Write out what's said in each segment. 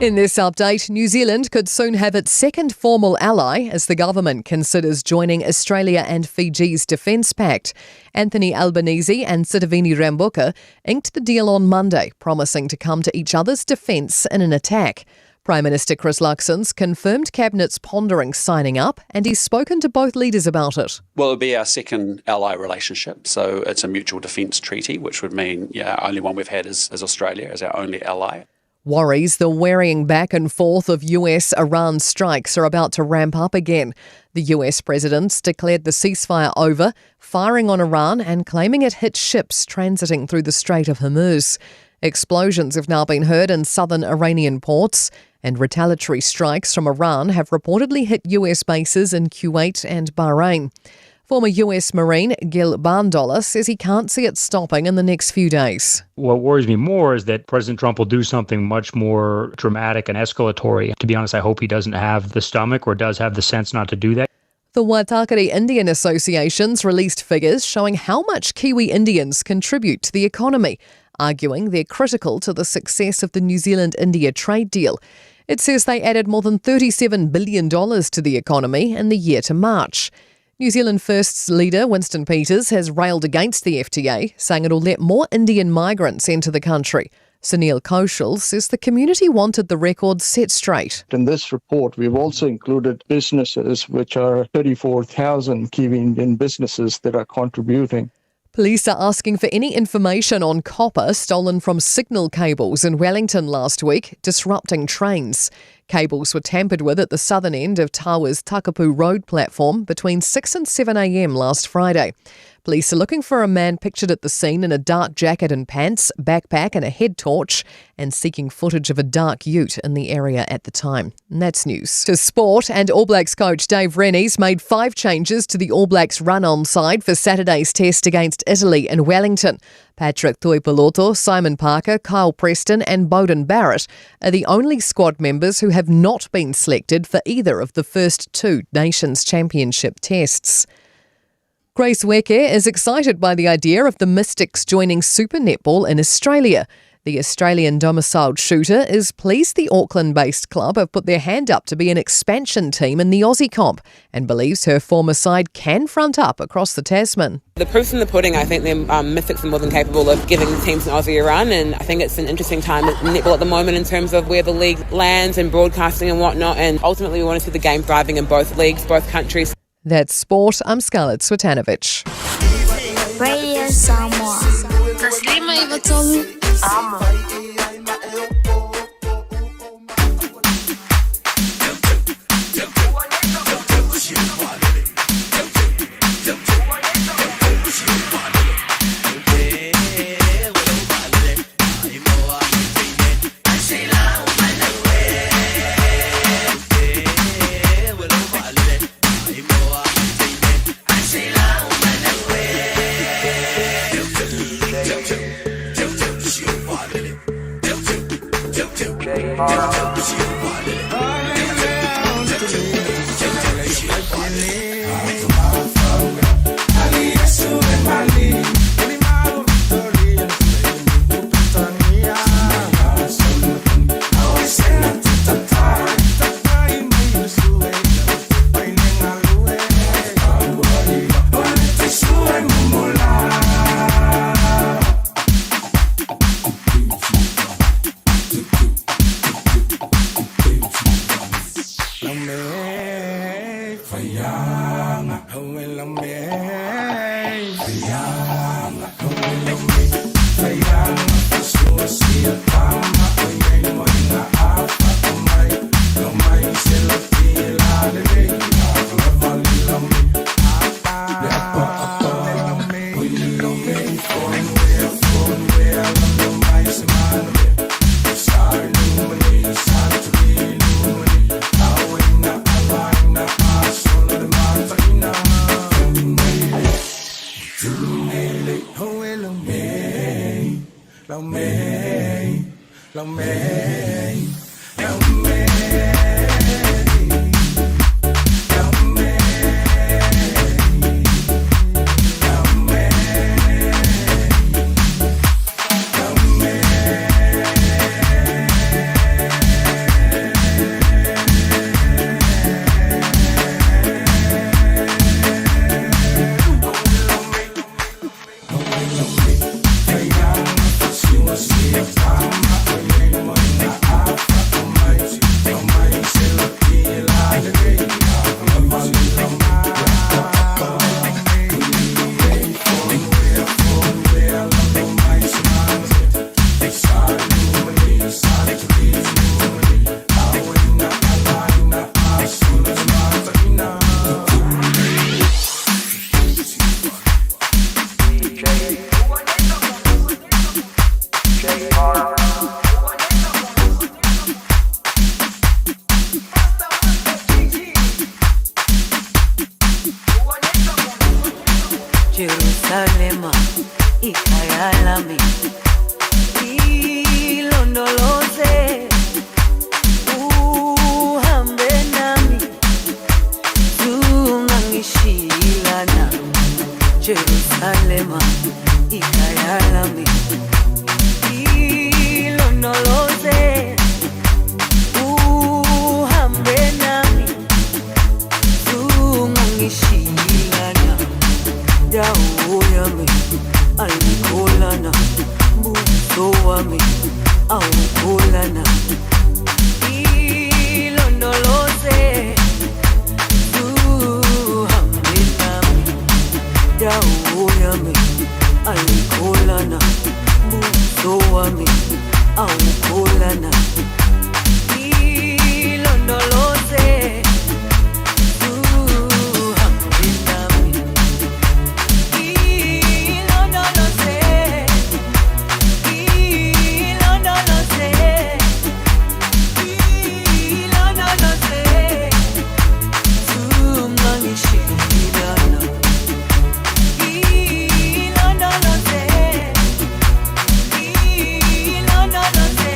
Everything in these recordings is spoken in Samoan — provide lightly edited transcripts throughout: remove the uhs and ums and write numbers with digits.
In this update, New Zealand could soon have its second formal ally as the government considers joining Australia and Fiji's defence pact. Anthony Albanese and Sitiveni Rabuka inked the deal on Monday, promising to come to each other's defence in an attack. Prime Minister Chris Luxon's confirmed Cabinet's pondering signing up, and he's spoken to both leaders about it. Well, it'll be our second ally relationship, so it's a mutual defence treaty, which would mean, only one we've had is Australia as our only ally. Worries the wearying back and forth of US-Iran strikes are about to ramp up again. The US president's declared the ceasefire over, firing on Iran and claiming it hit ships transiting through the Strait of Hormuz. Explosions have now been heard in southern Iranian ports, and retaliatory strikes from Iran have reportedly hit US bases in Kuwait and Bahrain. Former US Marine Gil Barndollar says he can't see it stopping in the next few days. What worries me more is that President Trump will do something much more dramatic and escalatory. To be honest, I hope he doesn't have the stomach or does have the sense not to do that. The Waitakere Indian Association's released figures showing how much Kiwi Indians contribute to the economy, arguing they're critical to the success of the New Zealand-India trade deal. It says they added more than $37 billion to the economy in the year to March. New Zealand First's leader, Winston Peters, has railed against the FTA, saying it'll let more Indian migrants enter the country. Sunil Kaushal says the community wanted the record set straight. In this report, we've also included businesses, which are 34,000 Kiwi Indian businesses that are contributing. Police are asking for any information on copper stolen from signal cables in Wellington last week, disrupting trains. Cables were tampered with at the southern end of Tawa's Takapu Road platform between 6 and 7 a.m. last Friday. Police are looking for a man pictured at the scene in a dark jacket and pants, backpack and a head torch, and seeking footage of a dark ute in the area at the time. And that's news. To sport, and All Blacks coach Dave Rennie's made 5 changes to the All Blacks run-on side for Saturday's test against Italy in Wellington. Patrick Tuipulotu, Simon Parker, Kyle Preston and Beauden Barrett are the only squad members who have not been selected for either of the first 2 Nations Championship tests. Grace Weke is excited by the idea of the Mystics joining Super Netball in Australia. The Australian domiciled shooter is pleased the Auckland-based club have put their hand up to be an expansion team in the Aussie comp and believes her former side can front up across the Tasman. The proof's in the pudding. I think the Mystics are more than capable of giving the teams an Aussie a run, and I think it's an interesting time at netball at the moment in terms of where the league lands and broadcasting and whatnot, and ultimately we want to see the game thriving in both leagues, both countries. That's sport. I'm Scarlett Swatanovic. Radio Samoa. Jerusalema ikhaya lami, ilondoloze uhambe nami, zungangishilana. Jerusalema ikhaya lami, ilondoloze uhambe nami, zungangishilana. Dawo yami ayikholana, buso wami awukholana, ilondoloze uhambe nami. Dawo yami ayikholana, buso wami awukholana, ilondoloze uhambe nami. Ilondoloze, ilondoloze, ilondoloze, zungangishilana. Ilondoloze, ilondoloze,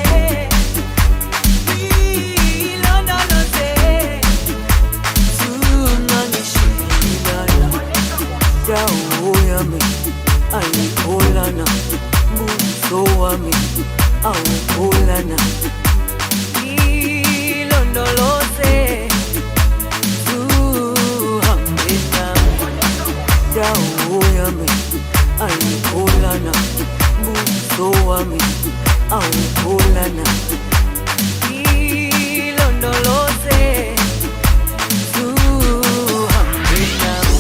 ilondoloze, zungangishilana. Dawo yami ayikholana, buso wami awukholana, ilondoloze uhambe nami. Dawo yami ayikholana, buso wami awukholana, ilondoloze uhambe nami.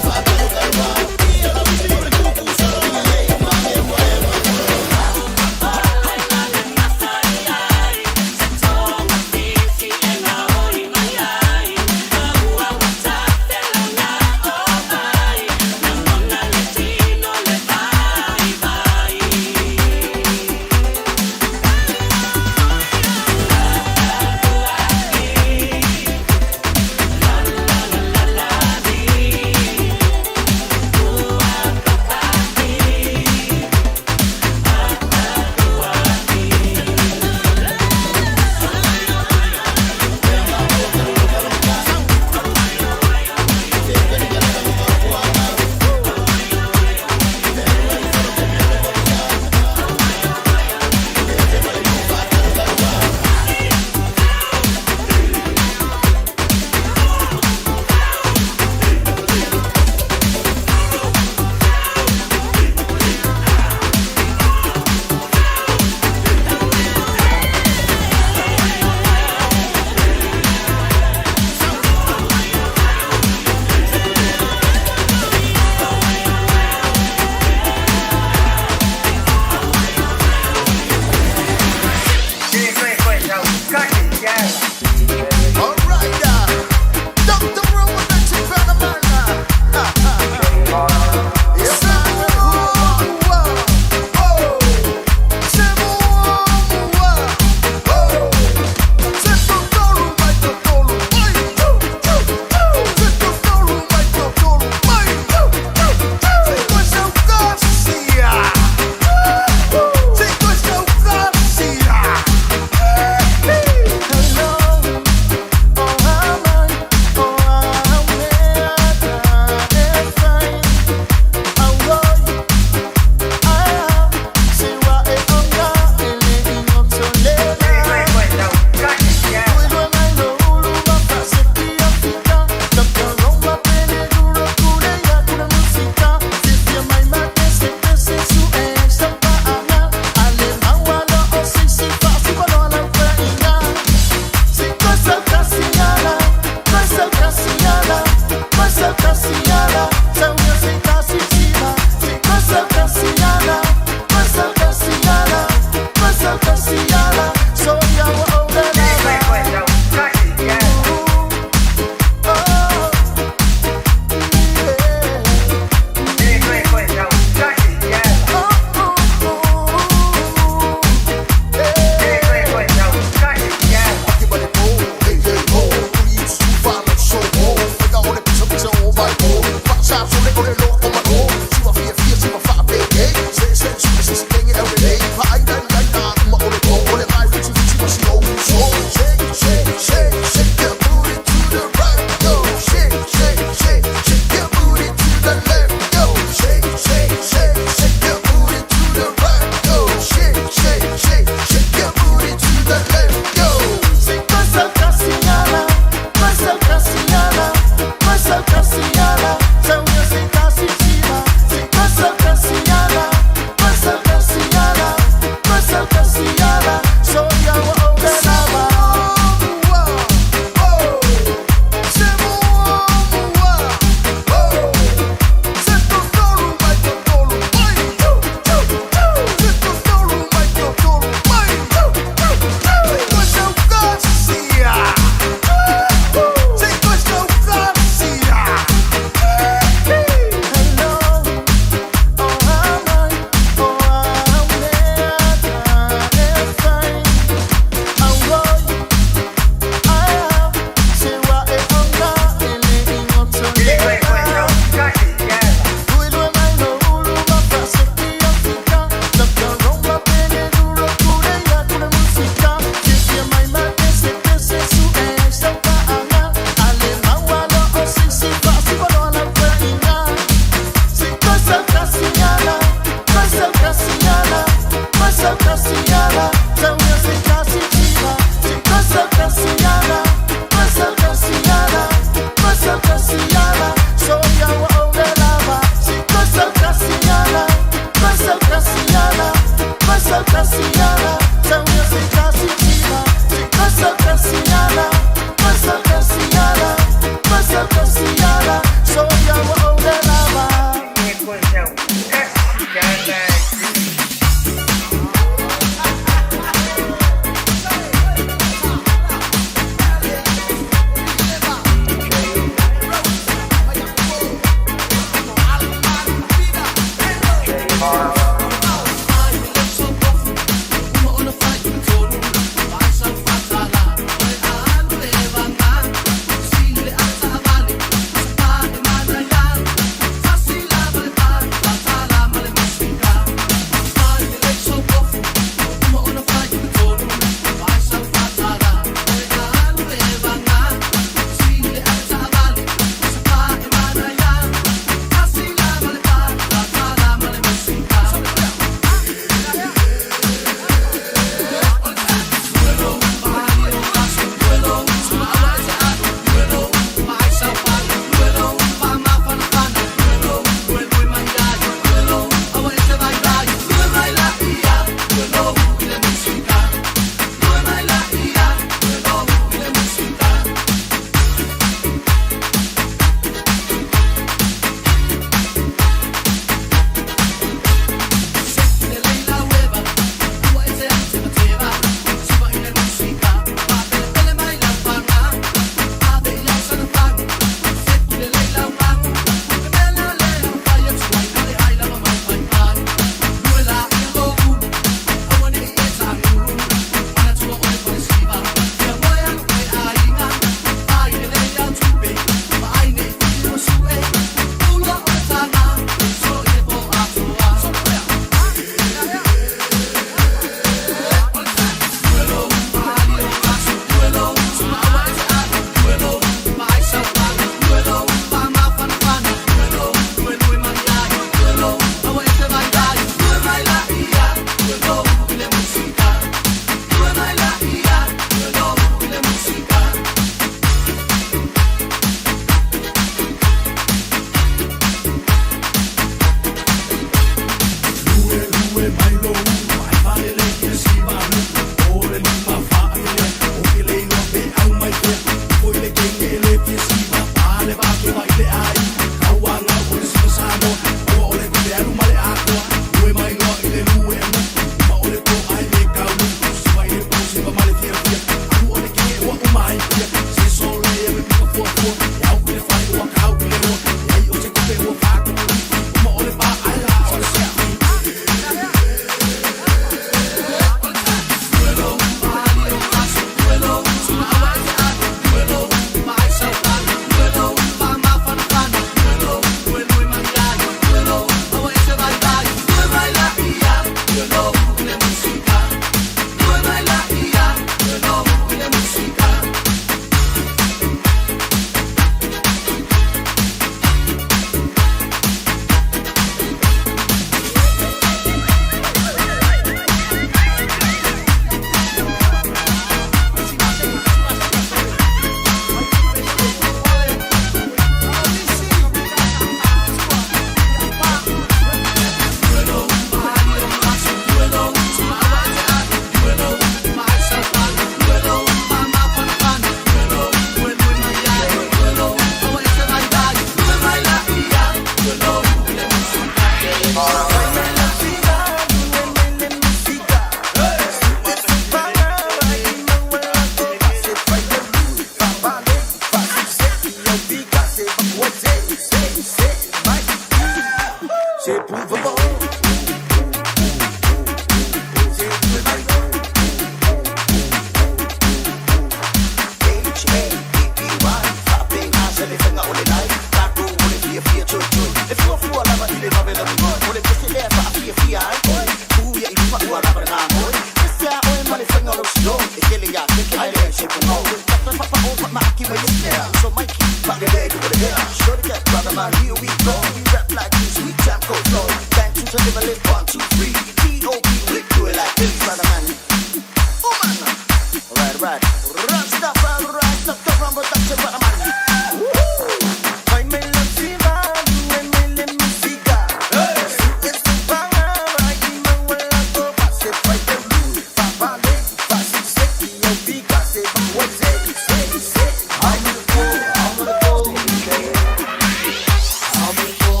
I'm gonna go.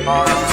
Bye.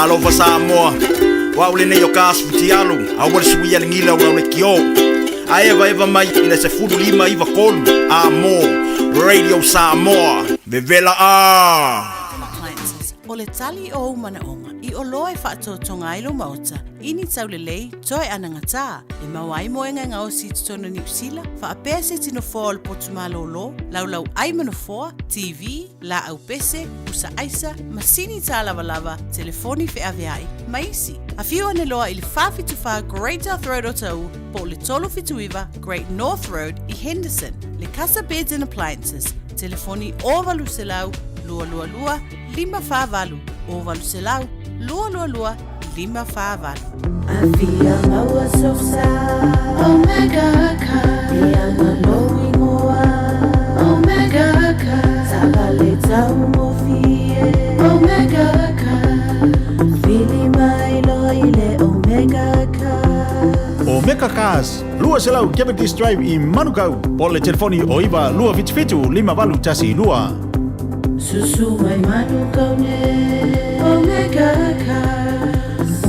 Talofa Samoa, o au lenei o ka asu fitialu, aua le suia le gila o lau lekiō. A evaeva mai i le 15 93 a mō Radio Samoa. Vevela ā! Appliances, o le tali o ou manaoga i oloa e faatoatoga ai lou maota i ni taulelei toe anagatā e maua ai moega e gaosi i totonu o Niu Sila, faapea se tino foa o le potu malōlō, laulau ai ma nofoa, TV, laau pese, pusa aisa, masini tālavalava, telefoni feaveai, ma isi. Afio ane loa i le 474 Great South Road o Taʻu po o le 379 Great North Road i Henderson. Le Casa Beds and Appliances, telefoni 0800 222 548, 0800 222 548. Afia maua sosa Omega Car E ana lou ingoa Omega Car Taavale taugofie Omega Car Vili mai loa i le Omega Car Omega Cars, 200 Cavendish Drive i Manukau, po o le telefoni o 9 277 5812. Susu mai Manukau nei Omega Cars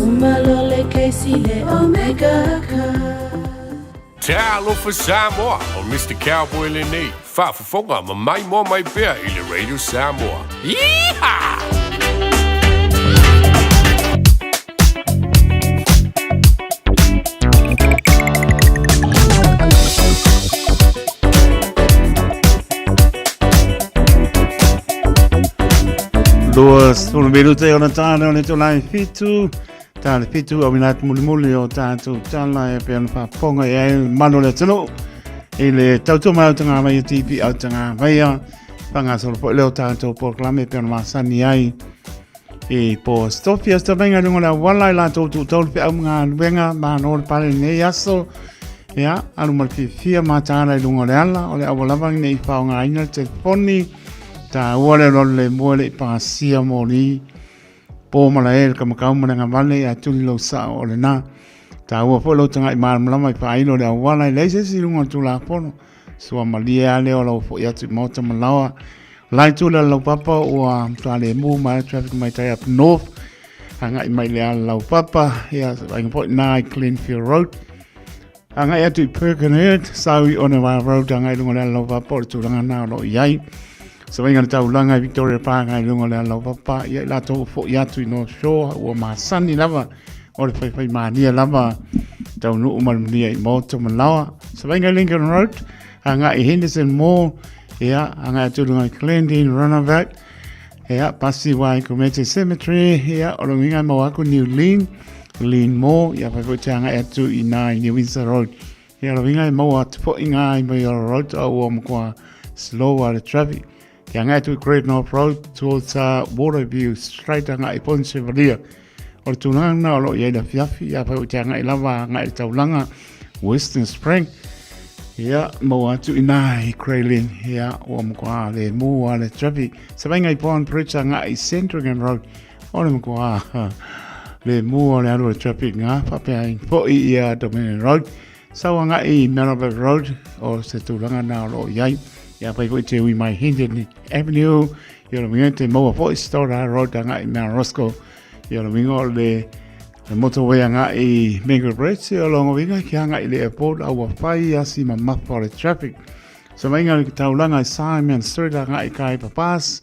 Uma loa le kesi le Omega Cars. Talofa Samoa, o Mister Cowboy lenei, faafofoga ma maimoa mai pea i le Radio Samoa. Yeehaw! 20 minute ona tāne o le tō fitu, tā le fitu au ina atu mulimuli o tātou tala e pēr na whāponga e ai mano le tunu i le tautua mai au tangā mai tipi au tangā mai a whangasolo po leo tātou porokalame e pēr na masani ai E po stofia sta venga lunga la wala i la tau tu tau pe au ngā luenga ma no le pale nei aso. Ia, alu ma le fiafia ma tāna i lunga o le ala, o le awa lava nei i whaonga aina le telefoni, tā ua le lolo le mua le i pasia mō li, pō mala e le kamakau ma le ngavale i a tuli lou sao o le nā. Tā ua foi lou tagai malamalama i whaailo le awala i leai se isi i lunga o le Tulafono, sua malie a lea o lau foi atu i maota malaoa. Lai tu le laupapa ua matua le mu mai le traffic mai tai up north agai mai le ala laupapa ia vainga foi nā i Glenfield Road agai atu i Birkenhead sau i Onewa Road agai lunga le ala laupapa o le tulaga nā o lo o i ai sa vainga le taulaga i Victoria Park agai lunga le ala laupapa ia i latou ua foi atu i North Shore ua masani lava o le faifai mānia lava taunuu ma le manuia i Maota Malaoa sa vainga i Lincoln Road Agai i Henderson Mall, ia, agai atu lunga i Glendene Runabout, ia, pasi wā i Kumete Cemetery, ia, o le uiga mau aku New Lean, Lean Mall, ia, whai fo'i te agai atu i nā i New Windsor Road. Ia, o le uiga e mau atu fo'i ngā i Maiora Road, a ua makoa slow a le traffic. Te agai atu i Great North Road towards Waterview, straight agai i Point Chevalier. O le tulaga lena o lo o i ai le afiafi, ia whai o te agai lava agai le taulaga Western Spring. Ia, maua atu i nā i Grey Lynn, ia, ua makoa le mū a le traffic. Sa vainga i Bond Bridge agai i Sandringham Road, o le makoa le mū o le alu o le traffic ngā, whapea i fo'i ia Dominion Road. Sau agai i Melbourne Road, o se tulaga nā o lo o i ai. Ia whai fo'i te ui mai Hendon Avenue, ia o le winga te maua fo'i Stoddard Road agai i Mount Roskill. Ia o le winga o le le motorway agai i Mango Bridge, ia o longa winga ki agai i le airport, a ua whai asi ma mapa o le traffic. Sa mainga le taulanga i Simon Street agai i Kaipa Pass,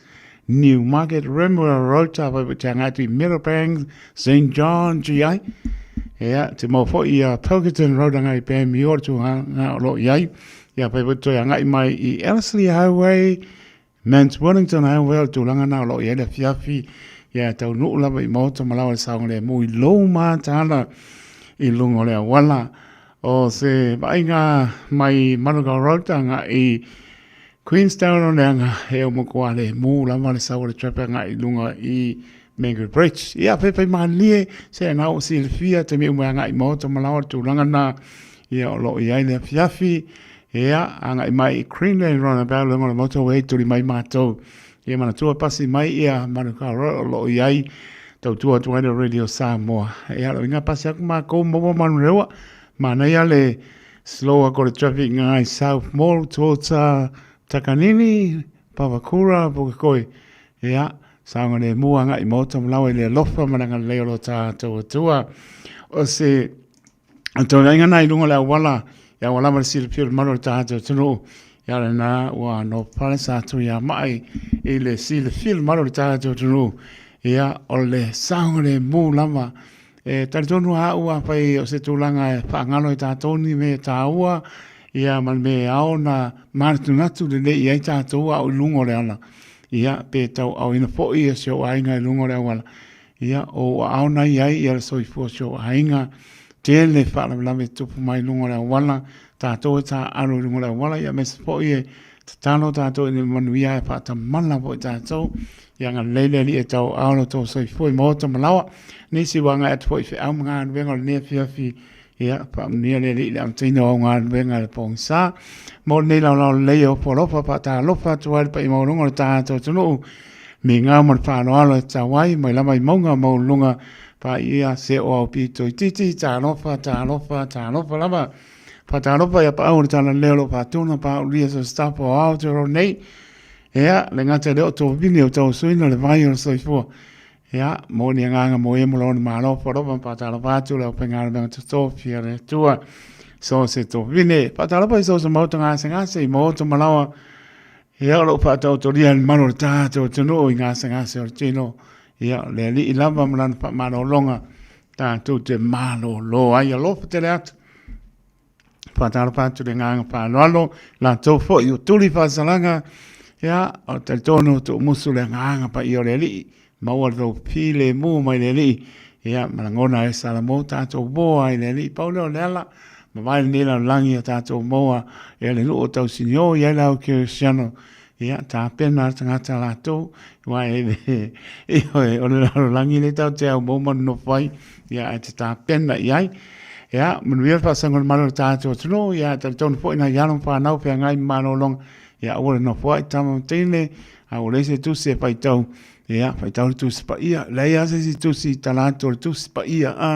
Newmarket, Remuera Road, tā whai te agai atu i Meadowbank, St John, GI. Ia, te mau fo'i i a Pilkington Road agai i Panmure, tū ngā, ngā o lo i ai. Ia, whai toe agai mai i Ellerslie Highway, Mount Wellington Highway, o le tulaga nā o lo i ai le afiafi. Ia, taunuu lava i Maota Malawa le saogalemu i lou mātāla i lunga o le auala. O se vaaiga mai Manukau Road agai i Queenstown o le anga e o makoa le mū lava le sau o le traffic agai i lunga i Mango Bridge. Ia, whaiwhai mālie, se ana o silafia te mea umea agai maota malawa le tulaga nā, ia o lo o i ai le afiafi, ia, agai mai i Greenland Roundabout lunga o le motorway tuli mai mātou. Ia manatua pasi mai ia Manukau Road o lo o i ai tautua atu ai le Radio Samoa. Ia, lo inga pasi aku mākou maua manurewa, manaia le Slow ako le traffic ngai South Mall towards Takanini, Papakura, Pukekohe. Ia, Saogalemu agai i maota ma lawa i le alofa ma le agalelei o lo tatou Atua. O se tauaiga na i luga o le auala, i aua lava le silafia o le malu o le tatou atunuu, ia lena ua nofo sa tu ia mai i le silafia o le malu o le tatou atunuu, ia o le saogalemu lava. E talitonu lava au afai o se tulaga e faagalo e tatou ni mea taua, ia ma le mea e ao ona manatunatu lelei i ai tatou a o i luga o le ala. Ia, pe tauaaoina foi si ou aiga i luga o le auala, ia, o ou aao na i ai ia le soifua o si ou aiga. Tele faalavelave e tutupu mai i luga o le auala, tatou e taaalo i luga o le auala, ia aemaise foi e tatalo tatou ina ia manuia ae faatamala foi tatou. Ia agalelei le Alii e tauaao lo outou soifua i maota ma laoa. Nisi ua agai atu foi i feau ma galuega o lenei afiafi Ia, faamanuia le Alii i le amataina o au galuega i le pogisa. Mo lenei laolao lelei e ofo alofa faatalofa atu ai le paia maualuga o le tatou atunuu. Migao ma le faaaloalo e tatau ai mai lava i mauga maualuluga paia se o au pito itiiti, talofa, talofa, talofa lava. Faatalofa ia paau o le talalelei o lo o faatuna paaulia so staff o Aotearoa nei. Ia, le gata i lea o tovini o tausuina le vai o le soifua. Ia, mo ni agaga mo e mo lona malo falofa ma faatalofa atu le aufaigaluega totofi a le Atua. So se tovine, faatalofa i so se maota gasegase i maota malaoa. Ia, o loo faataotolia le mamalu o le tatou atunuu i gasegase o le tino. Ia, o le Alii lava ma lana faamalologa tatou te malolo ai. Alofa tele atu. Faatalofa atu le agaga faaaloalo, latou foi o tuli faasalaga, ia, o talitonu tuumusu le agaga paia o le Alii, maua le tou filemu mai le Alii, ia, ma lagona ai Salamo tatou moa i le Alii. Pau lea o le ala, mavae lenei lalolagi ia tatou moa, ia le nuu o tausinio i ai le au kerisiano, ia, tapena le tagata latou, aua e le, ioe, o le lalolagi lea tatou te aumau ma nonofo ai, ia, ae te tapena i ai. Ia, manuia le faasaga o le malo o le tatou atunuu, ia, talitonu foi nai alo ma fanau feagai ma malologa, ia, aua le nofoai tama ma teine, a ua leai se tusi e faitau, ia, faitau le tusi paia, leai lava se isi tusi i tala atu o le tusi paia, a,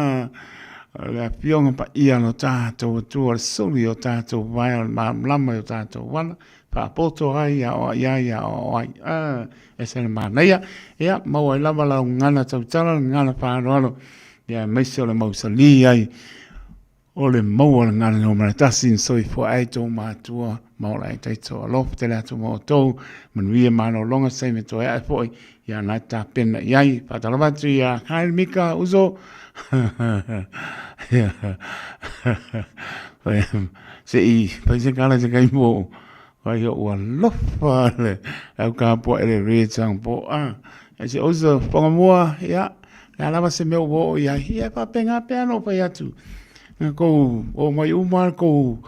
o le afioga paia o lo tatou Atua, o le suli o tatou vae o le malamalama i o tatou ala, faapoto ai ia o ai ai ia o ai, a, ese le manaia, ia, maua ai lava lau gagana tautala, le gagana faaaloalo, ia aemaise o le mausali ai o le maua o le gagana numera tasi na soifua ai tou matua ma ola ai taito. Alofa tele atu ma outou, manuia malologa se taimi e toe ae foi, ia na e tapena i ai. Faatalofa atu ia Kyle Mika uso. Se i fai se kala se kai mo ai o ua lofa le au ka po ele re tang po a. E se oso ponga mua ia le lava se mea ua oo i ai. Ia faapena pea no fai atu. Na kou o mai uma kou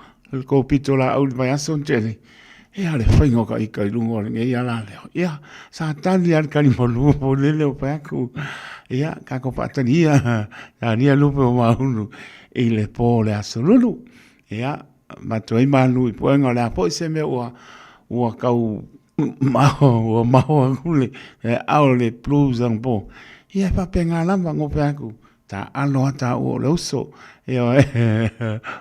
kou pito la au mai aso tele. Ia le faiga o ka ika i luga o lenei ala lea. Ia, sa tali lava le kali malu po lele o fai atu. Ia, tatou faatalia, talia lupe o Maunu i le po o le aso Lulu. Ia, avatu ai malu i puega o le a foi se mea ua ua tau maho, ua maho atu le aao o le blues anapo. Ia, e faapena lava, na ou fai atu, Taalo lava taua o le uso. Ioe,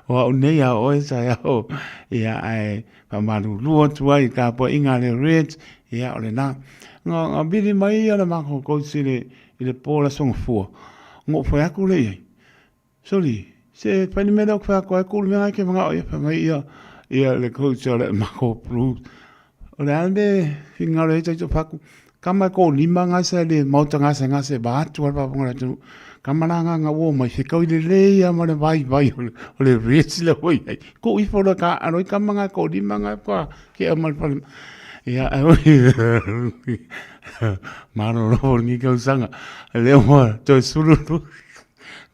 o au nei a o oe taeao. Ia, ae faamalulu atu ai i le tapuaiga a le Reds, ia o lena. Na, na vili mai ia le matou coach i le, i le po o le Aso Gafua, ona ou fai atu lea i ai, Soli, se fai le mea lea ou te fai atu ai, tuu le mea lena e te manao i ai. Fai mai ia, ia le coach o le matou Blues, O le a le mea e finagalo ai tatou fatu? Kama e toalima gasa i le maota gasegase vaeatu lava le faafofoga a le atunuu. Kama la na ua omai fetaui lelei lava ma le vaivai o le rest lea ua i ai. Tuu ifo loa e taaalo ai tama na e toalima na faatoa tea mai le falemai. Ia ae oi malolo foi lenei tausaga, lea ua toe 12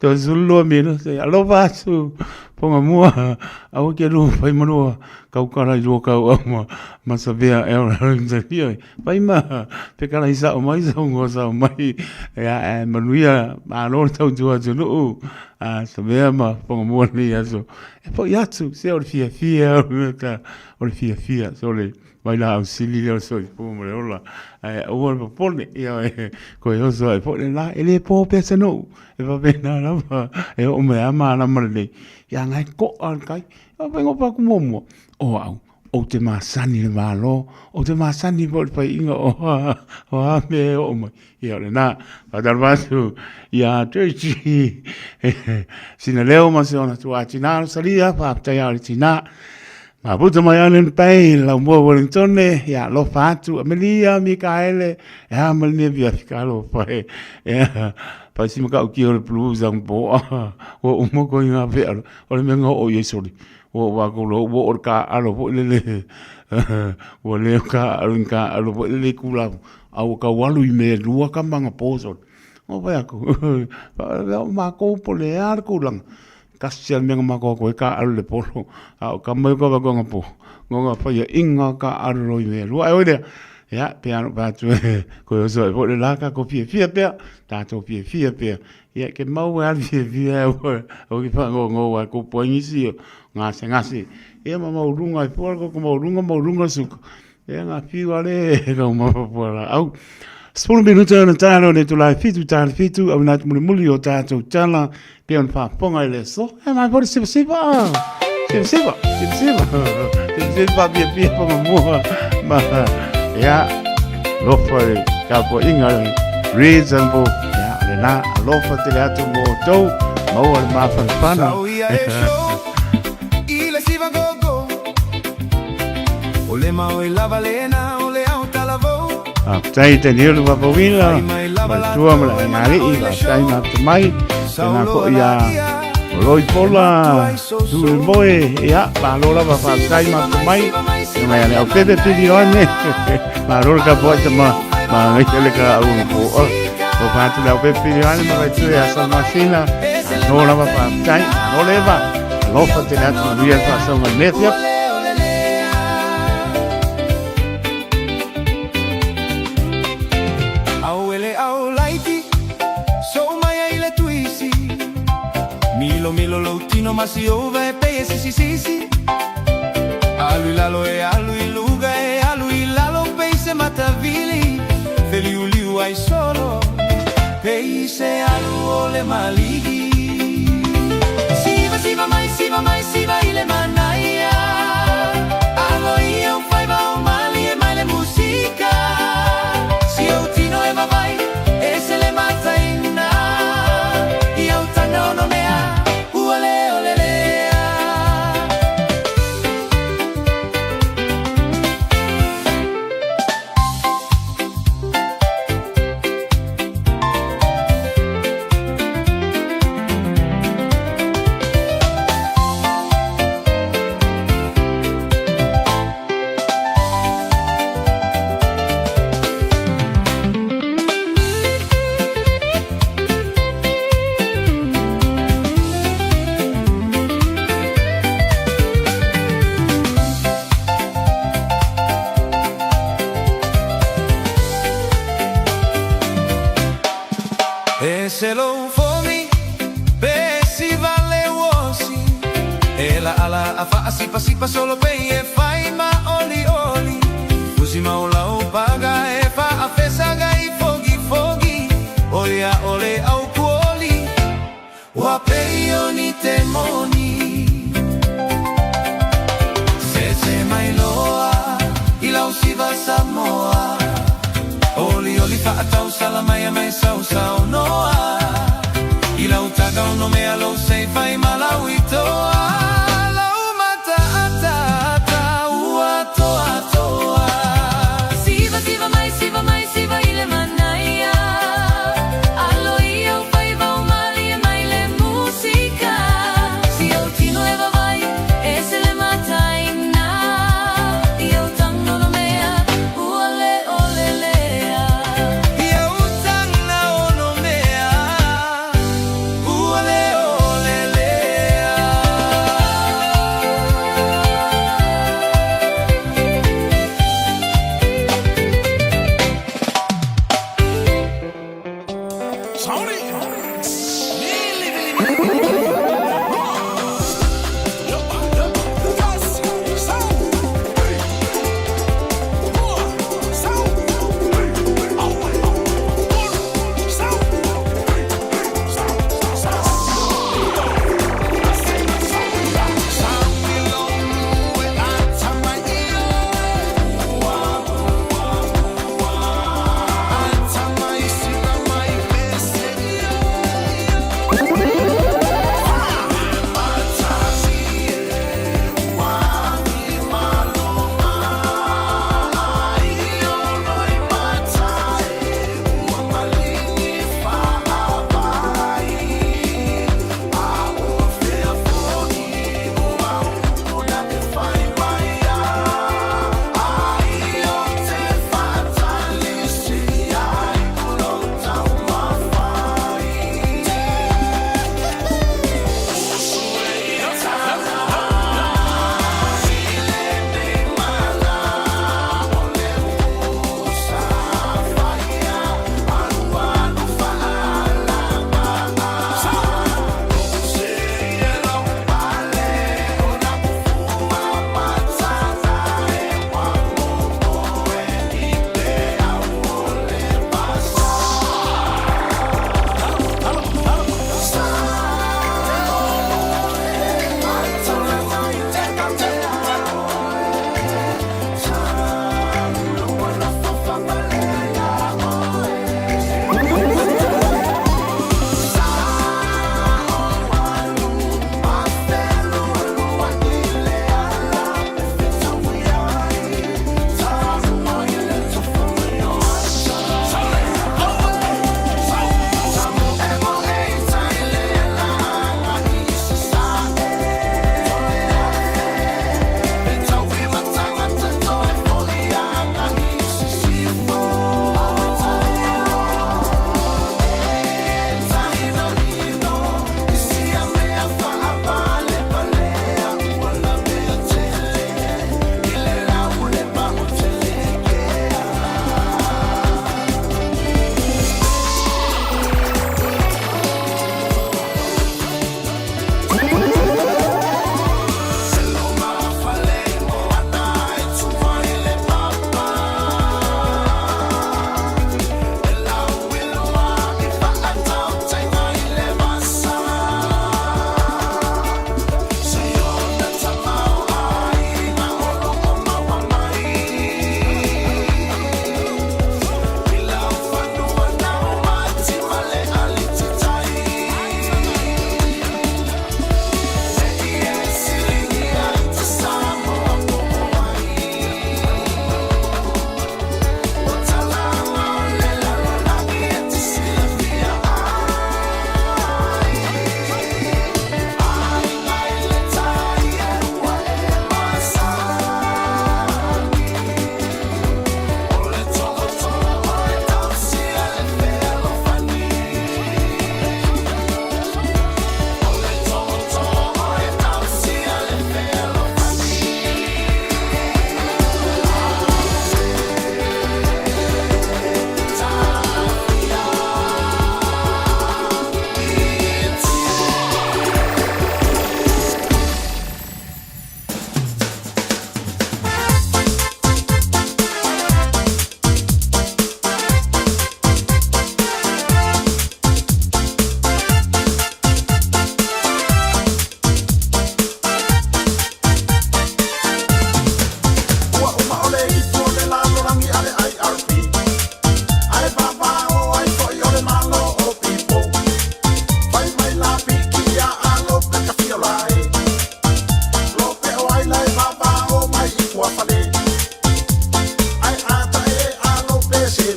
Toe 12 minute. Alofa atu, ponga mua, aua ke lua fai manua, kaukala i lua kau au ma, ma sabea e ora io. Fai ma, pe kala i sao mai, sao ngoa sao mai, ia e manuia, malo le tautua atunuu, a sabea ma ponga mua nei aso. E foi atu, se o le fiafia, o le fiafia, so le, Vailaau sili lea o le soifua ma le ola, ae aua le popole, ioe, koe oso ae foi le la, e le po pea se nuu, e faapena lava, e oo mai lava malama lelei, ia na e to'a le tai. E fai no paku muamua, o au, Ou te masani i le Malo, ou te masani foi i le faiaiga o o a mea e oo mai. Ia o lena, faatalofa atu ia Tracy sina leo ma si ona tuaa tina Rosalia, faafetai lava o le tina. Maputa mai Island Bay, Laumua Wellingtone, ia alofa atu, Amelia, Mikaele, e a ma lenei afiafi ka alofa e, e, pai si makau ki o le blues ang po, ua uma koe i ngā whealo, o le mea nga oo i ai soli, ua oo wako lo, ua oo le ka alo foi lele, ua leo ka alo i ka alo foi lele i kulafu, a ua kau alu i mea lua ka manga po soli. O whai aku, o mākou po le a le kūlanga, kasi a le mea nga mākou ako e ka alo le polo, a o ka mai o ka wako nga po, ngo nga whai a inga ka alo lo i mea lua, e oi lea, ia, pe ano pā atu e, koe oso e po le la ka ko fia fia pea, tātou fia fia pea, ia ke mau e ali fia fia e o ki wha ngo ngo wa ko poingisi o, ngase ngase, ia ma maurunga e pua ko ko maurunga maurunga suka, ia ngā whiu ale e ka umapapua la au. Sepuluh minuta na tālo le tula e fitu tāle fitu au nā muli muli o tātou tala pe on whāponga i le so e mai pori sipa sipa sipa sipa sipa sipa sipa sipa pia pia ponga mua ma ia lofa le ka po inga le reasonable ia le nā alofa te le atu mō tau maua le māwhanawhana. Sau ia e show i le siva gogo O le mau e lava lena o le au talavou Faafetai te niu papawila, ma le tua ma le aiga alii, faafetai ma te mai, tēnā foi ia o Loi Pola, tu le moe, ia, malo lava faafetai ma te mai, e mai ale au pepe pili oane, malo le kapoai tama, ma ngai le ka au po, o whātu le au pepe pili oane, ma vai tue a sa masina, no lava faafetai, malo leva, alofa te le atu manuia le faasauga i lenei afiafi. Au ele au laiti, so mai ai le tuisi. Milo milo lou tino ma si ova e pei e sisi sisi. Alu i lalo e alu i luga e alu i lalo pei se matavili. Feliuliu ai solo pei se alu o le maligi. Siva siva mai siva mai siva i le manaia. Alo ia o faiva o malie mai le musika. Si ou tino e vavai e se le mataina. I au tanga ono mea ua le o le lea. E se lou fomi pe siva le uosi E la ala a faasipasipa solo pei e fai ma oli oli Fusi mau lau paga e faafesaga i fogi fogi O ia o le au kuoli Ua pei o ni te moni Se se mai loa i lau siva Samoa Oli oli faatau sala mai a mai sau sau noa I lau taga o nome a lou sei fai ma lau i toa Lau mata ata ata ua toa toa Siva siva mai siva mai siva i le manaia Alo ia o faiva o malie mai le musika Si au tino e vavai e se le mataina I au tanga ono mea ua le o le lea I au tanga ono mea ua le o le lea.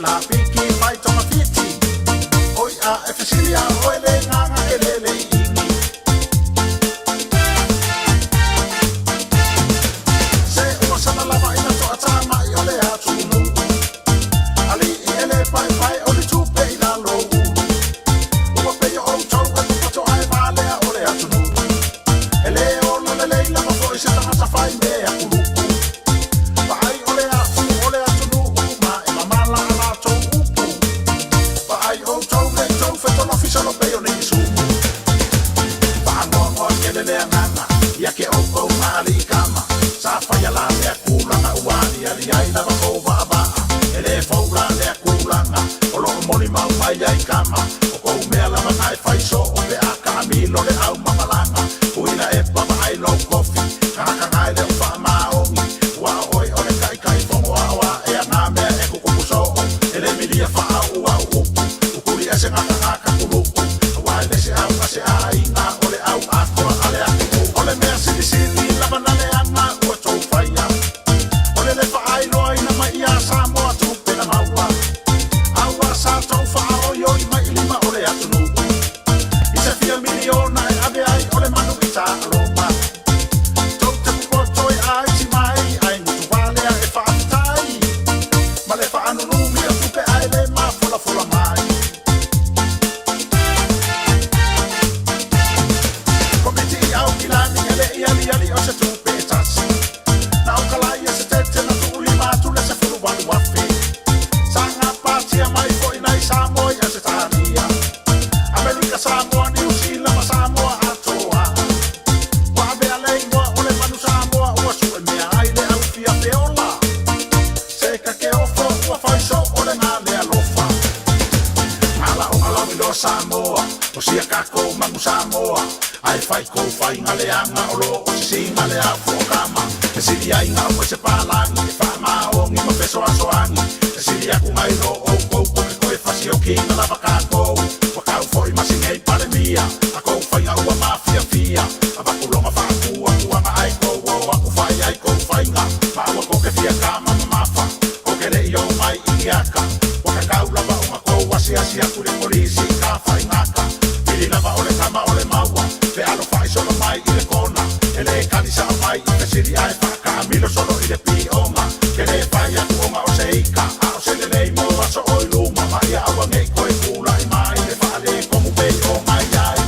la piki mai togafiti. Oi a e fesili a oe le gaga e lele i igi. Se ua sana lava ina toʻatāmaʻi o le atunuu. Aliʻi e lē paepae o le tupe i lalo ulu. Ua pei o ʻoutou e popoto ae valea o le atunuu. E lē ola lelei lava foʻi se tagata faimea kuluku. Vaai o le afu o le atunuu ma e mamala a latou upu. Vaai outou nei tou fetolofi solo pei o ni isumu. Faanoanoa tele le agaga ia te outou ma alii kama. Sa faia la lea tulaga ua aliali ai lava kou vaavaa. E lē fou la lea tulaga o loo molimau mai ai kama. O kou mea lava na e fai soo pe a taamilo le aumamalaga. Uila epa vaai lou kofi kagakaga e le o faamaoni. Ua o oe o le taitaifono aoa e ana mea e tutupu soo. E lē milia faauu au upu ukuli ese gakagaka kuluku. Auā e le se auga se aiga o le au atoa a le atunuu. O le mea silisili lava na leaga ua tou faia. O le lē faailoaina mai ia Samoa tupe na maua. A ua sa tou faaoioi mai i lima o le atunuu. I se fia miliona e ave ai o le manu i taaloga. Tou te popoto e aisi mai ae gutu valea e faafetai. Ma le faanunumi o tupe ae lē mafolafola mai. Komiti i Aukilani e le i aliali o se tupe e tasi. Na o kalaia se tete na tuulima atu le 18,000. Sa gapatia mai foʻi nai Samoa i Ausetalia, Amerika Samoa, Niu Sila ma Samoa atoa. Ua avea le igoa o le manu Samoa ua sue mea ai le au fia feola. Se kakeofo ua fai soo le gale alofa. Galaoga lauiloa Samoa, o sia kakou manu Samoa. Ae fai kou faiga leaga o loo sisiga le au fookama. E sili ai gau mai se palagi e faamaogi ma fesoasoani. E sili aku nai lo oukou ko ke koe fasiokiga lava kakou. Ua kau foʻi ma sinei Palemia, a kou faiga ua mafiafia. Avatu loga faapuapuaga ae kou o aku fai ai kou faiga. Ma aua kou ke fia kama mamafa, kou ke leʻi o mai i ni aka. Ua kakau lava ona kou asiasi atu i le polisi i ka faigata. Pili lava o le tama o le maua, fealofaʻi solo mai i le kona. E lē kali sao mai i fesili ae faakaamilo solo i le pioga. Ke lē fai atu ona o se ika, a o se lelei mo aso o i luma. Ma ia aua nei koe tulaʻi mai le faaletonu pei ona i ai.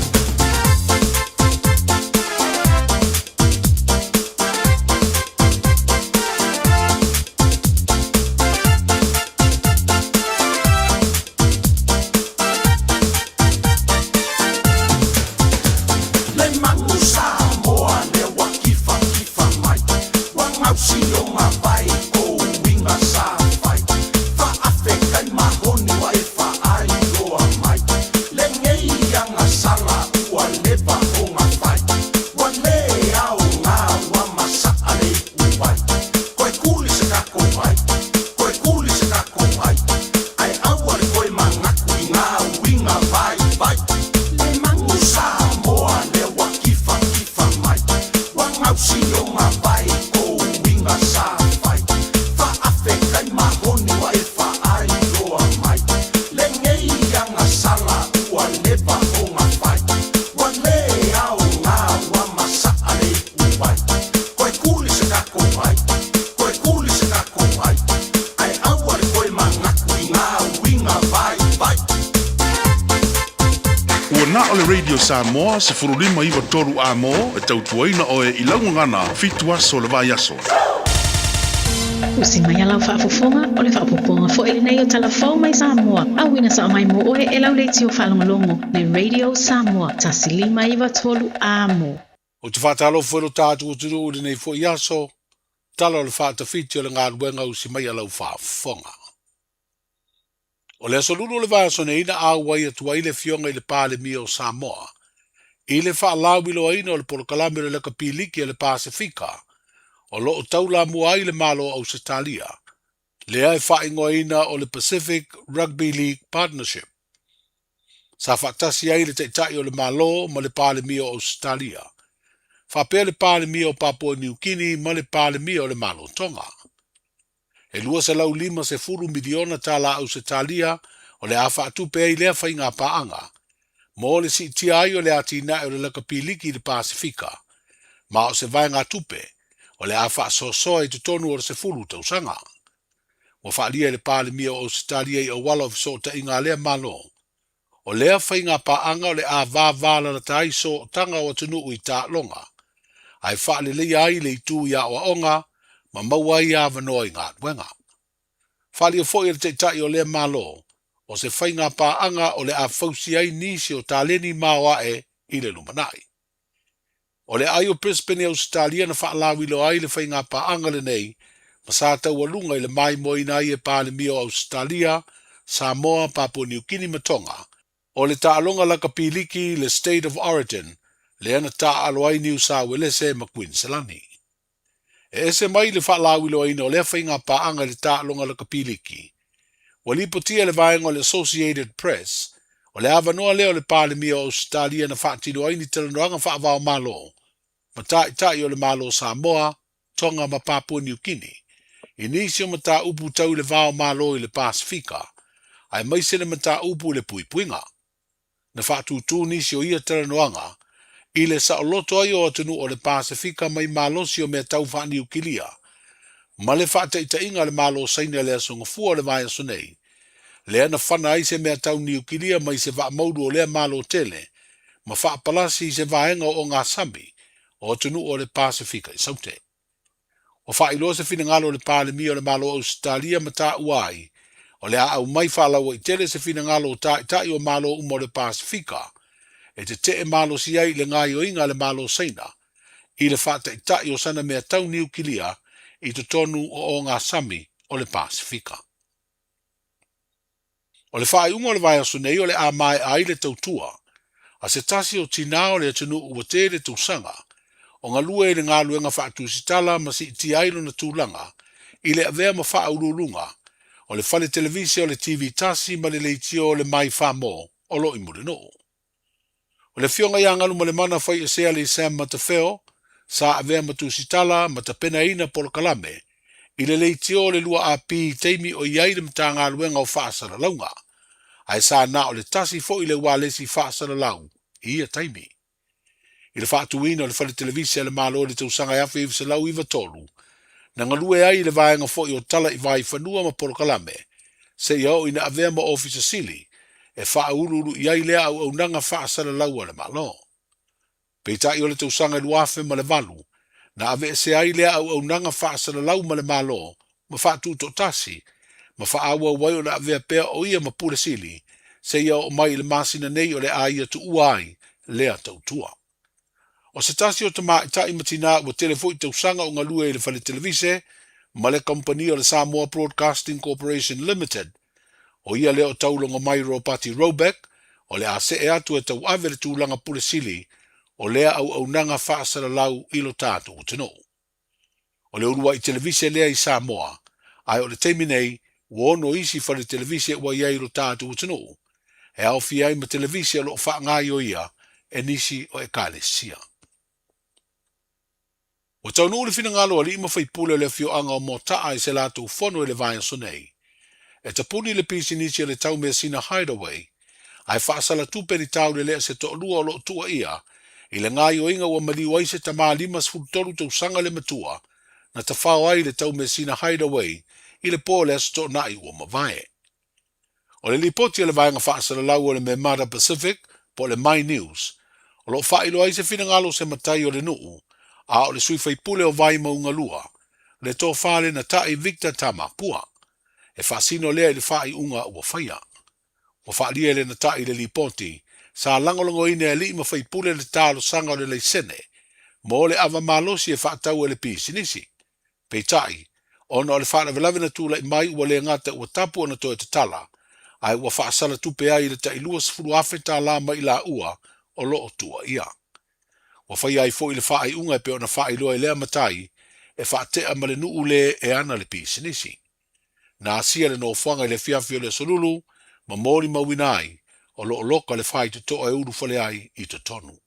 Le manu Samoa lea ua kifakifa mai, ua gausi ona vai kou uiga sa fai. Faafetai mahoni ua e faailoa mai, lenei agasala ua leva ona fai. Ua lē aogā ua masaʻa le ipuvai, toe kuli se tatou ai, toe kuli se tatou ai. Ae aua le toe manatu i ngā uiga vaivai. Le manu Samoa lea ua kifakifa mai, ua gausi ona vai kou uiga sa fai. Faafetai mahoni ua e faailoa mai, lenei agasala ua leva ona fai. Ua lē aogā ua masaʻa le ipuvai, toe kuli se tatou ai, toe kuli se tatou ai. Ae aua le toe manatu i ngā uiga vaivai. Ua na o le Radio Samoa 1593 amo e tautuaina oe i lau gagana 7 aso o le vaiaso. Usi mai a lau faafofoga, o le faaopoopoga foi lenei o tala fou mai Samoa, auina sao mai mo oe e lau leitio faalogologo le Radio Samoa 1593 amo. Ou te faatalofa i lo tatou atunuu i lenei foi aso, tala o le faatafiti o le galuega usi mai a lau faafofoga. O le aso lulu o le vaiaso nei na auai atu ai le Afioga i le Palemia o Samoa i le faalauiloaina o le polokalame o le Lakapi Liki a le Pasefika o lo o taulamua ai le Malo o Ausetalia, lea e faaigoaina o le Pacific Rugby League Partnership. Sa faatasi ai le Taitai o le Malo ma le Palemia o Ausetalia, faapea le Palemia o Papua Niu Kini ma le Palemia o le Malo Tonga. E $250 miliona tālā Ausetalia o le a faatupe ai lea faigapaaga, mo le siitia ai o le atinae o le lakapi liki i le Pasefika, ma o se vaegatupe o le a faasoasoa i totonu o le 10 tausaga. Ua faaalia e le Palemia o Ausetalia i auala o fesootaiga a lea Malo, o lea faigapaaga o le a vavalalata ai sootaga o atunuu i taaloga, ae faaleleia ai le itu i aoaoga ma maua ai avanoa i galuega. Faaalia foi e le Taitai o lea Malo, o se faigapaaga o le a fausia ai nisi o taleni maoae i le lumanai. O le aai o Brisbane i Ausetalia na faalauiloa ai le faigapaaga lenei ma sa taualuga i le maimoaina ai e Palemia o Ausetalia, Samoa, Papua Niu Kini ma Tonga, o le taaloga lakapi liki le State of Origin lea na taaalo ai Niu Sauelese ma Kuiniselani. E ese mai le faalauiloaina o lea faigapaaga i le taaloga lakapi liki, ua lipotia e le vaega o le Associated Press, o le avanoa lea o le Palemia o Ausetalia na faatino ai ni talanoaga faava-o-Malo ma taitai o le Malo o Samoa, Tonga ma Papua Niu Kini i nisi o mataupu tau i le va o Malo i le Pasefika, aemaise le mataupu i le puipuiga. Na faatūtū nisi o ia talanoaga i le saoloto ai o atunuu o le Pasefika mai malosi o mea tau faaniukilia ma le faataitaiga a le Malo o Saina i le Aso Gafua o le vaiaso nei, lea na fana ai se mea tau niukilia mai se vaa maulu o lea Malo tele ma faapalasi i se vaega o ogasami o atunuu o le Pasefika i Saute. Ua faailoa se finagalo o le Palemia o le Malo o Ausetalia ma taua ai, o le a aumai faalauaitele se finagalo o taitai o Malo uma o le Pasefika e tetee malosi ai i le gaoioiga a le Malo o Saina i le faataitai o sana mea tau niukilia i totonu o ogasami o le Pasefika. O le faaiuga o le vaiaso nei o le a maea ai le tautua a se tasi o tinā o le atunuu ua tele tausaga o galue i le galuega faatusitala ma siitia ai lona tulaga i le avea ma faauluuluga o le fale televise o le TV tasi ma le leitio o le Mai Famo o lo o i Mulinuu. O le afioga ia Galumalemana Faiesea Sam Matafeo, sa avea ma tusitala ma tapenaina polokalame i le leitio o le 2AP i taimi o i ai le Matagaluega o Faasalalauga, ae sa na o le tasi foi le ualesi faasalalau i ia taimi. I le faatuina o le Fale Televise a le Malo i le tausaga e 1993, na galue ai i le vaega foi o Tala i Vaifanua ma Polokalame, seia oo ina avea ma Ofisa Sili e faauluulu i ai lea auaunaga faasalalau a le Malo. Peitai o le tausaga e 2008, na aveesea ai lea auaunaga faasalalau ma le Malo ma faatutoatasi, ma faaauau ai ona avea pea o ia ma Pule Sili seia oo mai i le masina nei o le a ia tuua ai lea tautua. O se tasi o tamaitai ma tinā ua tele foi tausaga o galue i le fale televise ma le kamupani o le Samoa Broadcasting Corporation Limited, o ia lea o Taulogomai Ropati Roebuck, o le a see atu e tauave le tulaga Pule Sili o lea auaunaga faasalalau i lo tatou atunuu. O le uluai televise lea i Samoa, ae o le taimi nei, ua ono isi fale televise ua i ai i lo tatou atunuu, e aofia ai ma televise o lo o faagaoioia e nisi o Ekalesia. Ua taunuu le finagalo o alii ma faipule o le afioaga o Mota'a i se latou fono i le vaiaso nei, e tapuni le pisinisi a le taumeasina Hideaway, ae faasala tupe ni taulelea se toalua o lo o tuuaia i le gaoioiga ua maliu ai se tama 53 tausaga le matua na tafao ai le taumeasina Hideaway i le po o le Aso Toonai ua mavae. O le lipoti a le vaega faasalalau o le Memada Pacific po o le My News, o lo o faailoa ai se finagalo o se matai o le nuu, a o le sui faipule o Vaimauga 2, le Tofa Lenatai Victor Tamapua. E faasino lea i le faaiuga ua faia. Ua faaalia e Lenatai i le lipoti, sa lagolagoina e alii ma faipule le talosaga o le laisene mo le ava malosi e faatau e le pisinisi. Peitai, ona o le faalavelave na tulai mai ua le gata ua tapu ona toe tatala, ae ua faasala tupe ai i le tai $20,000 mai laua o lo o tuuaia. Ua faia ai foi le faaiuga e pei ona faailoa i lea matai e faatea ma le nuu le e ana le pisinisi. Na asia le nofoaga i le afiafi o le Aso Lulu ma molimauina ai o lo o loka le faitotoa e ulufale ai i totonu.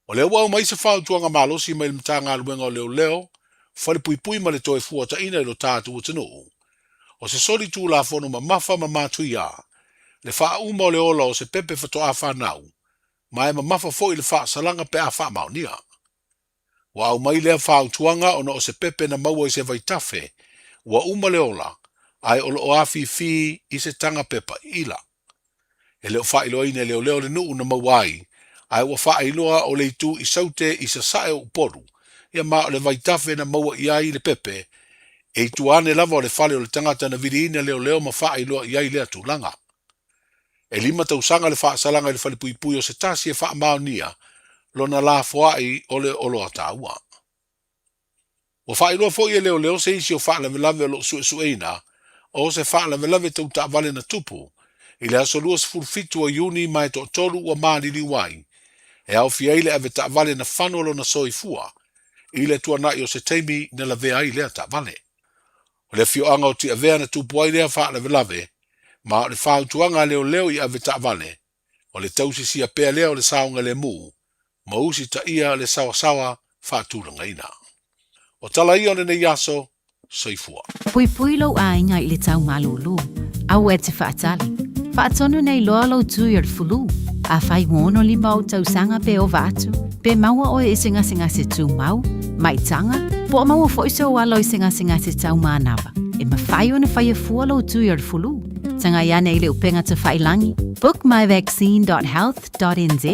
O lea ua aumai se fautuaga malosi mai le Matagaluega o Leoleo falepuipui ma le toe fuataina i lo tatou atunuu. O se soli tulafono mamafa ma matuia le faauma o le ola o se pepe faatoa fanau, ma e mamafa foi le faasalaga pe a faamaonia. Ua aumai lea fautuaga ona o se pepe na maua i se vaitafe ua uma le ola ae o lo o afifi i se taga pepa iila. E le o faailoaina e leoleo le nuu na maua ai, ae ua faailoa o le itu i Saute i sasae o Upolu, ia ma o le vaitafe na maua i ai le pepe, e i tua ane lava o le fale o le tagata na viliina leoleo ma faailoa i ai lea tulaga. E 5 tausaga le faasalaga i le falepuipui o se tasi e faamaonia lona lafoai o le oloa taua. Ua faailoa foi e leoleo se isi o faalavelave o lo o suesueina o se faalavelave tau taavale na tupu i le aso 27 o Iuni ma e toatolu ua maliliu ai, e aofia ai le avetaavale na fano lona soifua i le tuanai o se taimi na lavea ai lea taavale. O le afioaga o Tiavea na tupu ai lea faalavelave, ma o le fautuaga a leoleo i avetaavale, o le tausisia pea lea o le saogalemu ma usitaia le saoasaoa faatulagaina. O tala ia o lenei aso, soifua. Puipui lou aiga i le tau malūlū, aua e te faatali. Faatonu nei loa lou tui o le fulu. Afai ua 65 ou tausaga pe ova atu, pe maua oe i se gasegase tumau, maitaga, po o maua foi sou alo i se gasegase tau manava, e mafai ona faia fua lou tui o le fulu. Tagai ane i le upega tafailangi, bookmyvaccine.health.nz,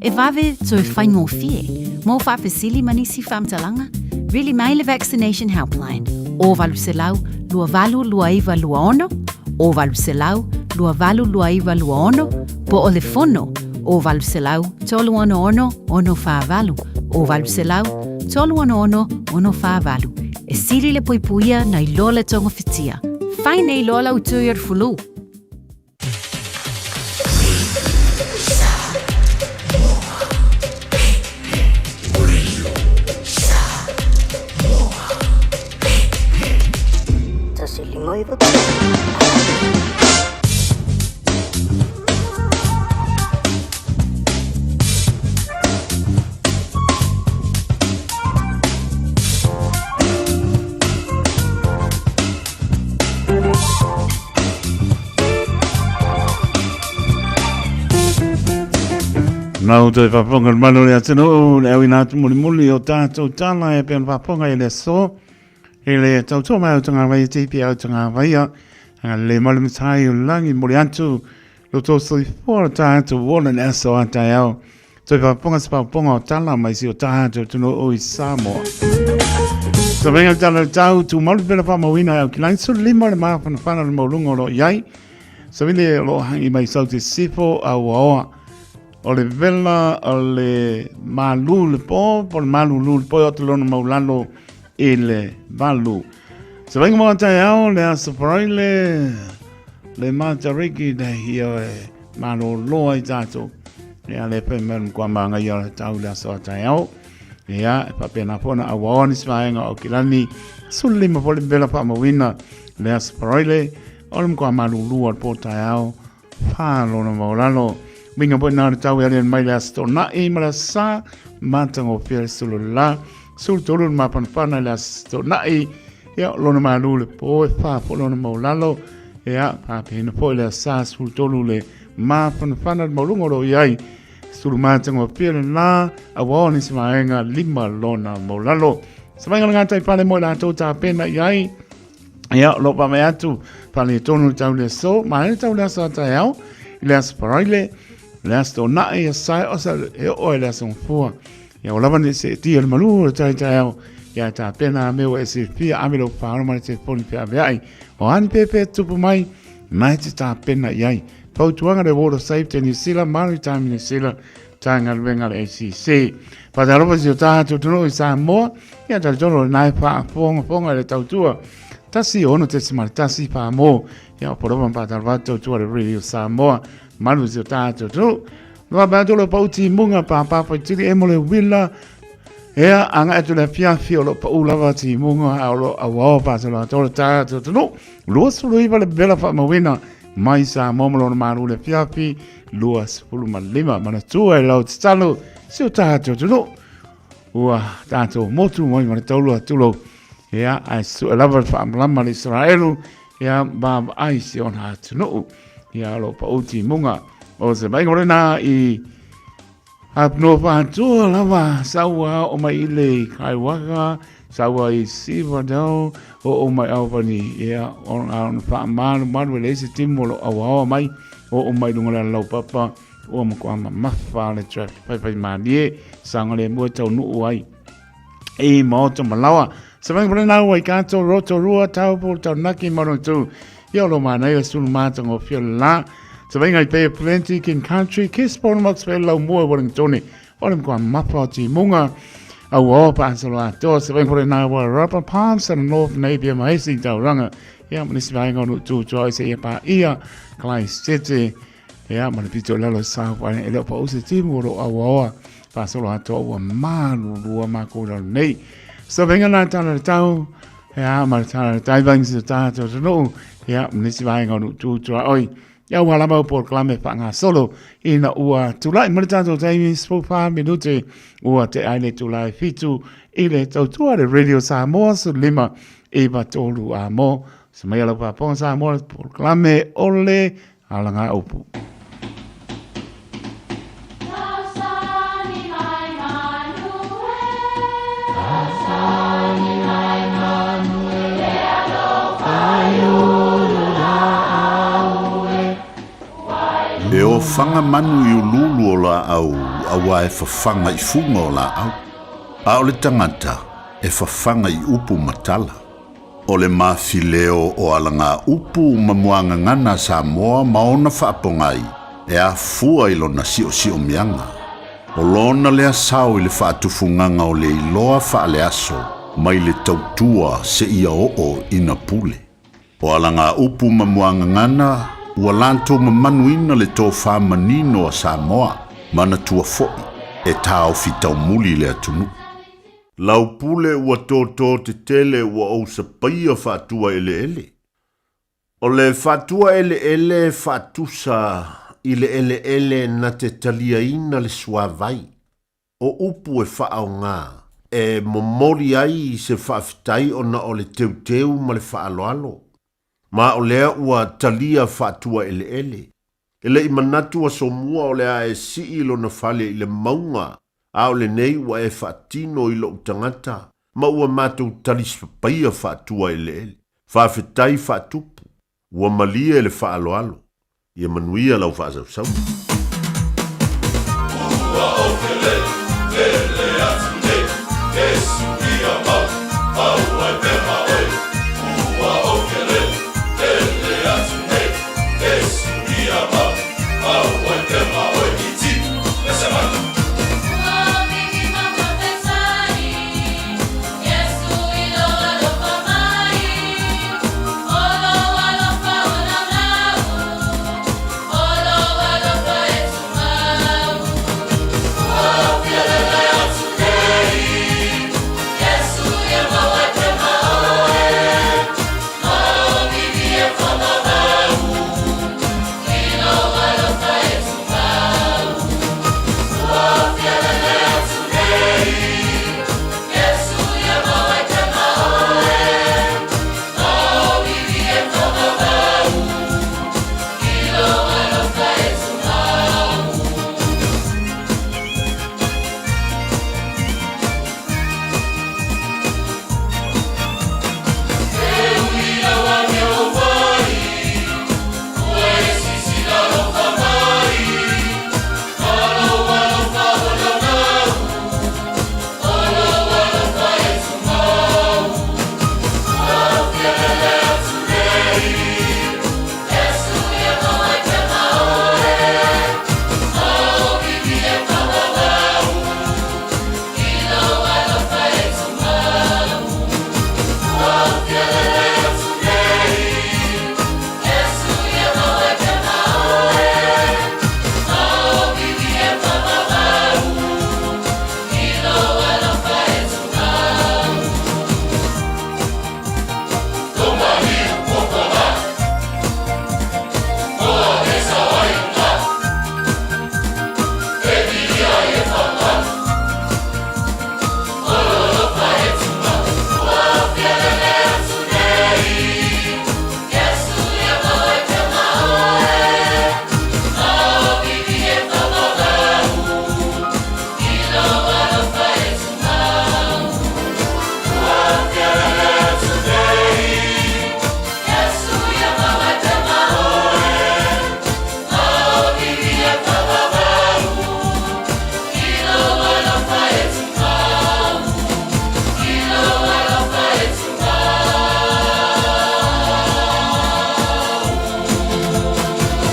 e vave toe faigofie. Mo faafesili ma nisi faamatalaga, vili mai le Vaccination Helpline, o 800 282926, o 800 282926, po o le fono, o 800 366 648, o 800 366 648. E sili le puipuia nai lo le togofitia. Fai nei loa lau tui o le fulu. Nau toe whaponga le manu le atunuu, le au ina atu mulimuli o tātou tala e pea whaponga i le aso. I le tautua mai au tanga waia te ipi au tanga waia, anga le malu matai o langi moli atu, lo tō soifua o tātou ola le aso a tae ao. Toi whaponga se whaponga o tala mai si o tātou tunu o i Samoa. Sa venga tala tau tu malu pela whamauina au ki langi sulu lima le maafana whana le maulunga o lo iai. Sa vile o lo hangi mai sau te sifo au aoa. O le vela o le malu le po, po le malu lu le po o te lona maulalo i le valu. Sa venga mo tae ao le aso paraile le matariki le hia e malo loa i tātou. Ia le pe mea kua maanga ia le tau le aso a tae ao. Ia, e papena pona a waoni svaenga o kilani. Sulu lima pole bela pa mawina le aso paraile. O le mkua malu lua le po tae ao. Whā lona maulalo. Winga po nā tau e alian mai le aso tōna'i ma le aso sā. Mātanga o pia le sulu la. Sulu tolu le māpanapana le aso tōna'i. Ia, lona malu le po e whā po lona maulalo. Ia, pāpehina po le aso sā sulu tolu le māpanapana le maulunga o lo iai. Sulu mātanga o pia le la. A wao ni se maenga lima lona maulalo. Sa vainga le ngātai pale mo i lātou tā pena i ai. Ia, lo pa me atu, pale tonu tau le so, ma le tau le aso ata ao, i le aso paraile, le aso tō nae, ia sai o sa e o e le aso ngfua. Ia, o lava ne se tia le malu o tai tai ao, ia tā pena a meo e se fia ame lo whaaro mai te poni pe ave ai. O ani pepe tupu mai, nai te tā pena i ai. Fautuaga le Water Safety New Zealand, Maritime New Zealand, Tāngaluenga le ACC. Whataropa si o tātou tunu i Samoa, ia tali tonu le nai wha fonga fonga le tautua. Tasi ono te si mara tasi wha mō. Ia o poropa whataropa tautua le Radio Samoa. Maru si o tātou tunu. Loa pā tolo pauti munga pā pāpa i tiri e mo le wila. Ea anga atu le fiafi o lo pa ulawa ti munga a o lo awao pā tolo tolo tātou tunu. 29 le bela wha mawina. Mai Samoa ma lona malu le fiafi 25 manatua e lau tatalo si o tātou atunuu ua tātou motu mai ma le taulu atu lou. Ia, ae sue lava le faamalama le Isaraelu, ia vaavaai si ona atunuu. Ia, o lo o pau timuga. O se vaaiga o lena i Apnoa whātua lava, saua o mai i le Kaiwaka, saua i Sivadao, o o mai Albany, ia, o ona wha malu malu e le isi timu o lo awaoa mai, o o mai lunga le lau papa, ua matua mamafa le traffic whai whai mālie, sanga le mua tau nuu ai. I maoto malawa. Sa venga pole nau ai kato Rotorua, Taupo, Taranaki, Manawatu. Ia o lo mānai o sulu mātanga o fia la. Sa venga i Bay of Plenty, King Country, Gisborne, Moxville, lau mua Wellingtone. O le mkoa mapa o timunga. Au o pa asolo atoa. Sa venga pole nau a Rubber Palms, sa North Napier, Mahesi, Tauranga. Ia manisi vaenga o nutu tua i se ia pa ia, Christ City. Ia, ma le pito lalo sa wa e le pa o se timu o lo awaoa. Faasolo atoa ua malulua mākou lalo nei. So venga nā tala le tau, ia, ma le tala le tai vangi se tātou atunuu, ia, ma nisi vaega o nuu tūtua oi. Ia ua lama o polokalame whaangasolo ina ua tulai ma le tātou taimi 14 minute ua te ai le tulai fitu i le tautua le Radio Samoa su lima iwa tolu a mo. Sa mai ala whaaponga Samoa le polokalame o le Alanga upu. E ofaga manu i uluulu o laau auā e fafaga i fuga o laau, a o le tagata e fafaga i upu ma tala. O le mafileo o alagaupu ma muagagana a Samoa ma ona faapogai e afua i lona siosiomiaga. O lona lea sao i le faatufugaga o le iloa faaleaso mai le tautua seia oo ina pule. O alagaupu ma muagagana ua latou mamanuina le tofa manino a Samoa, manatua foi e taofi taumuli le atunuu. Lau pule ua tōtō tetele ua ou sapaia faatua eleele. O le faatua eleele faatusa i le eleele na te taliaina le suavai. O upu e faaoga e momoli ai se faafetai ona o le teuteu ma le faaaloalo. Ma o lea ua talia faatua eleele. E le i manatu aso mua o le a e sii lona fale i le mauga, a o lenei ua e faatino i lou tagata, ma ua matou talisapaia faatua eleele. Faafetai faatupu. Ua malie le faaaloalo. Ia manuia lau faasausauga. Ua ou kele, kele atu nei, Iesu ia mau, mau ai pea ma oe. Ua ou kele, kele atu nei, Iesu ia mau, mau ai pea ma oe. I ti, me se manu.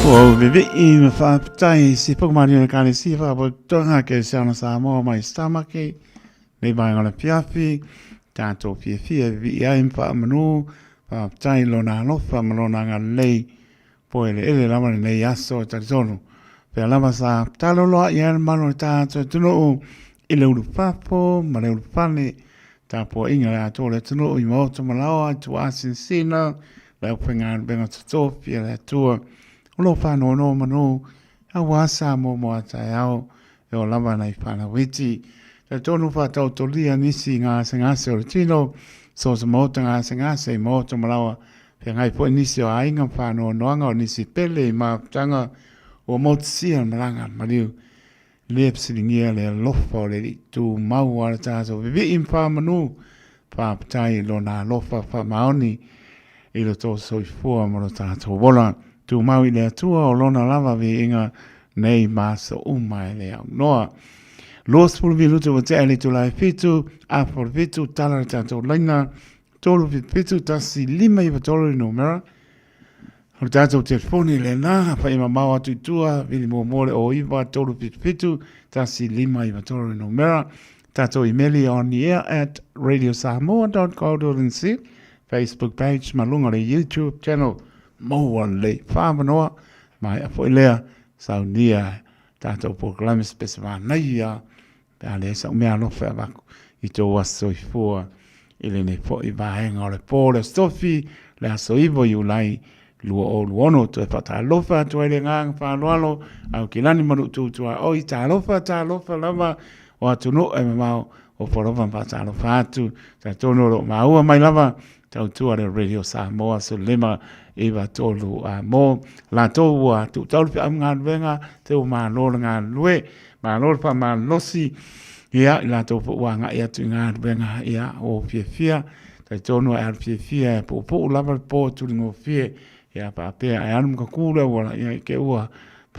Ua ou vevii ma faafetai i se Pokomani o le Ekalesia Faapotopotoga Kerisiano Samoa mai Stamaki, nei vaega o le afiafi, tatou fiafia e vevii ai ma faamanu, faafetai i Lona alofa ma Lona agalelei, poeleele lava lenei aso e talitonu. Pea lava sa tatalo loa i ai le mamalu o le tatou atunuu i le ulufafo ma le ulufale, tapuaiga le atoa o le atunuu i maota ma laoa i tuaasinasina, le aufaigaluega totofi a le Atua o lo o faanonomanu aua Samoa mo a taeao e oo lava nai fanau iti. Talitonu faataotolia nisi gasegase o le tino, so o se maota gasegase i maota ma laoa Feagai foi nisi o aiga ma faanoanoaga o nisi pele i mafutaga ua motusia le malaga a le maliu. Le fesiligia le alofa o le Alii Tumau a le tatou vivii ma faamanu, faafetai i Lona alofa faamaoni i lo tou soifua ma lo tatou ola. Tumau i le Atua o Lona lava viiga nei ma aso uma e le aunoa. 20 minutu ua tea i le itula e 7, afa o le 7, tala le tatou laina 3 7 1 5 9 3 le numera o le tatou telefoni lena, fai mamao atu i tua, vili muamua le 09 3 7 1 5 9 3 le numera. Tatou imeli on the air at radiosamoa.co.nz, Facebook page ma luga o le YouTube channel. Maua lelei whaamanoa, maea foi lea, saunia tatou polokalame spesivanaia Pe a leai sau mea alofa e avatu i tou aso soifua i lenei foi vaega o le po o le Aso Tofi, le aso 9 o Iulai 2026. Toe faatalofa atu ai le agaga faaaloalo, Aukilani ma Luutu Tuaoi, talofa, talofa lava o atunuu e mamao, opo lava ma faatalofa atu. Talitonu o lo o maua mai lava tautua le Radio Samoa 15 9 3 a mo latou ua tuutau le feau ma galuega, te ua malo le galulue. Malo le faamalolosi, ia, i latou foi ua agai atu i galuega, ia, ua fiafia, talitonu e alu fiafia e puupuu lava le po tuligofie, ia, faapea e alu ma kakū le auala, ia, i te ua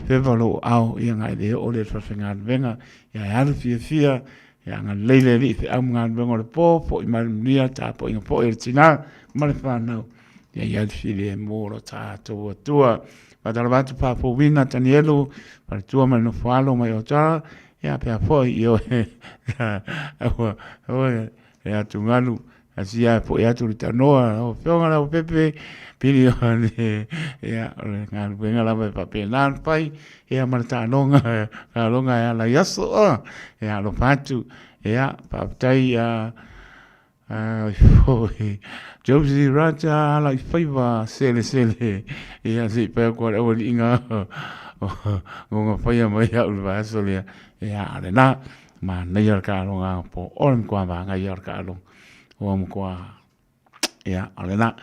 feva lou ao, ia, na e le oo lea i le falefaigaluega, ia, e alu fiafia, ia, agalelei le Alii i feau ma galuega o le po, foi mai le manuia, tapuaiga foi a le tina ma le fanau, ia i ai le filemu o lo tatou Atua. Faatalofa atu Faafouina Tanielu, faletua ma le nofo alo mai Otara, ia pea foi i oe aua aua e atugalu asia e foi atu le tanoa lau afioga lau pepe pili o le ia o le galuega lava e faapena ona fai ia ma le taaloga taaloga e ala i aso ia alofa atu ia faafetai ia Ai foi, Josie Raja ala i faiva selesele, ia se i pai aku a le aualiiga o faia mai au le vaiaso lea, ia a lena, manaia le taaloga po o le matua manaia o le taaloga, ua matua, ia o lena.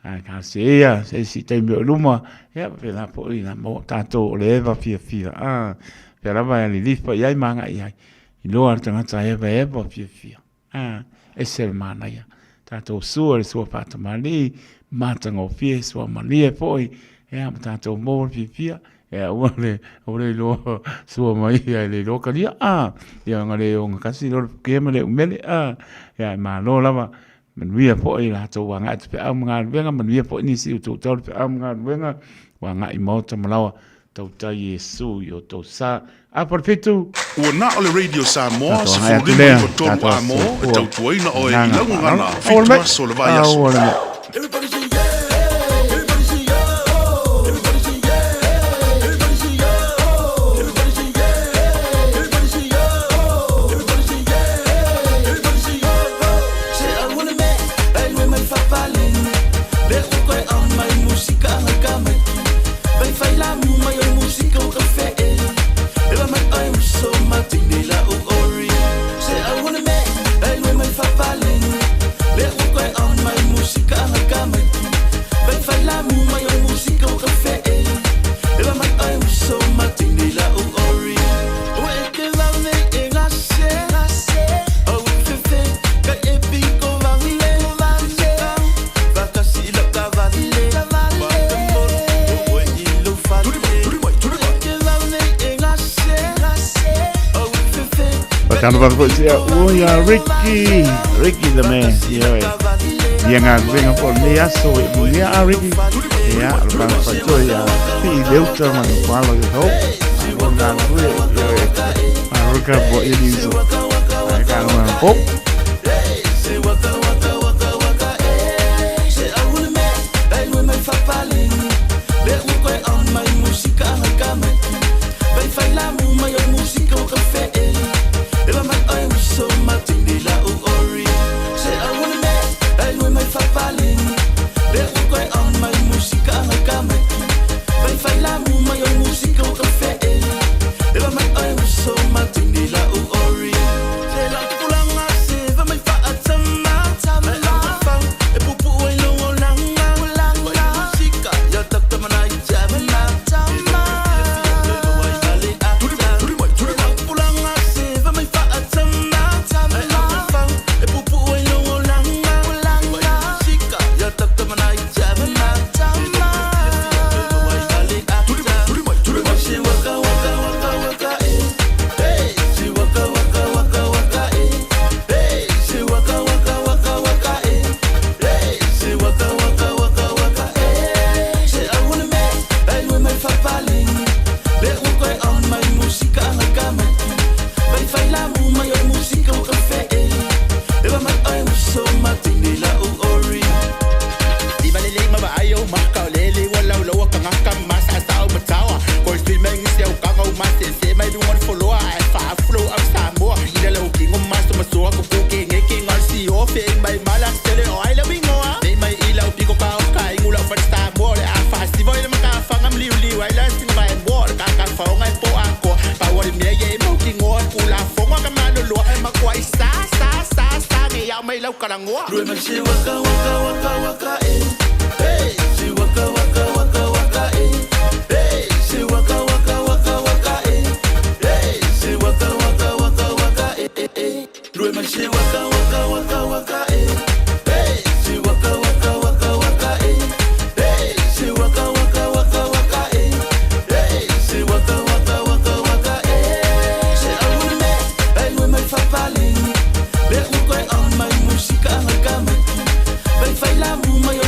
Ae talosia ia se isi taimi o i luma, ia faapena foi ona maua tatou o le eva fiafia, a, pea lava e lilifa i ai ma agai i ai, iloa le tagata e evaeva fiafia. A, ese le manaia. Tatou sua le sua faatamalii, matagofie, sua malie foi, ia ma tatou maua le fiafia, ia aua le, aua le iloa sua mai ia e le iloa kalia, a, ia ona le ogatasi lea o le fukia ma le umele, a, ia e malo lava, manuia foi i latou ua agai atu feau ma galuega, manuia foi nisi ua tuutau le feau ma galuega, ua agai i maota ma laoa, Tautai Iesu i o tou sa. Apa le 7. Ua na o le Radio Samoa 15 93 a mo e tautuaina oe i lau gagana 7 aso o le vaiaso. Tana whakapau tia, o ia Ricky, Ricky the man, ia oe. Ia galuega po o lenei aso e mulia a Ricky. Ia, o le panga faitoa ia pii le uta ma le palo i ho. Malo le galulue, ioe. Malo le tapuaʻi le uso. Ae taaloga anapo. Mai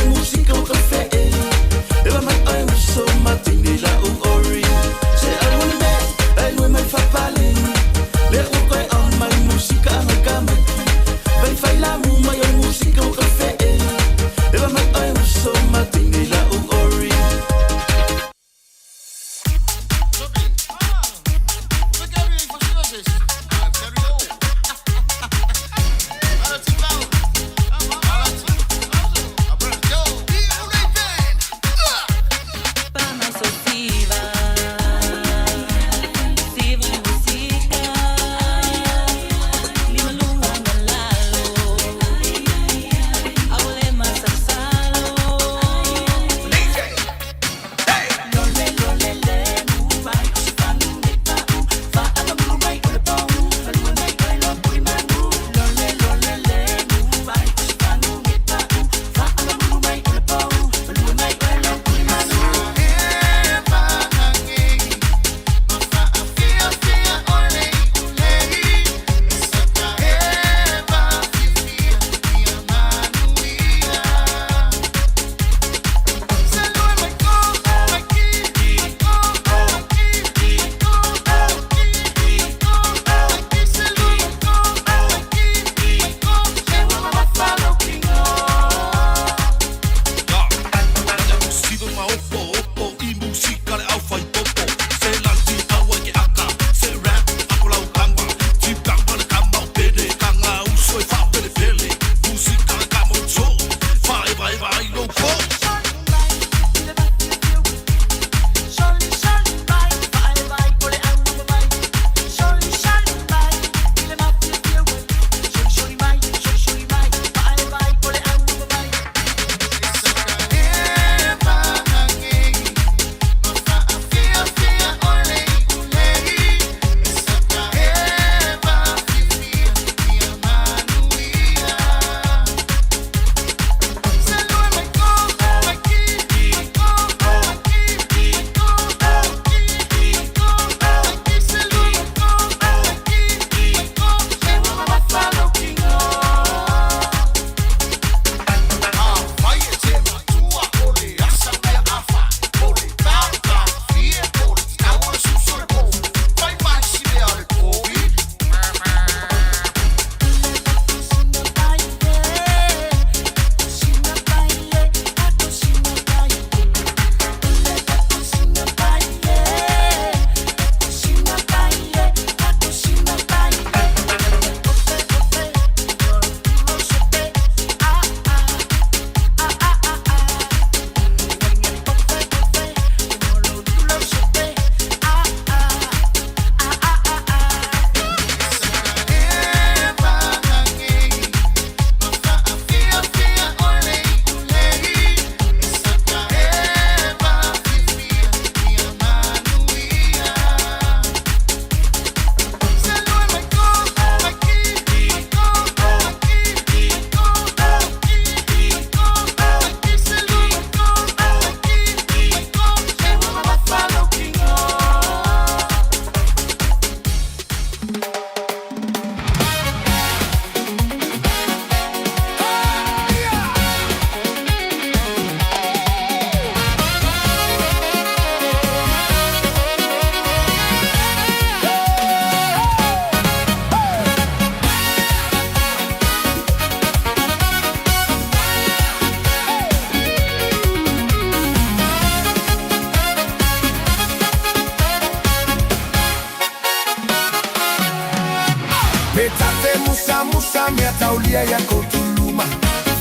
ia ia kotuluma.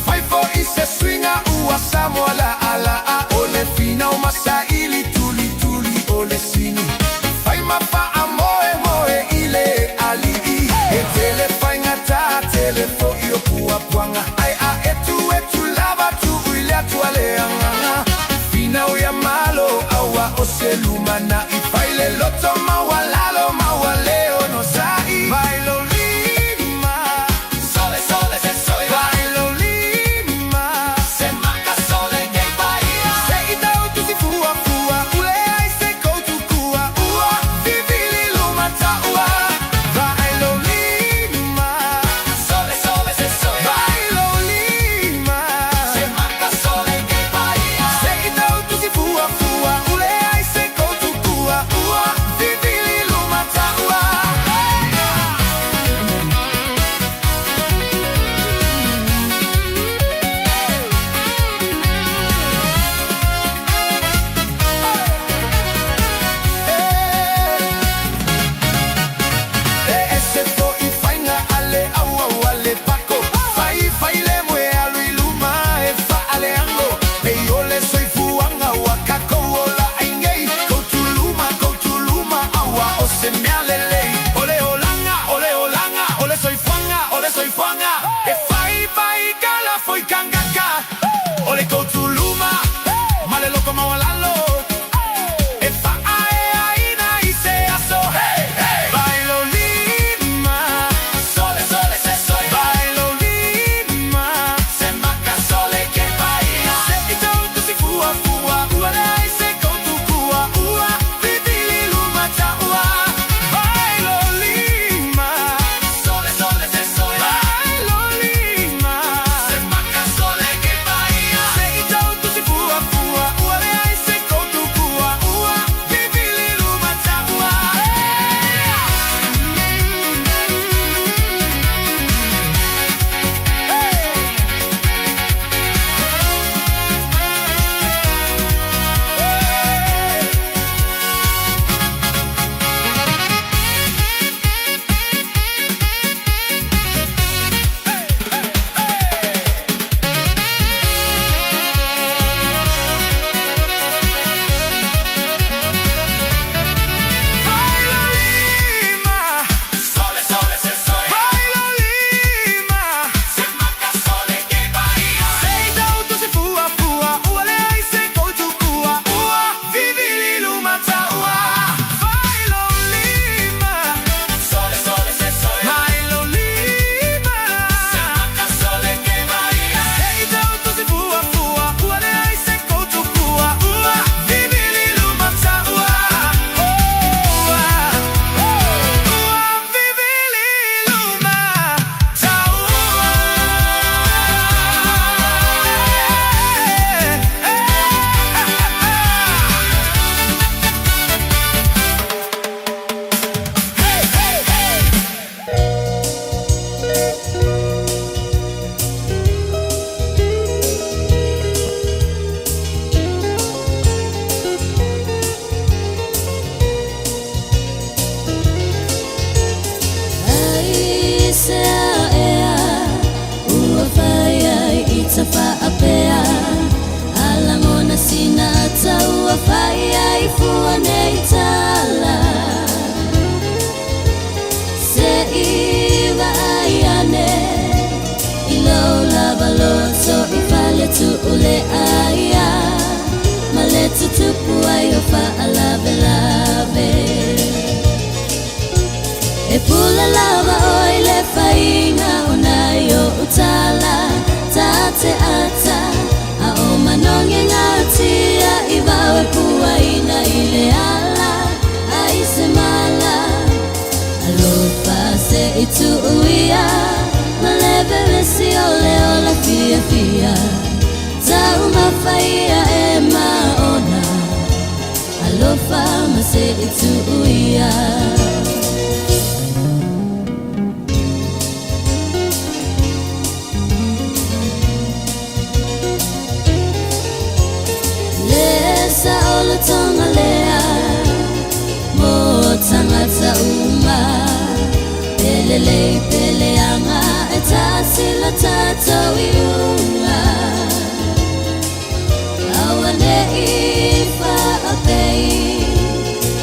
Fai fo'i se suiga ua Samoa la'ala'a o le finau masaili tulituli o le sini. Fai ma fa'amoemoe i le ali'i e tele faigata tele fo'i o puapuaga ae a etuetu lava tu'u i le Atua le agaga. Finau ia Malo auā o se lumana'i fai le loto maualalo maua le onosa'i. Vai lou lima sole sole se soi vai lou lima se maka sole kei paia se i tau tusi fuafua ule ai se koutukua ua vivili luma ta'ua. Vai lou lima sole sole se soi vai lou lima se maka sole kei paia se i tau tusi fuafua ule ai se koutukua ua vivili luma ta'ua. E ese fo'i faiga a le auau a le pako faifai le moe alu i luma e fa'aleago pei o le soifuaga ua kakou ola ai nei koutuluma koutuluma auā o se mea lelei o le olaga o le olaga o le soifuaga o le soifuaga e faifai kala foi kagaka o le koutuluma ma le loto maualalo e fa'aeaina i se aso. Hey, hey! Vai lou lima sole sole se soi vai lou lima se maka sole ke paia se i tau tusi fuafua ua leai se koutukua ua vivili luma ta'ua. Vai lou lima sole sole se soi vai lou lima se maka sole ke paia se i tau tusi fuafua ua leai se koutukua ua vivili luma ta'ua. Vai lou lima sole sole se soi vai lou lima se maka sole ke paia se i tau tusi fuafua ua leai se koutukua ua vivili luma ta'ua. Vai lou lima sole sole se soi vai lou lima se maka sole ke paia se i tau tusi fuafua ua leai se koutukua ua vivili luma ta'ua. Ua vivili luma ta'ua. Ai se ea ua fai ai i tafa'apea alagona sina ata ua fai ai fua nei tala se'i vaai ane i lou lava loto i fale tu'u le aia ma le tutupu ai o fa'alavelave. E pule lava oi le faiga o nai o utala ta te ata a o manogi gatia i vao e puaina i le ala ai se mala. Alofa se i tu'uia ma le vevesi o le ola fiafia taumafaia e maona. Alofa ma se i tu'uia. Le sa o le tonga lea mo tagata uma pele lei pele. leanga e tasi la tātou i unga. Aua nei whaapei,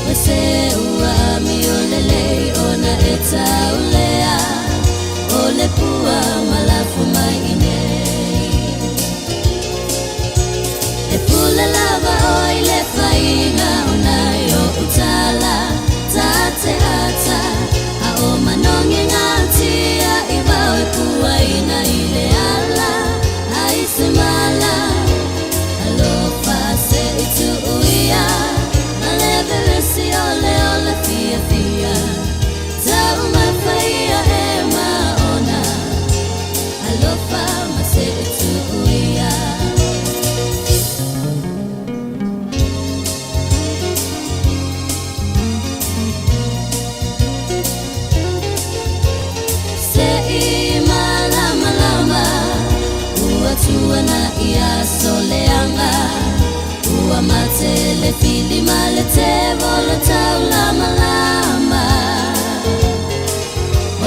ma se ua mi o le lei ona e taulea, o le pua malafu mai i nei. E pule lava oi le whainga o nai o utala, tā te ata, a o manonge ngā tia i wau e pua ina i le ala, ai se mala. Alofa se i tu uia, ma le veresi o le o le fia fia. Tau mawhaia e maona, alofa ma se i tu uia. Se i malama lama, ua tuana ia soleanga. Ua mate le fili ma le te volo tau lama lama.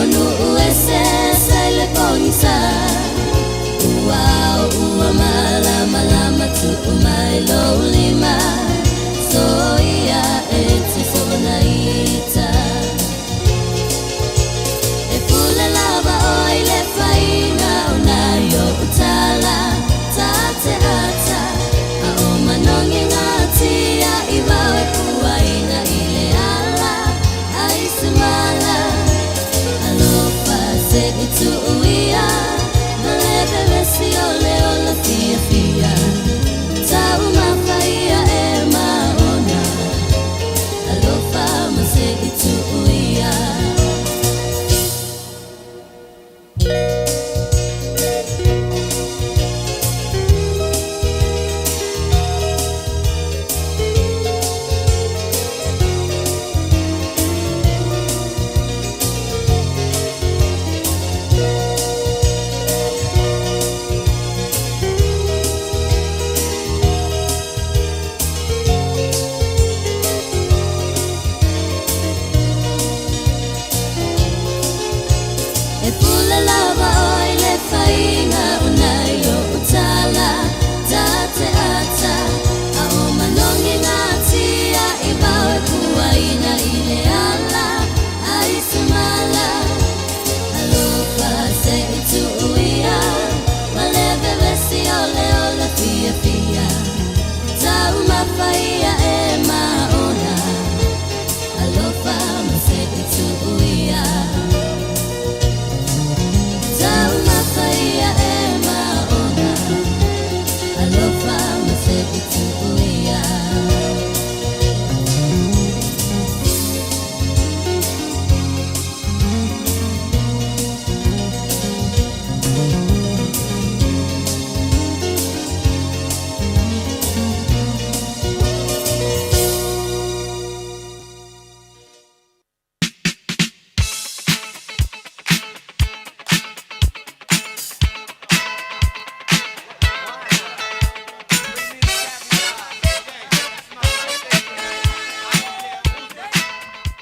Onu ue se se le pongisa, ua o ua malama lama tu umai lo lima. So ia e te sona ita. E pule lava oi le whainga o nai o utala, tā te ata, a o manonge ngā tia i wau e pua ina i le ala, ai se mala. Alofa se i tu uia, ma le veresi o le o la fia fia. Tau mawhaia e maona, alofa ma se i tu uia. E pule lava oi le whainga o nai o utala, tā te ata, a o manonge ngā tia i wau e pua ina i le ala, ai se mala. Alofa se i tu uia, ma le veresi o le o le fia fia. Tau mawhaia e maona, alofa ma se i tu uia. Tau mawhaia e maona, alofa ma se i tu uia.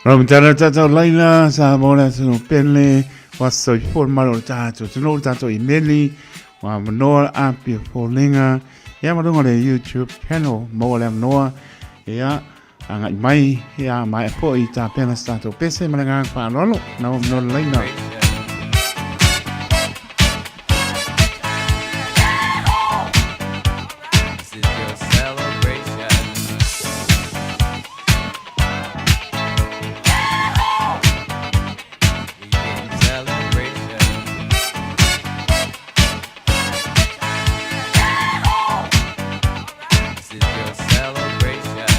Ramatana tātou laina, sa mōna tino pele, wa soifua malo o tātou tino, tātou i meli, wa manoa apia fōlinga, ia marunga le YouTube channel, mō le manoa, ia angai mai, ia mai po i tā pena sa tātou pese, ma le ngā whālolo, na o manoa laina. This is your celebration. We can celebration. This is your celebration.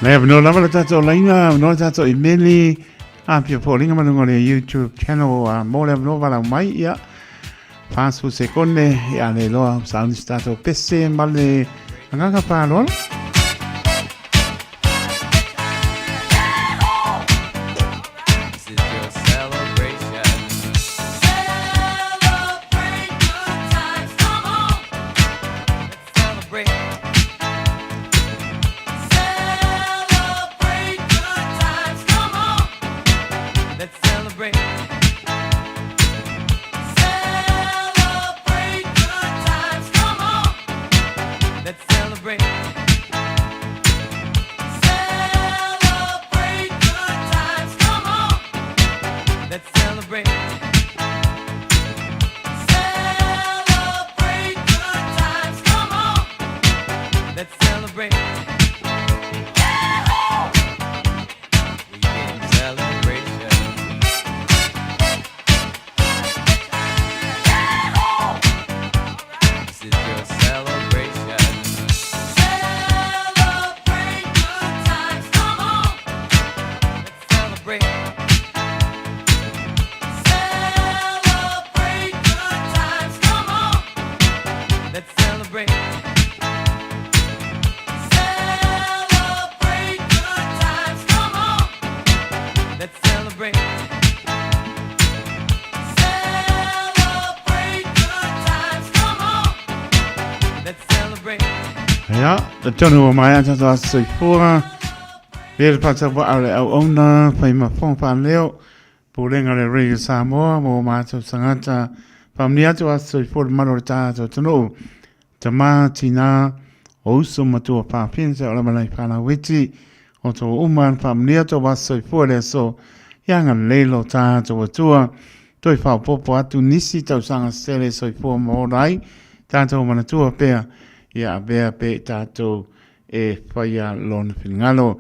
Le avanoa lava le tatou laina, avanoa le tatou imeli, apia foliga ma luga o le YouTube channel a mo le avanoa valaau mai, ia, 40 sekone, ia le loa sauni se tatou pese ma le agaga faaaloalo. This is your celebration. Celebrate good times, come on. Let's celebrate. Celebrate good times, come on. Let's celebrate. Celebrate good times, come on. Let's celebrate. Celebrate good times, come on. Let's celebrate. Celebrate good times, come on. Let's celebrate. Weekend celebration. This is your celebration. Celebrate good times, come on. Let's celebrate. Celebrate good times, come on. Let's celebrate. Celebrate good times, come on. Let's celebrate. Celebrate good times, come on. Let's celebrate. Ia, le tonu o mai ata tatou aso soifua, le le faatauvaa o le auauna, fai ma fofoga faaleo, Pulega o le Radio Samoa mo matou tagata, faamanuia atu aso soifua le mamalu o le tatou atunuu, tama, tina, o uso ma matua fafine o lava nai fanau iti, o tou uma na faamanuia tou aso soifua i le aso, ia agalelei lo tatou Atua, toe faaopoopo atu nisi tausaga sele soifua ma ola ai, tatou manatua pea, ia avea pea i tatou e faia lona finagalo.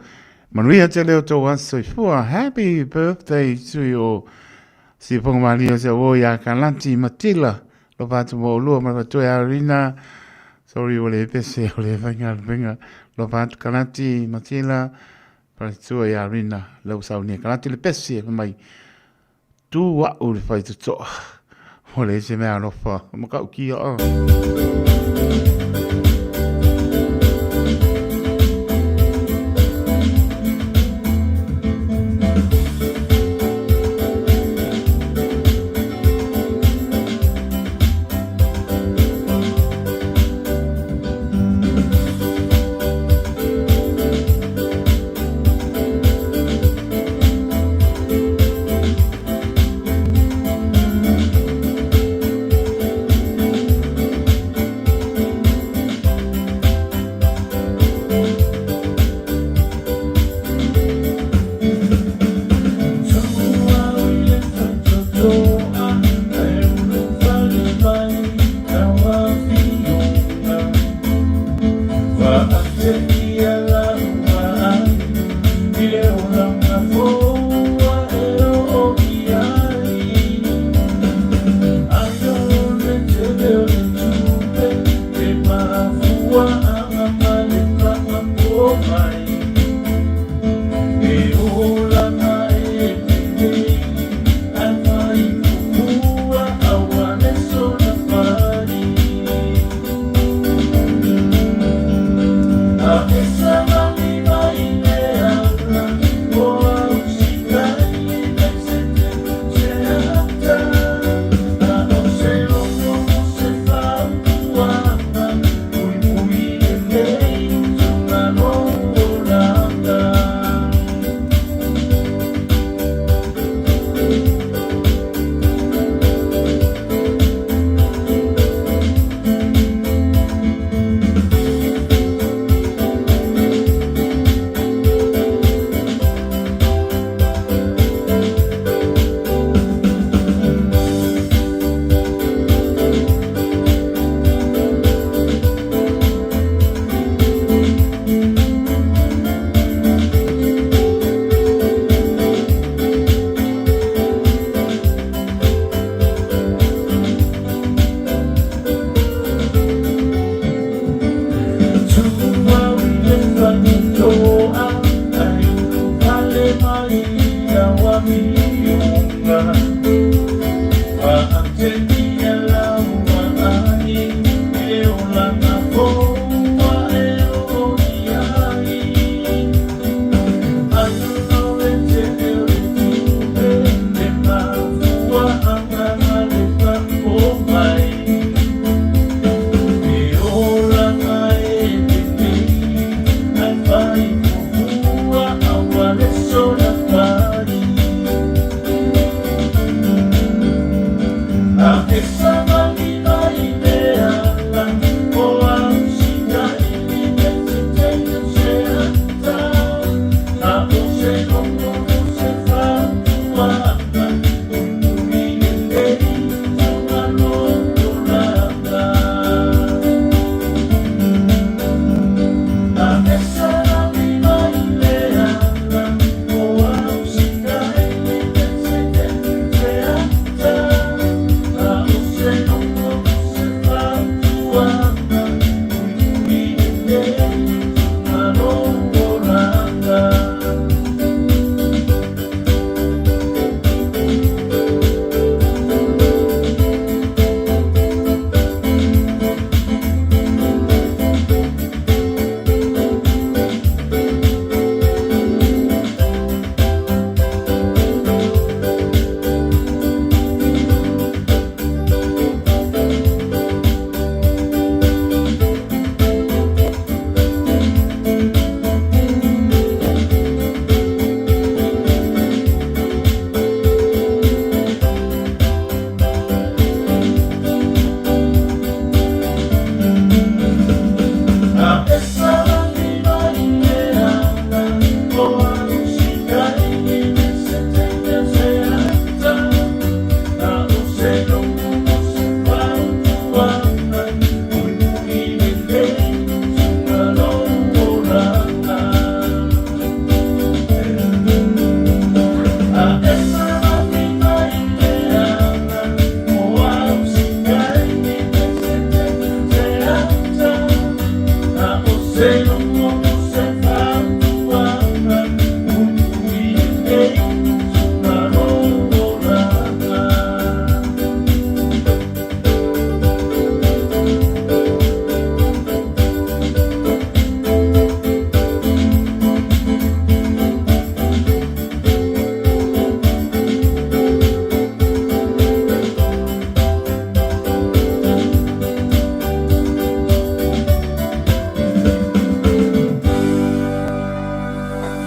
Manuia tele o tou aso soifua. Happy birthday to your Siafoga Malia o se auo ia Kalati Matila. Lofa atu mo olua ma le fatoe Arina. Sorry ua le pese o le faigaluega. Lofa atu Kalati Matila. Faletua ia Arina. Lea ua saunia Kalati le pese e fai mai. Tu a'u le faitotoa. Ua leai se mea alofa. Matautia.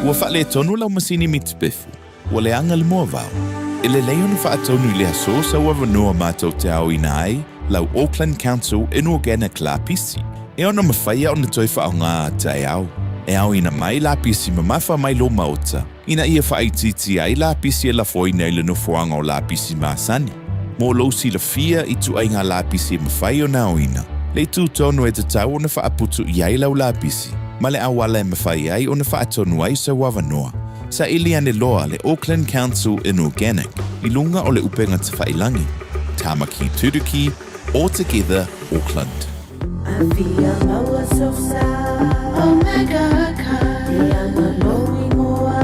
Ua faaletonu lau masini miti pefu, ua leaga le moavao. E lelei ona faatonu i le aso sau avanoa matou te aoina ai lau Auckland Council Inorganic lapisi, e ono mafaia ona toe faaaoga a taeao. E aoina mai lapisi mamafa mai lou maota, ina ia faaitiitia ai lapisi e lafoina i le nofoaga o lapisi masani. Mo lou silafia i ituaiga lapisi e mafai ona aoina, le itu tonu e tatau ona faaputu i ai lau lapisi, ma le auala e mafai ai ona faatonu ai sau avanoa. Saili ane loa le Auckland Council Inorganic i luga o le upega tafailangi, Tamaki Turuki, All Together Auckland. Afia maua sosa Omega Car Leaga lou ingoa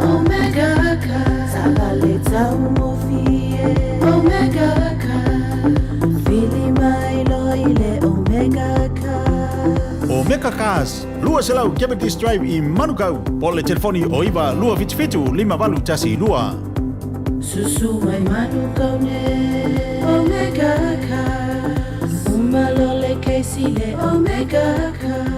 Omega Car Taavale taugofie Omega Car Vili mai loa i le Omega Car Omega Cars, 200 Cavendish Drive i Manukau, po o le telefoni o 9 277 5812. Susu mai Manukau nei Omega Cars Uma loa le kesi le Omega Cars.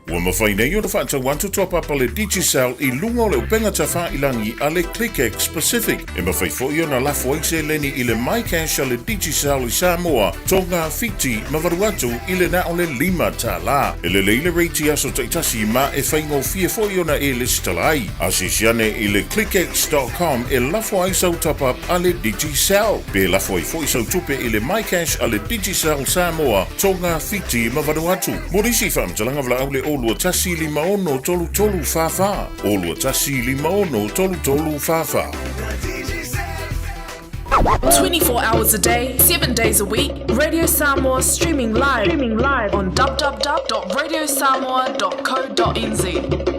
Ua mafai nei ona faatau atu top-up a le Digicel i luga o le upega tafailangi a le ClickX Pacific. E mafai foi ona lafo ai seleni i le MyCash a le Digicel i Samoa, Tonga, Fiti ma Vanuatu i le na o le $5. E lelei le rate i aso taitasi ma e faigofie foi ona e lesitala ai. Asiasi ane i le clickx dot com e lafo ai sau top-up a le Digicel. Pe lafo ai foi sau tupe i le MyCash a le Digicel Samoa, Tonga, Fiti ma Vanuatu. Mo nisi faamatalaga valaau le 0 21 56 33 44, 0 21 56 33 44. 24 hours a day, 7 days a week, Radio Samoa streaming live, streaming live on www.radiosamoa.co.nz.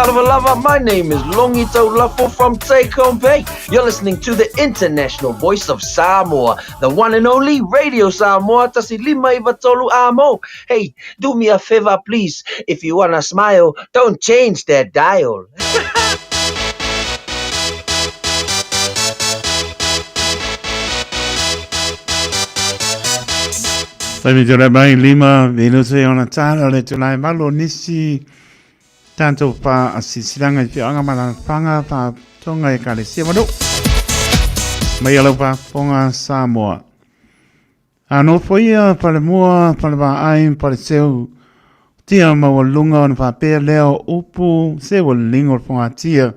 Talofa my name is Longi Taulafo from Take Home Bay. You're listening to the international voice of Samoa, the one and only Radio Samoa Tasi Lima Iva Tolu Amo. Hey, do me a favor, please. If you wanna smile, don't change that dial. Taimi te mai lima minute ona tāna le tūnai malo nisi tātou pā a sisilanga i whianga mana whanga pā tonga e kare sia manu. Mai alau pā ponga Samoa. A nofoia palemua, palevaai, paleseu, tia maualuga ona faapea lea o upu se ua liliga o le fogatia,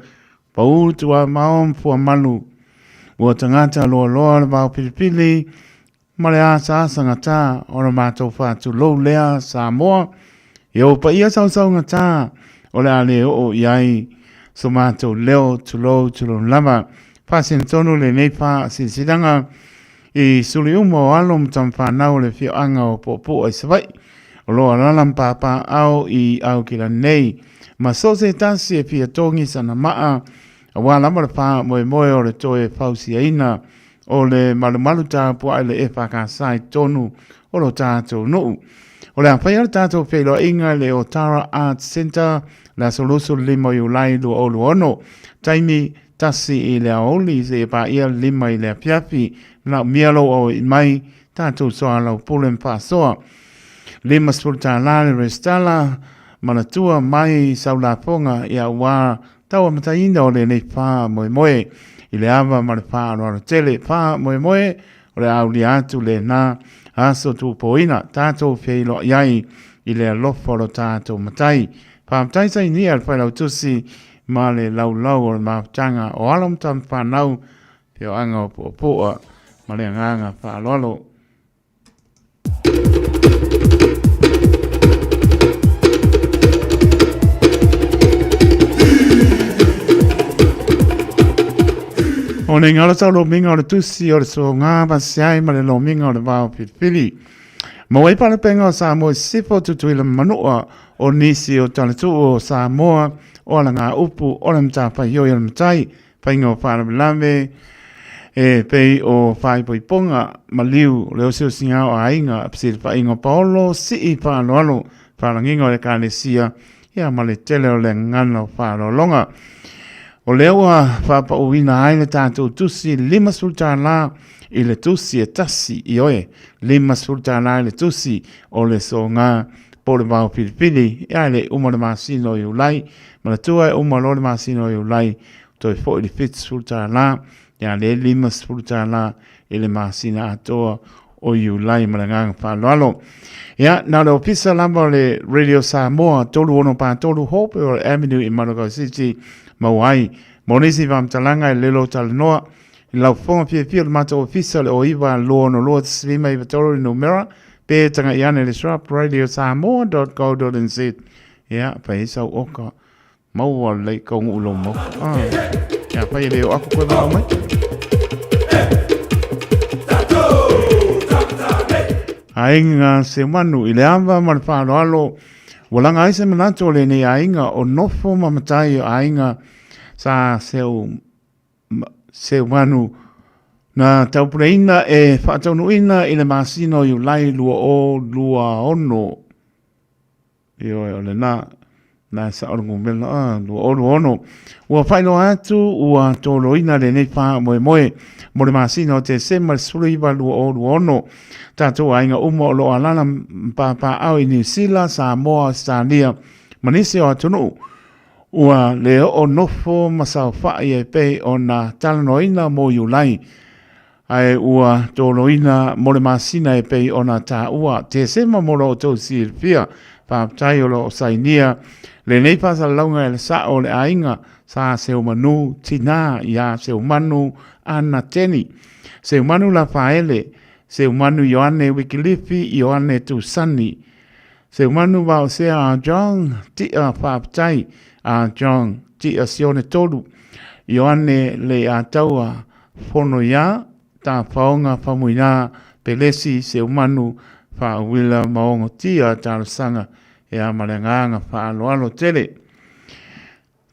pau tuamao ma fuamalu. Ua tagata loaloa le vaopilipili ma le asaasagatā o le matou faatulou lea Samoa i ou paia sausaugatā o le a le oo i ai so matou leo tulou tulou lava. Faasino tonu lenei faasilasilaga I suli uma o alo ma tama whanau o le whioanga o Puapua i Savaii, o lo alala ma pāpāao i Aukila nei. Ma so se tasi e fia tongi sana maa, auā lava le whaamoemoe o le toe fausiaina o le malumalu tāpua i le EFKS i tonu o lo tātou nuu. O le a whaia le tātou wheiloaiga i le Otara Arts Centre le aso 25 o Iulai 2026. Taimi, Tasi i le aoauli seia paia le lima i le afiafi, manaomia lou aua'i mai, tatou soalaupule ma faasoa. 50 tālā le resitala, manatua mai sau lafoga ia aua tauamataina o lenei faamoemoe i le ava ma le faaaloalo tele. Faamoemoe o le a aulia atu lena aso tupoina, tatou feiloai ai i le alofa o lo tatou Matai. Faafetai sainia le Failautusi ma le laulau o le mafutaga o alo ma tama whanau, whioanga o Puapua ma le agaga faaaloalo. O nei ngala tau lomiga o le tusi o le soga vasiai ma le lomiga o le vao filifili. Maua ai palepenga o Samoa i sisifo Tutuila ma Manua o nisi o Talatuu o Samoa o ala ngā upu o le matawhaioi o le matai, whainga o whaalavelave, e pei o whaipoiponga, maliu, le osiosinga o aiga, psilifaiga o Paolo, sii whaaloalo, whalangiga o le Ekalesia, ia ma le tele o le gagana o faaaloaloga. O lea ua faapauina ai le tatou tusi $50 i le tusi e tasi, ioe, $50 i le tusi o le soga po o le vao filifili, ia e le i uma le masina o Iulai, manatua e uma loa le masina o Iulai, toe foi le $70, ia le $50 i le masina atoa o Iulai ma le agaga faaaloalo. Ia, na o le ofisa lava o le Radio Samoa, 3643 Hopewell Avenue i Manukau City, maua ai. Mo nisi faamatalaga e lelo talanoa, i lau fofoga fiafia o le matou ofisa o le 09 262 593 le numera, pe tagai ane le shrub radiosamoa.co.nz. Ia, fai ai sau oka. Maua lelei kaunuu lou mau. Ah. Ia fai e le o aku koe vanau mai. Aiga Seumanu i le ava ma le faaaloalo ua laga ai se manatu o lenei aiga o nofo ma matai o aiga sa seu Seumanu na taupuleina e faataunuuina i le masina o Iulai 2026. Ioe, o lena, na e sao le gumela, ah, 26. Ua faailoa atu, ua toloina lenei faamoemoe mo le masina o Tesema le 19 2026. Tatou aiga uma o lo o alaala ma papaaao i Niu Sila, Samoa, Ausetalia ma nisi o atunuu ua le oo nofo ma saofai e pei ona talanoaina mo Iulai. Ae ua toloina mo le masina e pei ona taua Tesema mo lo outou silafia. Faafetai o lo o sainia lenei faasalalauga e le sao o le aiga sa Seumanu tinā iā Seumanu Ana Teni, Seumanu Lafaele, Seumanu Ioane Wikilifi Ioane Tusani, Seumanu Vaosea a John Tia Faafetai a John Tia Sione Tolu, Ioane Leiataua Fono iā Tāwhaonga Famuinā Pelesi Seumanu Faauila Maogotia Talosaga e a ma le agaga faaaloalo tele.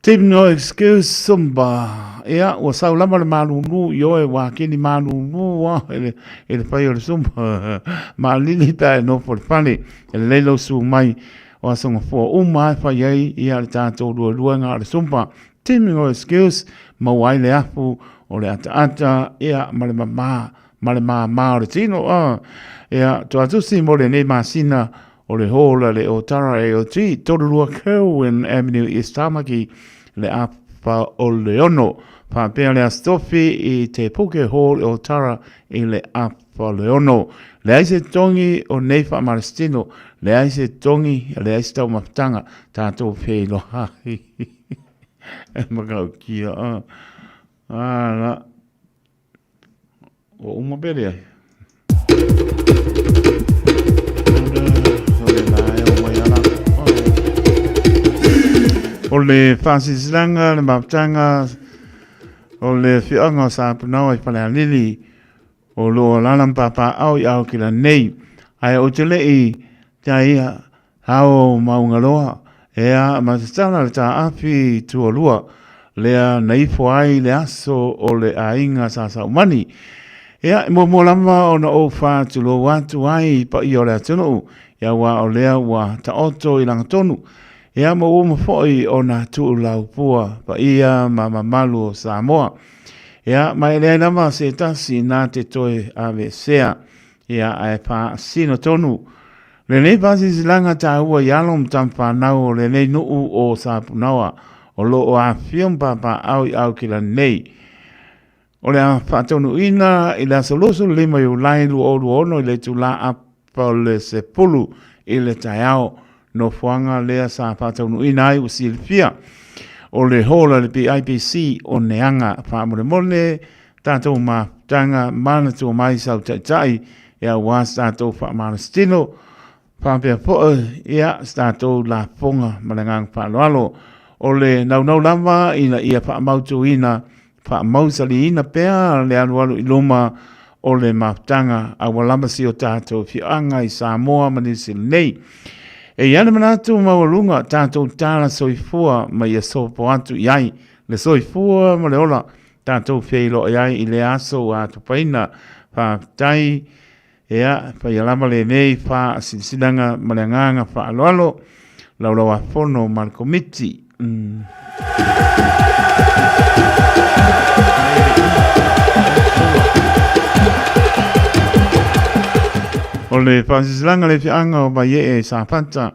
Team No Excuse Zumba. Ia, ua sau lava le malūlū i oe ua akini malūlū a i le, i le fai o le Zumba. Maalili pe a e nofo i le fale, e lelei lou su mai o aso gafoa uma e fai ai ia le tatou lualuaga o le Zumba. Team No Excuse, maua ai le afu o le ataata, ia, ma le mamā, ma le māmā o le tino. Ia, toatusi mo lenei masina O le hall a le Otara AOT, 32 Kerwin Avenue, East Tamaki, le afa o le ono. Faapea le Aso Tofi i Te Puke Hall i Otara i le afa o le ono. Leai se togi o nei faamalositino, leai se togi, leai se taumafataga, tatou feiloai. E makaukia. Ala. Ua uma pe leai. O le whāsisilaga, le mafutaga, o le whioanga o Sapunaoa i Falealili, o lo o lala mpapa'ao i Aokila nei. Ae o te lei te ia Ao Maungaloa, ea ma tatala le taafi tualua, lea na ifo ai le aso o le aiga sa Saumani. Ea, e muamua lava ona ou faatulou atu ai i paia o le atunuu, ia aua o lea ua taoto i lagatonu, ea ma ua uma foi ona tuulaupua paia ma mamalu o Samoa. Ea, ma e leai lava se tasi na te toe aveesea, ea ae faasino tonu Lenei faasilasilaga taua i alo ma tamafanau o lenei nuu o Sapunaoa o lo o afifio ma papaaao i Aukilani nei. O le a faataunuuina i le aso 25 Iulai 2026 i le itula apa o le 10 i le taeao. Nofoaga lea sa faataunuuina ai ua silafia o le hall a le PIPC o Neaga. Faamolemole tatou mafutaga manatua mai sau taitai ia aua se tatou faamalositino faapea foi ia se tatou lafoga ma le agaga faaaloalo. O le naunau lava ina ia faamautuina, faamausaliina pea le alualu i luma o le mafutaga aua lava si o tatou afioaga i Samoa ma Niu Sila nei. E i ai le manatu maualuga tatou tala soifua ma ia sopo atu i ai le soifua ma le ola tatou feiloai ai i lea aso ua atofaina. Faafetai, ea, faia lava lenei faasilasilaga ma le agaga faaaloalo, Laulau-a-Fono ma le Komiti. Mm. O le faasilasilaga le fiaga o Vaiee i Safata.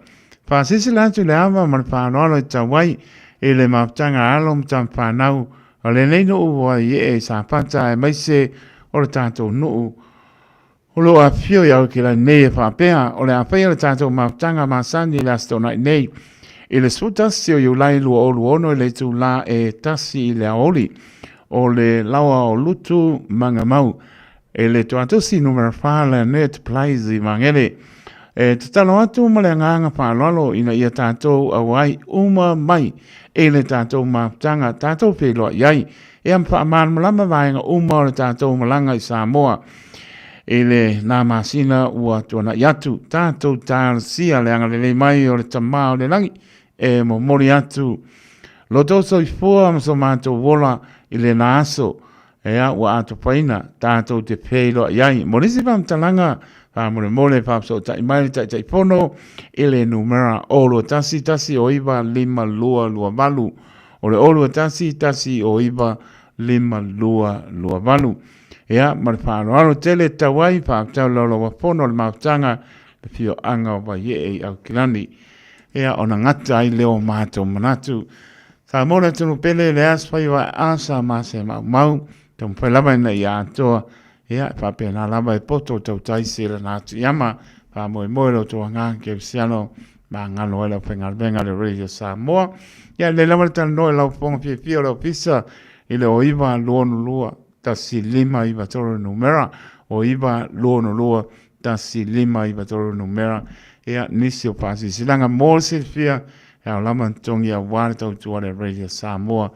Faasilasila atu i le ava ma le faaaloalo e tau ai i le mafutaga a alo ma tamafanau O lenei nuu ua i ee i Safata aemaise o le tatou nuu o lo o afifio i Aokilan nei e faapea, o le a faia le tatou mafutaga masani i le Aso Toonai nei i le 11 o Iulai 2026 i le itula e 1 i le aoauli o le laoa o Lutu Magamau E le toatusi numera 4 Leonard Place i Magele. E tatalo atu ma le agaga faaaloalo ina ia tatou auai uma mai i le tatou mafutaga tatou feiloai ai ia ma faamalamalama vaega uma o le tatou malaga i Samoa i le nā masina ua tuanai atu. Tatou talosia le agalelei mai o le Tama o le Lagi e momoli atu lo outou soifua ma so matou ola i lena aso Ea, ua atofaina tatou te feiloai ai. Mo nisi faamatalaga, faamolemole faafesootai mai le Taitaifono i le numera 021 109 5228. O le 021 109 5228. Ea, ma le faaaloalo tele tau ai, faafetai o le laulauafono o le mafutaga, le fioaga o Vaiee i Aukilani. Ea, ona gata ai lea o matou manatu. Samoa le atunuu pele le aso faiva asa ma se maumau, taumafai lava ina ia atoa, ia e faapena lava e poto tautai se lana atu i ama, faamoemoe lo outou agaga kerisiano ma galo ai le aufaigaluega a le Radio Samoa. Ia lelei lava le talanoa i lau fofoga fiafia o le ofisa i le 09 22 1593 numera, 09 22 1593 numera, ia nisi o faasilasilaga mo le silafia E ao lava ona totogi aua le tautua a le Radio Samoa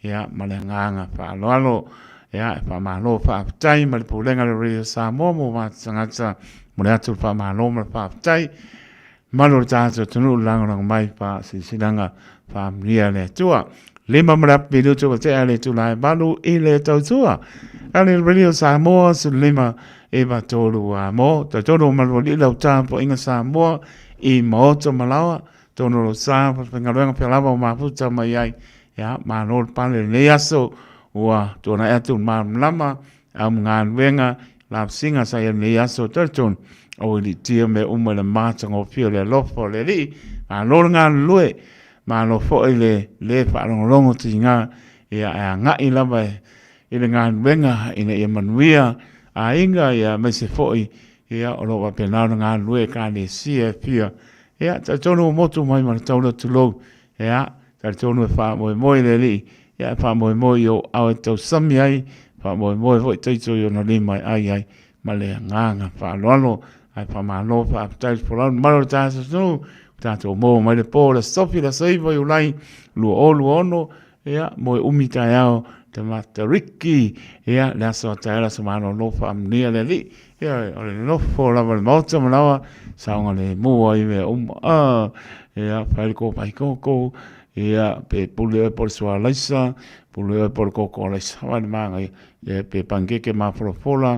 ia ma le agaga faaaloalo. Ia e faamalo faafetai ma le pulega a le Radio Samoa mo matou tagata mo le atu le faamalo ma le faafetai. Malu o le tatou atunuu le lagolago mai faasilasilaga faamanuia le Atua. 5 ma le apu minutu ua tea le itula e 8 i le tautua. A le Radio Samoa, 15 9 3 a mo, talitonu o malualii lau tapuaiga Samoa i maota ma laoa, tonu o lou sa, falefaigaluega pea lava o mafuta mai ai, ia, malo le pale lenei aso, ua tuanai atu le malamalama, au ma galuega, lavasiga sa i ai lenei aso, talitonu, o ilitia mea uma i le matagofie o le alofa o le Alii, malo le galulue, malo foi le le faalogologo tiga, ia, e agai lava e i le galuega ina ia manuia aiga ia aemaise foi ia o lo o faapena ona galulue Ekalesia e fia. Ia, talitonu ua motu mai ma le taula tulou. Ia, talitonu e faamoemoe i le Alii, ia e faamoemoe i ou ao e tausami ai, faamoemoe foi taito i ona lima e ai ai ma le agaga faaaloalo. Ae faamalo faafetai le folau le mamalu o le tatou atunuu, tatou maua mai le po o le Aso Tofi le aso 9 Iulai 2026, Ia, moe umi taeao te Matariki, ia, le aso a taeao, le aso malolo faamanuia le Alii. Ia, o le nofo lava i le maota ma laoa, saoga le mua i mea uma. Ah, ia, fai le kōpai koko, ia, pe pule oe po o le sualaisa, pule oe po o le koko alaisa, vai le māngaia, ia, pe pankeke mafolafola,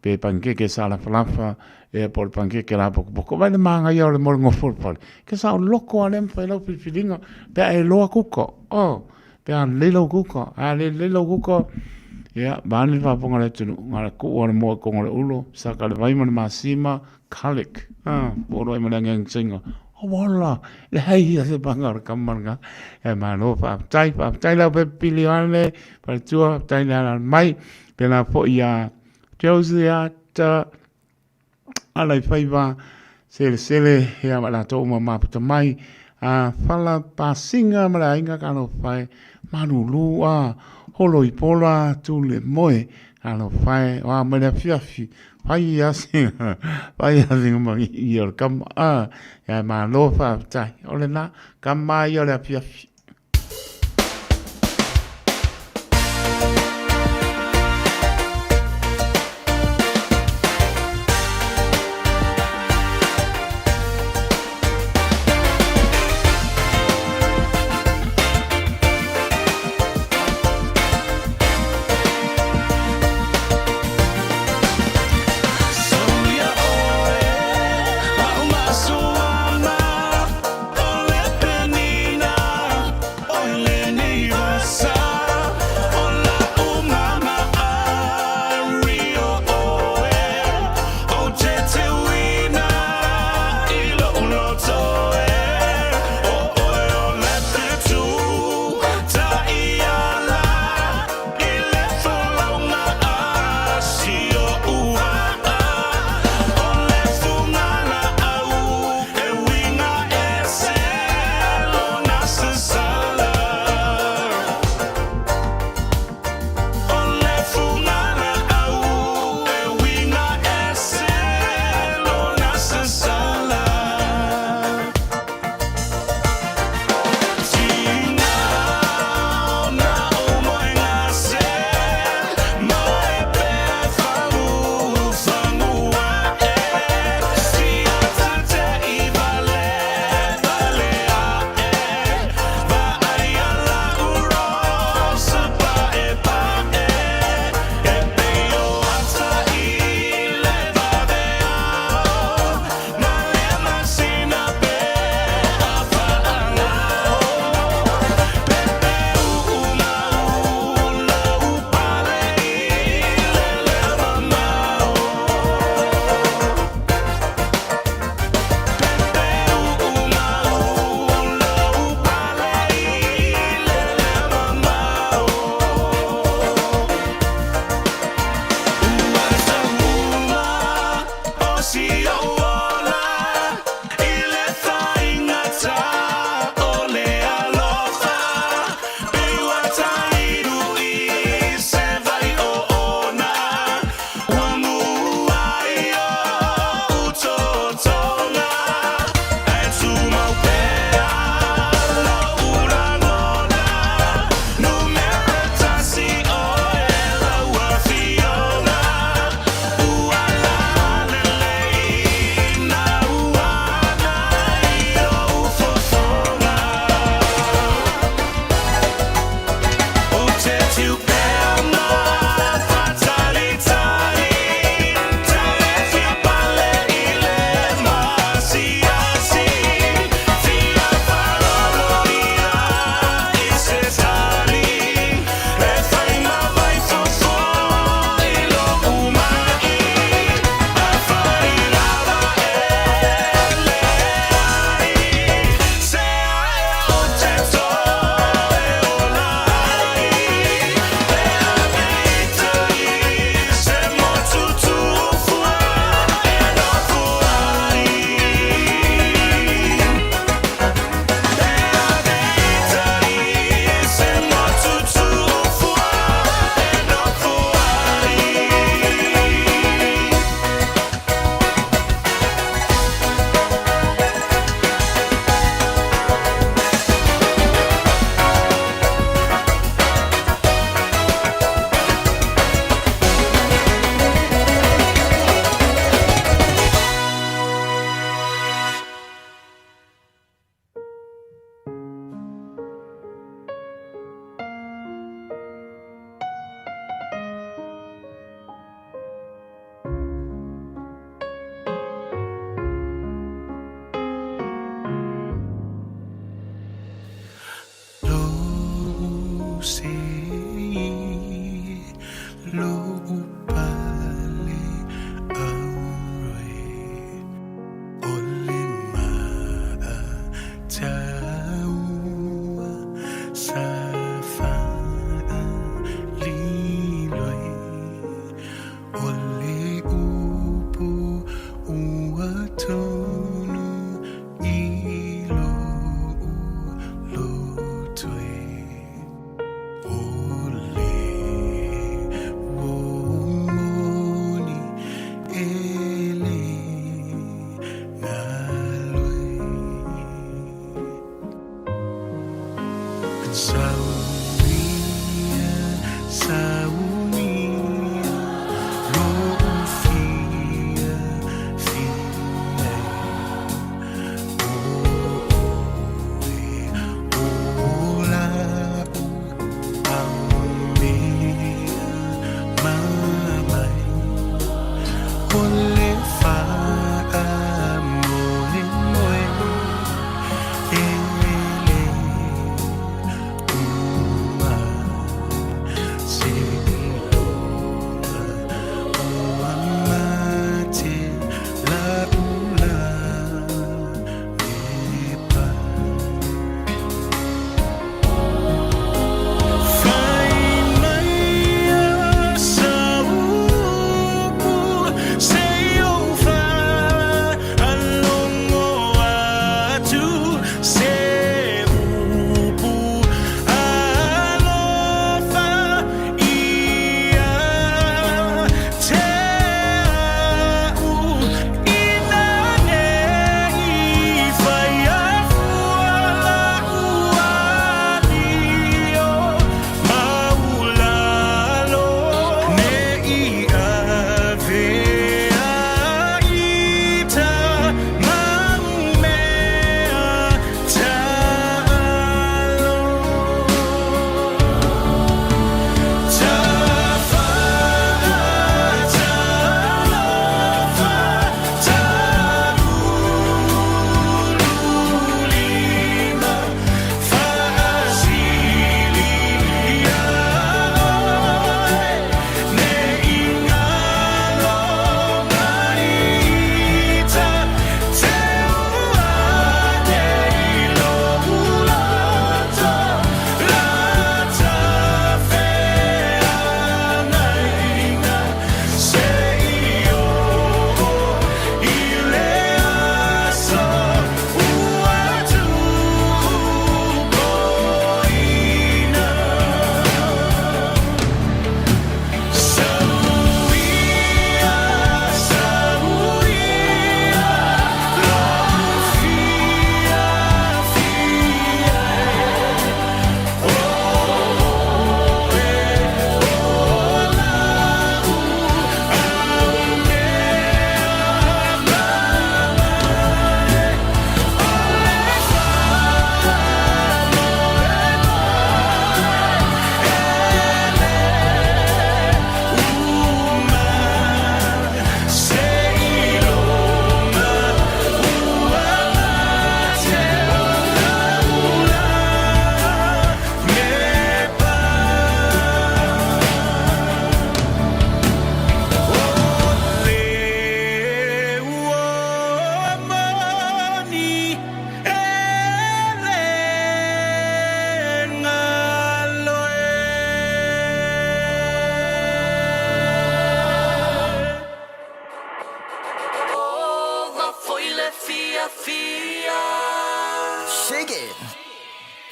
pe pankeke sālafalafa, ia, po o le pankeke lapokopoko. Vai le māngaia o le moe gofo o le fale. Ke sao loko a lea mawhai lau filifiliga, pe a e loa kuka, oh, pe a lelei lau kuka, a le lelei lau kuka, ia, vaeane le faafofoga a le atunuu, na o le kuu lava o le moa i koga o le ulo, saka le vai ma le masima, garlic, ah, puolo ai ma le agiagi saina, ola, leai ia se panga o le kama lena. E malo, faafetai, faafetai lau pepe pili o ale, faletua, faafetai le ala mai, pēlā foi iā Josie Ata, Alaifaiva, Selesele, ia ma latou uma mafuta mai, a Fala Pasiga ma le aiga talofa e, malulu a holo i pola tule moe talofa e, o a mai le afiafi, fai a sina, fai a sina mangi o le kama, a, ia malo faafetai, o lena, kama ia o le afiafi.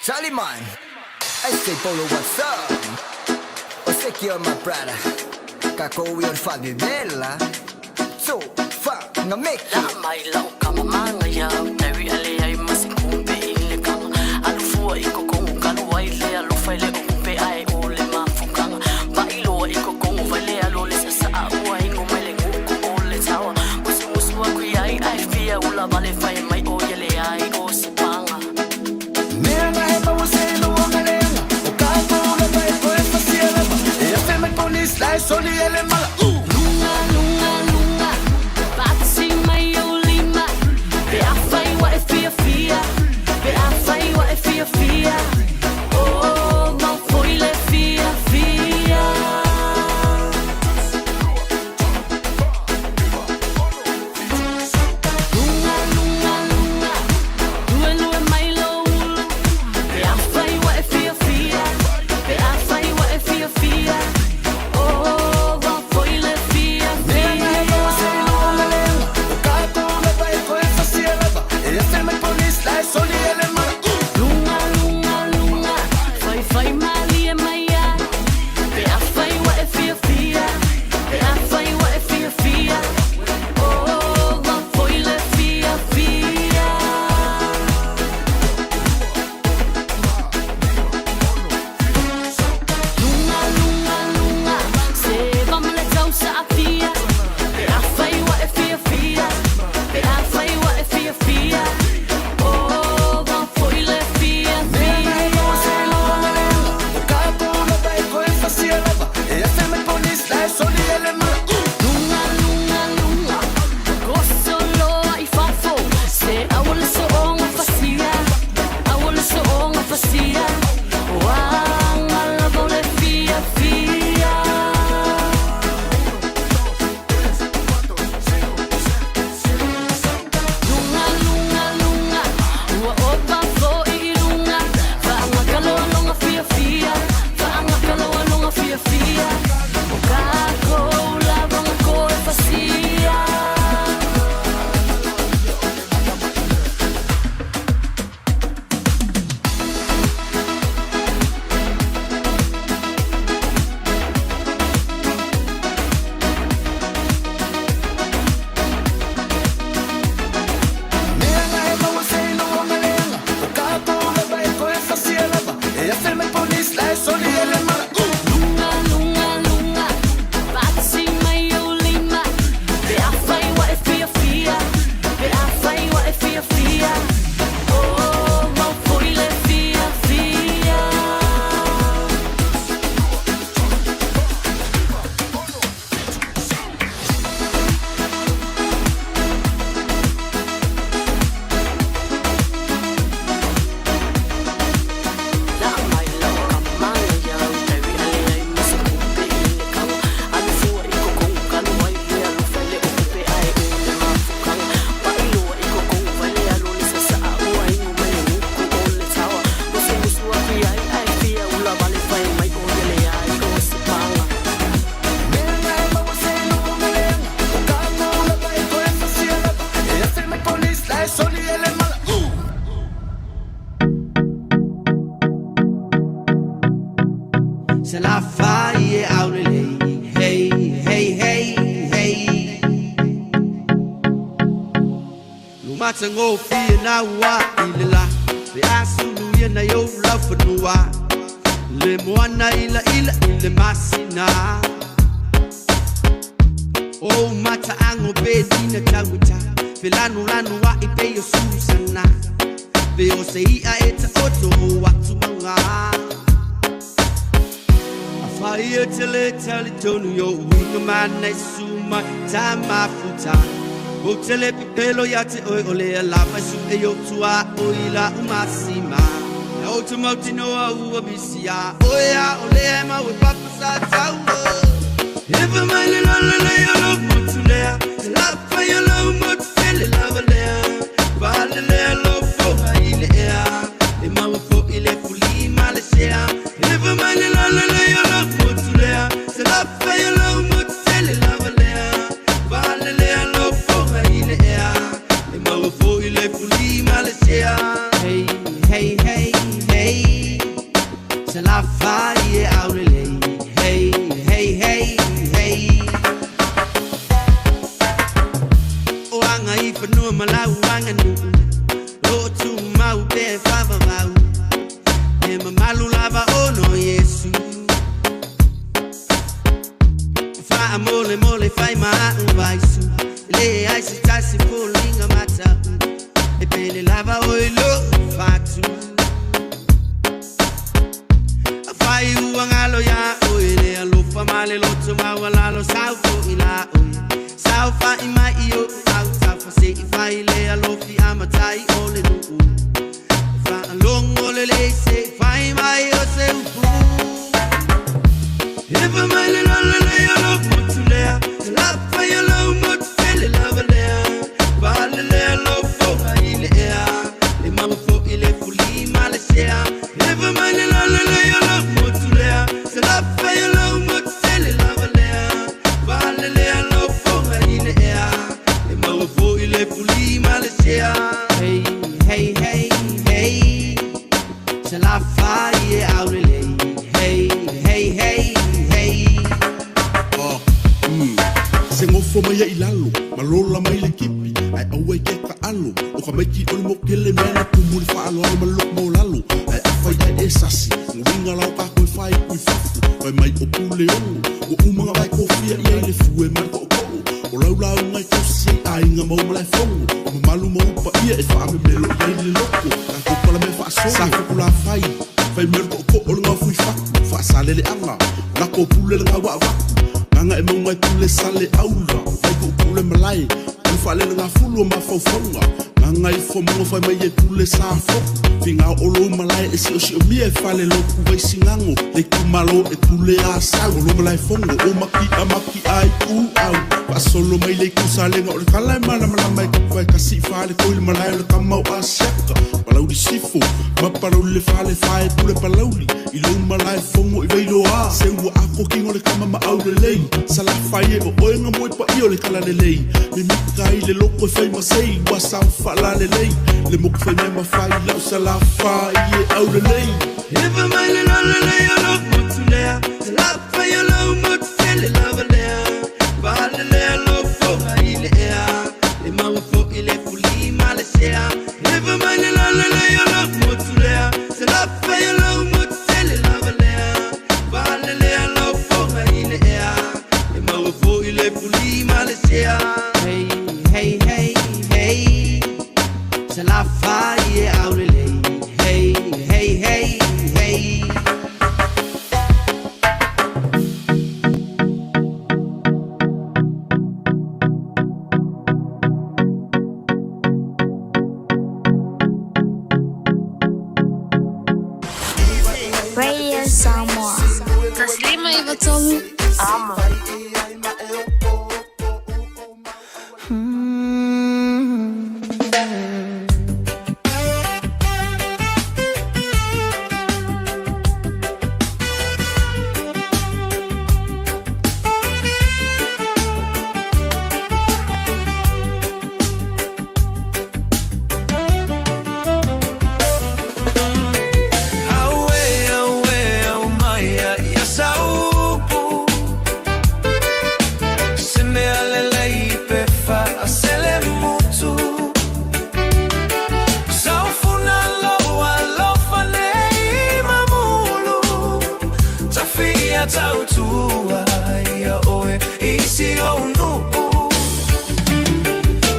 Charlie man, I say Polo, what's up? O secure my brother. Kako we on Favela. So, fa, nga make La mai lau kama manga ya Tawi ale ai masikumpe ile kanga Alufua iko kongo kalu ai le alufa ile okumpe ai ole mafukanga Vailoa iko kongo vale alo le sasa ua ingo mele nguku ole tawa Musu musu aku ai ai fia ula vale fai mai o yele ai o sipanga. Mea hema o se lo ngalenga. O ka kula vai ko e fasia lava. E a fema polis la e soli ele mala. Lunga, lunga, lunga, patsi mai o lima. Pe a fai wa e fia fia, pe a fai wa e fia fia. Oh, mau foi le fia fia. Lunga, lunga, lunga, lue lue mai lo ulu. Pe a fai wa e fia fia, pe a fai wa e fia fia. Oh, mau foi le fia Mea fia. hema o se lo ngalenga. O ka kula vai ko e fasia lava. E a fema polis la e soli ele mala. Lunga, lunga, lunga, fai fai mali e maia. Pe a fai wa e fia fia, pe a fai wa e fia fia. Oh, ma foi le fia fia. Lunga, lunga, lunga, se vam le tau sa fia. Pe a fai wa e fia fia, pe a fai wa e fia fia. Oh, ma foi le fia Mea fia. hema o se lo ngalenga. O ka kula vai ko e fasia lava. E a fema polis la e soli ele mala. Lunga, lunga, lunga, kosoloa i fafo. Se awole soonga fasia, awole soonga fasia. Wanga lava o le fia fia. Lunga, lunga, lunga, ua opa foi i lunga. Faangakaloaloga fia fia, faangakaloaloga fia fia. O kākou lavaga koe fasia. Mea hema o se lo ngalenga. O ka kula vai ko e fasia lava. E a fema polis la e soli ele mala. Lunga, lunga, lunga, patsi mai o lima. Pe a fai wa e fia fia, pe a fai wa e fia fia. Oh, mau foi le fia fia. La mai lau kama manga ya Tawi ale ai masikumpe ile kanga Alufua iko kongo kalu ai le alufa le okupe ai ole mafukanga Pailoa iko kongo vale alo le sasa a ua ingo mele nguku ole tawa Musu musu aku ai ai fia ula vale fai mai o yele ai o sipanga. Mea hema o se lo ngalenga. O ka kula vai ko e fasia lava. E a fema polis la e soli ele mala. Se la fai e aulelei. Hey, hey, hey, hey. Lumatango fia na ua i le la. Pe asulu ia na yo lau fanua. Le moana ila ila i le masina. O mata ango pe dina tauta. Fe lanu lanu wa i pe o susana. Pe o se ia e ta oto o atu manga. Whaia te le tali tonu yo uinga mana i suma tā mafuta. O te le pipelo ia te oi o le alama su e yo tua o i la umasima. Na o te mauti noa ua misia. O ea o le ema o e papa sa taua. Ewa mai le lola le yo lo motu lea. Te lapa yo lo motu tele lava lea. Vale lea lo foha i le ea. E maua fo i le fuli ma le sea. Ewa mai le lola le yo lo motu lea. Te lapa yo lo motu tele lava lea. Vale lea lo foha i le ea. E maua fo i le fuli ma le sea. Hey, hey, hey, hey. fanua ma lau aganuu loo tumau pea e faavavau e mamalu lava ono Iesu faamolemole fai maaʻu vaisu le ai se tasi foliga mata'u e pele lava oe lo'u fatu afai ua galo iā oe le alofa ma le loto maualalo sau foʻi la oe sau faʻi mai i oʻu autafa seʻi fai le alofi amatai o le nuʻu faalogo lelei seʻi fai mai o se upu Efa mai le lole o lou motu lea Se lafai o lou motu tele lava lea Pale lea lou foga i le ea Le maua foʻi le fuli ma le sea Efa mai le lole o lou motu lea Se lafai o lou motu tele lava lea Pale lea lou foga i le ea Le maua foʻi le fuli ma le sea Hey, hey, hey, hey Se lafai e aulelei Hey, hey, hey, hey Se gofo mai ai lalo ma lola mai le kipi ai aua i ke ka alo o ka maiki o le mokele mea na tumu le faaloalo ma loko maulalo ai afai ai e sasi nguiga lao ka koe fai kui fafu fai mai o pule ono o umanga vai kofia i ai le fue ma le koʻokoʻo o laulauga i tausi ai aiga mau ma lae fogo o mamalu ma upa ia e faamemelo i ai le loko tatou pala mea faasolo sa fukulafai fai mea le koʻokoʻo le gaofui fatu faasaleleaga lako pule le gauaavaku gaga e mauga e pule sale aula vai puupuu le malae o le faalele gafulu o mafaufauga gaga ifo moga fai mai e pule sa foku figao o lou malae e siosiomia e fale loku vaisigago le itumalo e pule asau o lo malae fogo o maki'a maki'a ai u'au faasolo mai le ikusalega o le kala e malamalama e kapu faekasi i fale koi le malae o le kama o asiaka palauli sifo ma palauli le fale fae pule palauli i lou malae fogo i vailoā se ua akokiga o le kama ma aulelei salafai e o oega mo e paia o le kala lelei mimika ai le loko e fai masei ua saofaalalelei le moku fai mea mafai lau salafai e aulelei Efa mai le lole o lou motu lea Se lafai o lou motu tele lava lea Pale lea lou foga i le ea Le maua foʻi le fuli ma le sea Efa mai le lole o lou motu lea Se lafai o lou motu tele lava lea Pale lea lou foga i le ea Le maua foʻi le fuli ma le sea Hey, hey, hey, hey Se lafai e aulelei Hey, hey, hey, hey Radio Samoa. Taslima Ivatolu. Amo. Aue, aue, au mai a ia saupu Se mea lelei pe faasele mutu Saufuna loa alofa nei mamulu Tafia tautua ia oe isi o nuu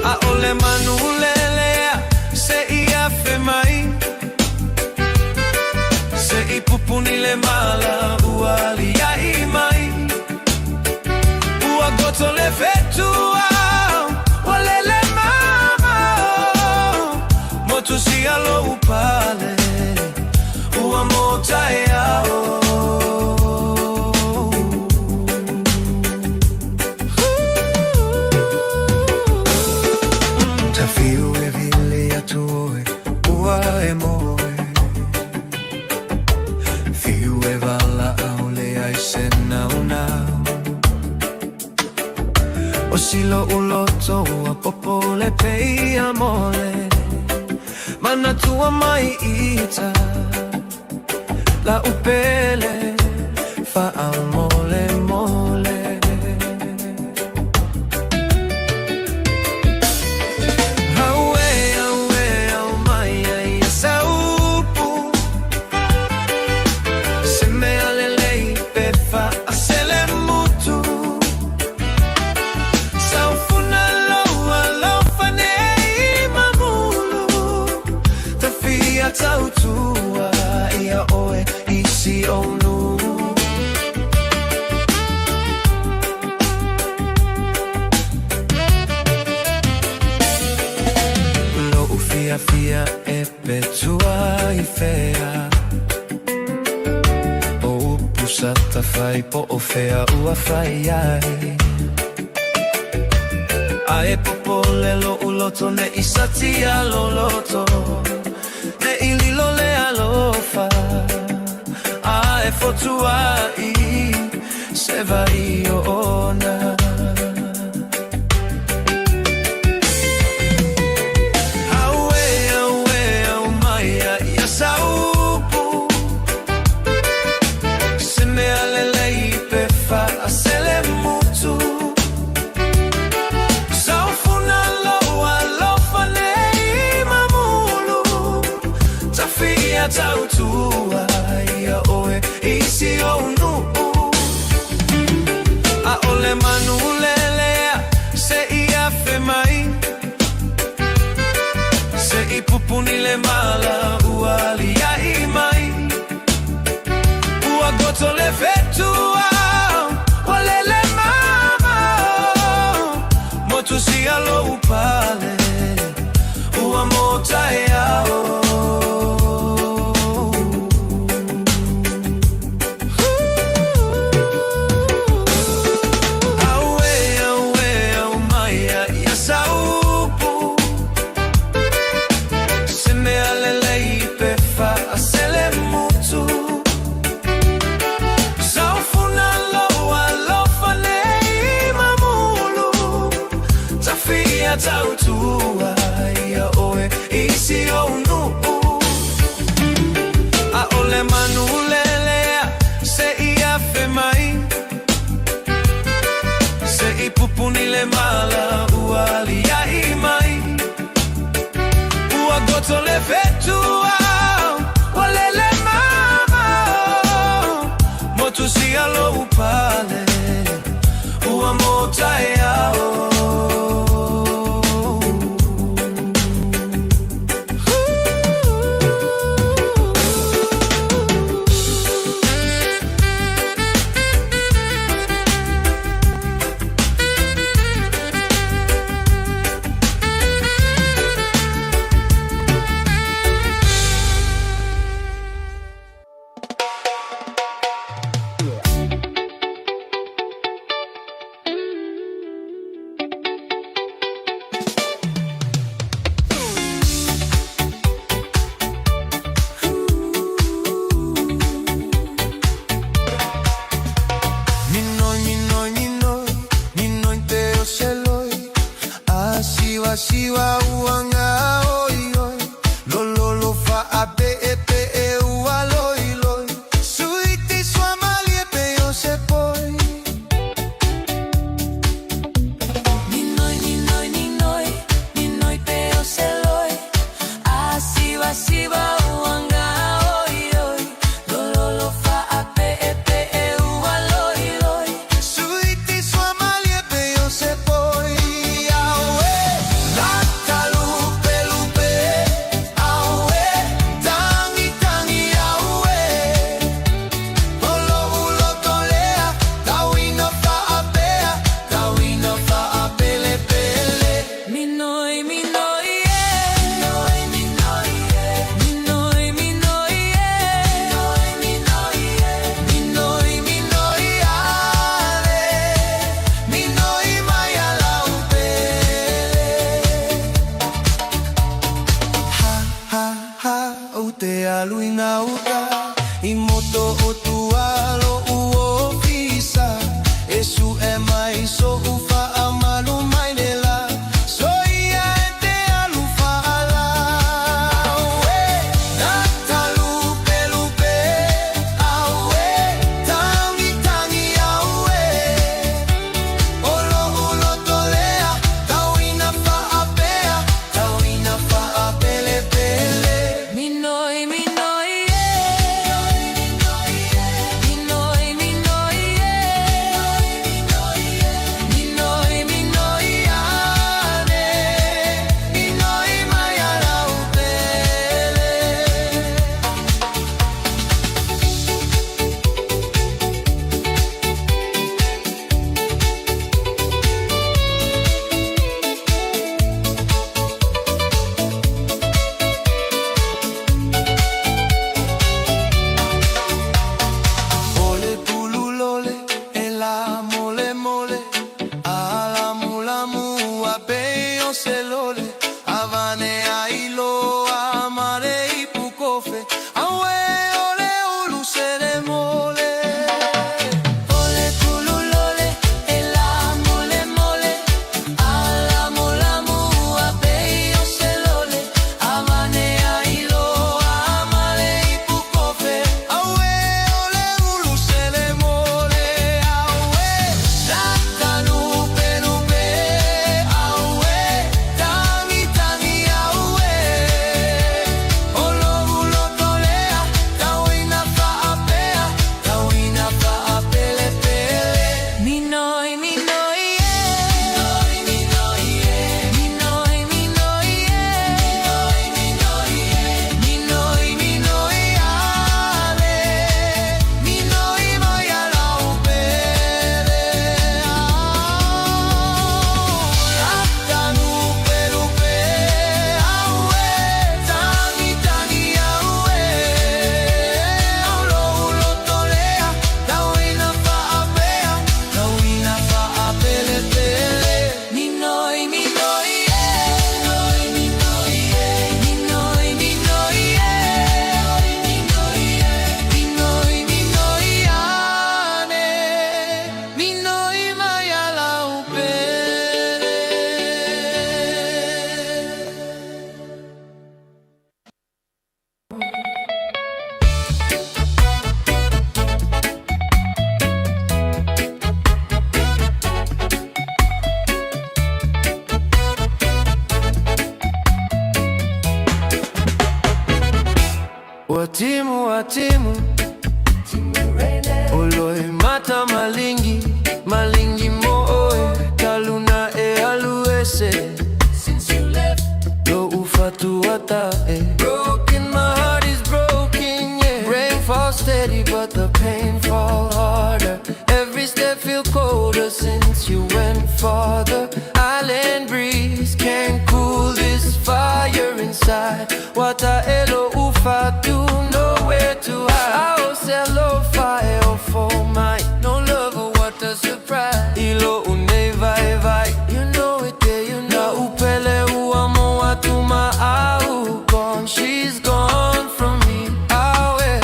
A ole manu lelea se i afe mai Se i pupuni le mala ua aliaʻi mai Ua goto le fetua ua lele mamao Motusia lou pale ua motaeao Tafiu e vili atu oe ua e moe Fiu e valaau leai se naunau O silo uloto ua popo le peia mole Manatua mai ita la upele Faamole mole. Fia fia e petua i fea O upu sa tawhai po o fea ua whai ai A e popole lo uloto ne i satia loloto Ne i lilo le alofa A e fotua i se vai o ona Aue, aue, au mai a ia saupu Se mea lelei pe whaasele mutu Saufuna loa alofa nei mamulu Tawhia tautua ia oe isi o nuu A ole manu lelea se i afe mai Se i pupuni le mala ua ali ai mai Ua goto le fetua ua lele mama Motu si alo upale ua mota e ao Aue, aue, au mai a ia saupu Se mea lelei pe whaasele mutu Saufuna loa alofa nei mamulu Tawhia tautua ia oe isi o nuu A ole manu lelea se i afe mai Se i pupuni le mala ua ali ai mai Ua goto le fetua ua lele mama Motu si alo upale ua mota e ao Minoi, minoi, minoi, minoi te o seloi Asiwa siwa uanga oi oi Lolo lo fa a pe e pe e ua loi loi Suiti sua mali e pe o se poi Minoi, minoi, minoi, minoi pe o seloi Asiwa siwa uanga oi oi Lolo lo fa a pe e pe e ua loi loi Suiti sua mali e pe o se poi Aue, lata lupe lupe Aue, tangi tangi aue Olo ulo tolea, tauina faapea, tauina faapele pele. Minoi, minoi, eh. Minoi, minoi, eh. Minoi, minoi, eh. Minoi, minoi, eh. Minoi, minoi, ale, minoi mai ala upele. Ha, ha, ha, o te alu ina uka, i moto o tualo u ofisa, e su e mai so ufa a malu mai le la, so ia e te alu faala. Aue, tata lupe lupe, aue, tangi tangi aue. Olo ulo tolea, tauina faapea, tauina faapele pele. Minoi, minoi, eh. Watimu, watimu Oloi mata malingi Malingi mo oe Taluna e alu ese Since you left Lo ufatu ata e Broken, my heart is broken, yeah Rain falls steady but the pain fall harder Every step feel colder since you went farther Island breeze can't cool this fire inside Wata elo ufatu nowhere to hide I selo fire for my No love or what a surprise Ilo une vai vai You know it there you know Na upele uamo atuma au Gone, she's gone from me Awe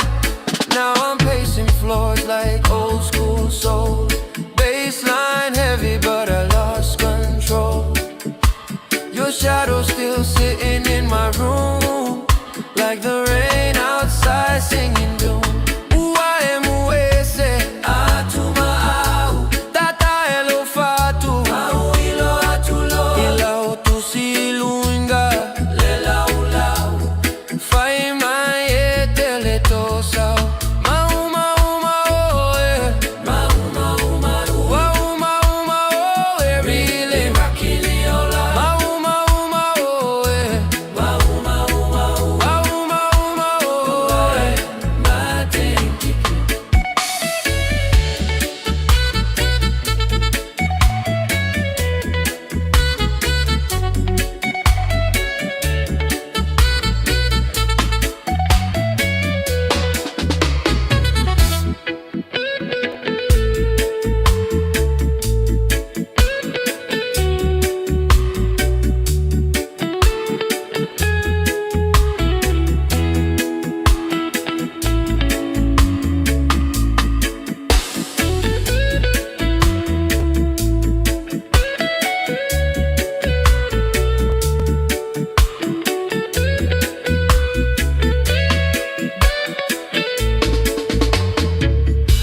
Now I'm pacing floors like old school soul Baseline heavy but I lost control Your shadow still sitting in my room Like the rain outside singing doom Uaemuese Atuma au Tata elo fatu Au ilo atulo Ila otusiluinga Lela ulau Fai mai e tele tosau Mau mau mau oh, eh. Mau mau mau Mau mau mau oh, eh. Really Mau mau mau oh, eh. Mau mau mau Mau mau mau oh, eh.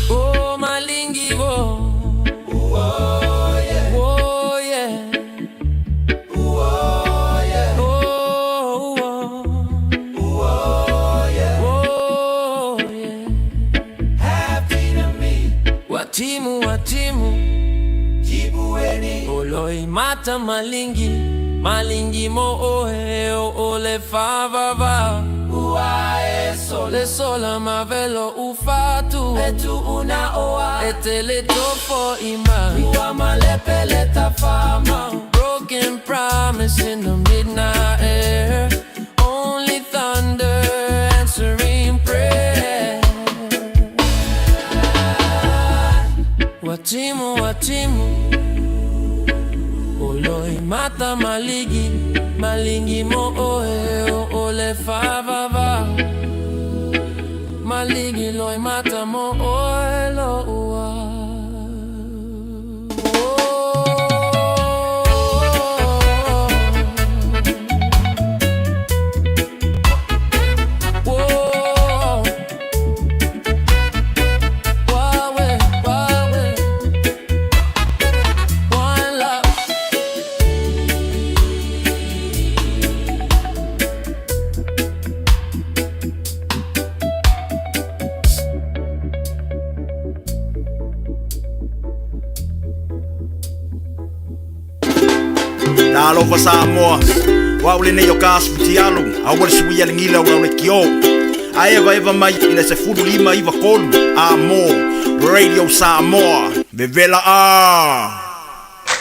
Oh, malingi wo. Oh, yeah. Oh, yeah. Oh, yeah. Oh, oh. yeah. Oh, yeah. Happy to meet. Watimu, watimu. Jibueni. Oloi mata malingi. Malingi mo oe o ole fa va va. Uae sole sola mavelo ufatu. Etu una oa. Etele tofo ima. Ua malepele tafama. Broken promise in the midnight air. Only thunder answering prayer. Watimu, watimu. Oloi mata maligi. Malingi mo oe o ole fa va va. Maligi loi mata mo oe lo ua. Whoa. Wawe, wawe. One love. Talofa Samoa. Wa ule nei o ka asu fitialu, a ua le suia le gila o lau le kiō. A evaeva mai i le 15 93 Amo, Radio Samoa, vevela a.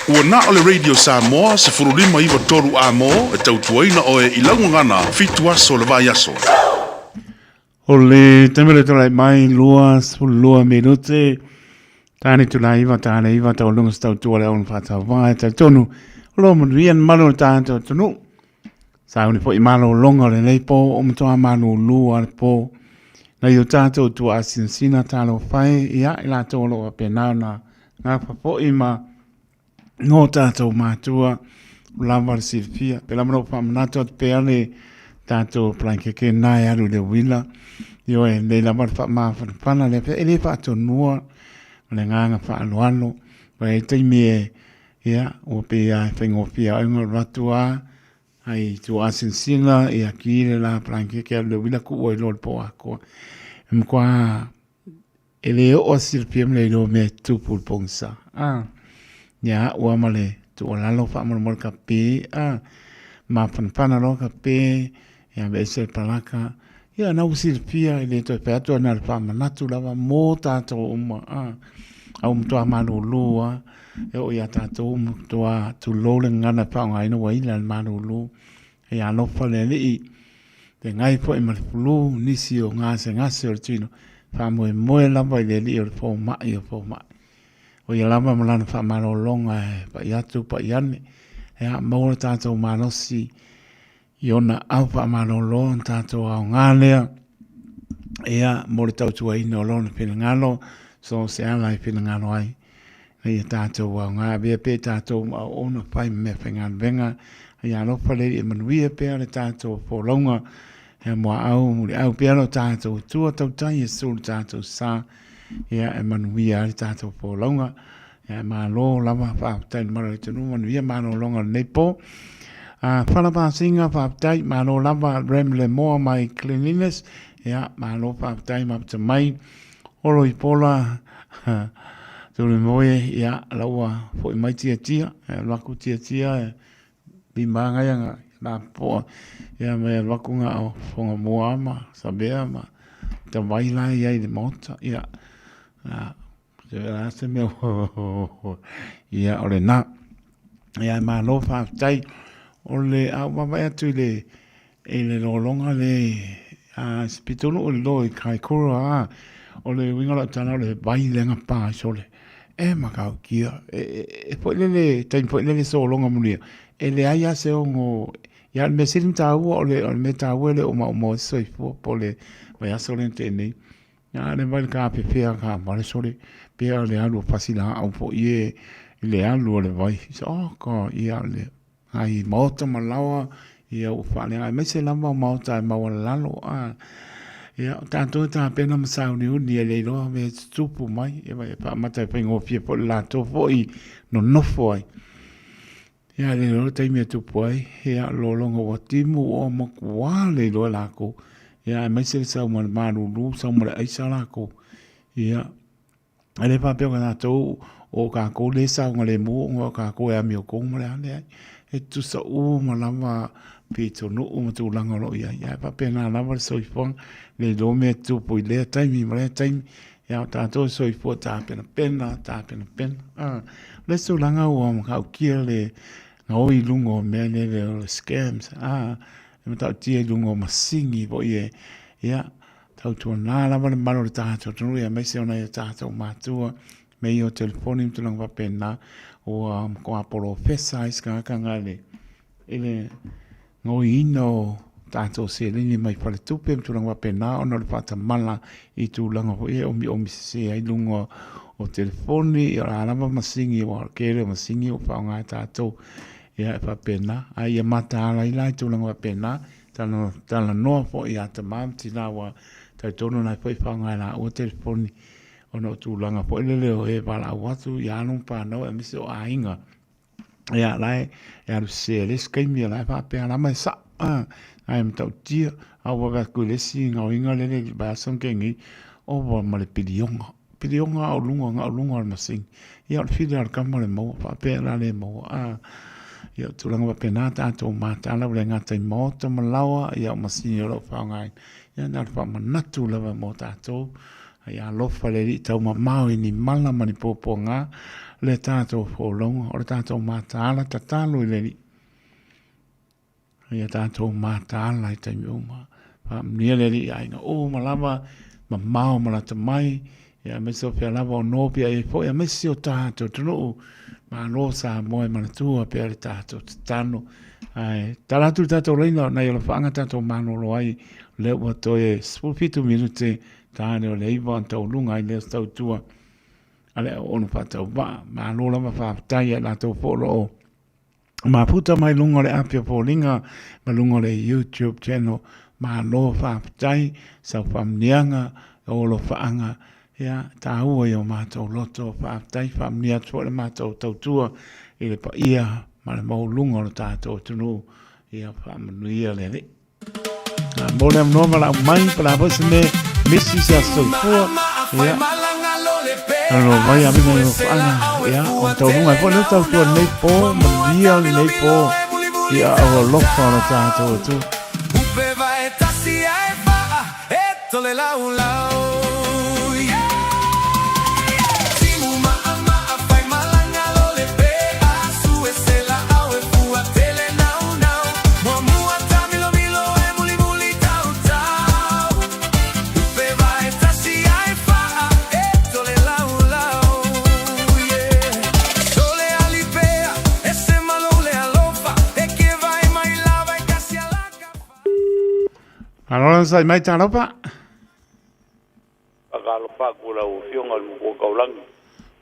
Ua na o le Radio Samoa 1593 amo e tautuaina oe i laugagana fitu aso le vaiaso. O le taimi o le tulai mai 22 minute tāne tulai iva tāne iva tau lunga se tautua le aunu whātau e tau tonu o lo manuia ni malu o le tātou atunuu. Sauni foi malōloga o lenei pō o matoā malūlū a le pō. Nai o tātou tua asinasina talofa e ia i latou o lo o faapena ona gafa foi ma no tātou mātua o lava le silafia. Pe lava lou faamanatu atu pea le tātou palaikeke na e alu i le uila. Ioe, nei lava le faamafanafana lea pea e le faatonua ma le agaga faaaloalo. Ua i ai taimi e, ia, ua pei lava e faigofie ai ona alu atu lava. Ai tua asinasina ia ki le la palangeke alu le uila kuu ai loa le po atoa. E matua e le oo a silafia ma le iloa mea e tutupu i le pogisa. A, ia a'u a ma le tuualalo faamolemole ka pe, a, mafanafana loa ka pe, ia aveese le palaka, ia na ua silafia e le toe fai atu ana le faamanatu lava mo tatou uma, a, a ua matua malūlū a, e oo iā tatou ua matua tulou le gagana e faaaogaina ua ila le malūlū. Ia alofa le Alii, feagai foi ma le flu, nisi o gasegase o le tino, faamoemoe lava i le Alii o le fomai o fomai. O ia lava ma lana faamalologa e pai atu pai ane, ia maua lo tatou malosi i ona au faamalolo ona tatou aoga lea, ia mo le tautuaina o lona finagalo, so se ala e finagalo ai. Ina ia tatou aoga avea pea i tatou ma auauna fai ma meafaigaluega. Ia alofa le Alii e manuia pea le tatou folauga. Ia muaau muliau pea lo tatou Atua tautai e sulu tatou sa. Ia e manuia ai le tatou folauga. Ia e malo lava faafetai le mamalu o le atunuu manuia malologa o lenei po. Fala Pasinga faafetai malo lava Rem Lemoa mai Cleanliness. Ia malo faafetai mafuta mai. Olo i pola tuli moe ia laua foi mai tiatia e alu aku tiatia e pi magai aga na poa ia me alu aku nga o fonga mua ma sabea ma tawai la ia i le maota ia a se la se mea ia o le na ia e malo faafetai o le a ou vaavaai atu i le I le lologa le a se pitolu o le lo i Kaikoura a o le uiga o lau tala o le vai lea na pa ai sole e matautia e foi lele taimi foi lele sologa mulia e leai a se ono ia o le mea sili ona taua o le mea taua e le o maumau ai se soifua po o le vaiaso lea na tea nei a le vai le kafefea taavale sole pei o le alu o pasi laau foi e i le alu o le vai oh ka ia le Ai maota ma laoa, ia ua faaleaga, aemaise lava o maota e maualalalo. A, ia, o tatou e tapena ma sauniuni e le iloa mea e tutupu mai, ia e faamata e faigofie foi le latou foi nonofo ai. Ia, e le iloa le taimi e tupu ai, ia, lologa ua timu ua matua le iloa e lakou. Ia, aemaise le sau ma le malulu, sau ma le aisa lakou. Ia, E le faapea o tatou o kakou le saogalemu ona o kakou e amiotonu ma le a, leai. E tutusa uma lava pitonuu ma tulaga o lo o i ai. Ae faapena lava le soifuaga, le iloa mea e tutupu i lea taimi ma lea taimi. Ia o tatou e soifua tapenapena, tapenapena. O le isi tulaga ua matautia le gaoi i luga o mea lele o le scams, e matautia i luga o masini foi e, ia, Tautuana lava le mamalu o le tatou atunuu aemaise o nai o tatou matua me i o telefoni ma tulaga faapena ua matua polofesa ai se tagata na i le i le gaoiina o tatou seleni mai faletupe ma tulaga faapena ona o le faatamala i tulaga foi e omiomi sese ai luga o telefoni ia o le a lava masini aua o le tele o masini ua faaaoga e tatou ia e faapena a ia mataala ai la i tulaga faapena Talanoa foi ia tama ma tina ua talitonu la e foi faaaoga e laua telefoni ona o tulaga foi lele o e valaau atu i alo ma fanau aemaise o aiga. Ia la e alu sese ai le isi taimi la e faapea lava e sao ae matautia. A ua vaai atu i le isi gaoiga lele i le vaiaso na tea nei, ova ma le piliona, piliona a o luga na o luga o le masini. Ia o le fili lava o le tama o le maua, faapea la le maua. A, ia o tulaga faapena tatou mataala ua le gata i maota ma laoa, ia o masini o lo o faaaogaina. Ia na o le faamanatu lava mo tatou. Ia alofa le Alii taumamao i ni mala ma ni puapuaga le tatou folauga, o le tatou mataala tatalo i le Alii. Ia tatou mataala i taimi uma. Faamanuia le Alii i aiga uma lava, mamao ma lata mai, ia aemaise o fea lava o nopi ai foi, aemaise o tatou atunuu, Malo Samoa e manatua pea le tatou tatalo. Ae tala atu le tatou laina o nai alofaaga tatou malolo ai, o lea ua toe 17 minute ta le o le 9 ona tauluga ai lea o se tautua a le auauna faatauvaa. Malo lava faafetai ia i latou foi o lo o mafuta mai luga o le api o foliga ma luga o le YouTube channel. Malo faafetai, sau faamanuiaga, o alofaaga, ia taua i o matou loto. Faafetai, faamanuia atu foi le matou tautua i le paia ma le maualuga o le tatou atunuu. Ia faamanuia le Alii. Mo le avanoa ma lau mai, pa le a foi se mea misi se aso soifua. Ia. Alo vai a mina i whaanga. Ia, o taunuga ai foi lea tautua lenei po, manuia lenei po. Ia, o alofa o le tātou Atua. Upe vae tasi ae faa e tole laulau yeah. Timu maa maa fai malanga lo le pe asu e se la au e fua tele nau nau mua mua ta milo milo e muli muli tau tau Upe vae tasi ae faa e tole laulau yeah. Sole alipea e se malo le alofa e ke vai mai lava e kasi alaka. Malo sai mai talofa. Faatalofa atu i lau Afioga i le Matua Taulagi.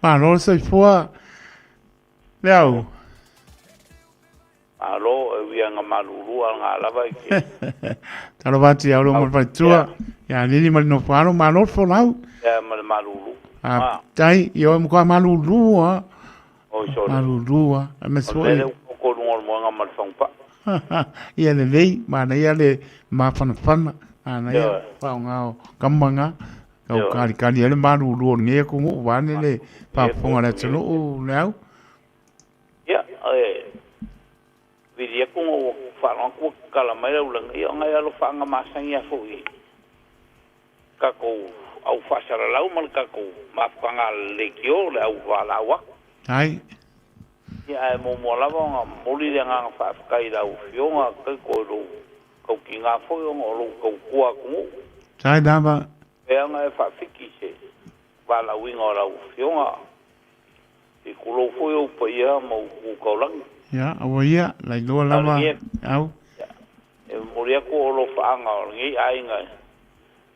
Malo le soifua le au. Malo, e ui lava ina malulu a o lena lava e te. Talofa atu ia oulua ma le faletua, ia Lili ma le Nofoalo, malo le folau. Ia ma le malulu. Faafetai, ia oe matua malulu lava. Oi sole. Malulu lava, aemaise O foi. le mea lea ua toto i luga o le moega ma le fagupaa. Ia lelei, manaia le mafanafana, manaia faaaoga o kamaga, tau kalikali ai le malulu o lenei atunuu vaeane le faafofoga a le atunuu le au. Ia, e vili atu ona ua faalogo atu ua tatala mai lau laga, ia o nai alofaaga masani lava foi i tatou au faasalalau ma le tatou mafutaga leitio, le au valaau atu. Ai. Ia, ae muamua lava ona momoli le agaga faafetai i lau Afioga Taito i lou tautiga foi ona o lou tautua atunuu. Sai lava. Pea ona e faafiki i se valaauina o lau Afioga i tulou foi ou paia ma ou tu taulagi. Ia, aua ia, lailoa lava, au. E momoli atu o alofaaga o lenei aiga e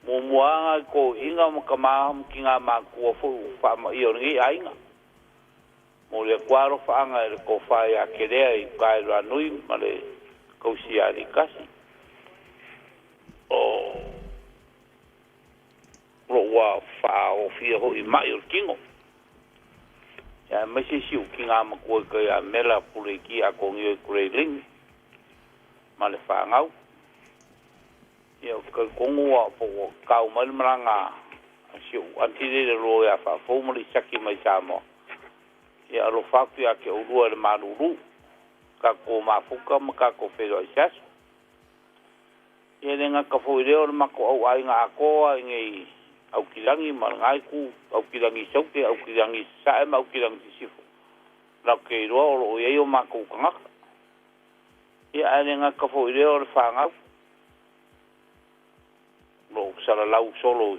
muamua lava i toeaiina ma tama ma tina matutua foi ua faamaia o lenei aiga. Momoli atu lava alofaaga i le tofa ia Kelea i uta i Ranui ma le tausi ia Alikasi. O lou ua faaofia foi i mai o le tino. Ia aemaise si ou tina matua i tai ia Mela Puleikia Atonio i Grayling ma le fanau. Ia ou te talitonu ua po ua tau mai le malaga a si ou aunty lea i le lua ia Faafou ma le Isaki mai Samoa. Ia alofa atu ia te oulua i le malulu, tatou mafuta ma tatou feiloai se aso. Ia e le gata foi i lea o le matou auaiga atoa i nei Aukilagi ma lena itu, Aukilagi i Saute, Aukilagi i Sasae ma Aukilagi i Sisifo. Latou te iloa o lo o i ai o matou tagata. Ia ae le gata foi i lea o le fanau o lo o salalau solo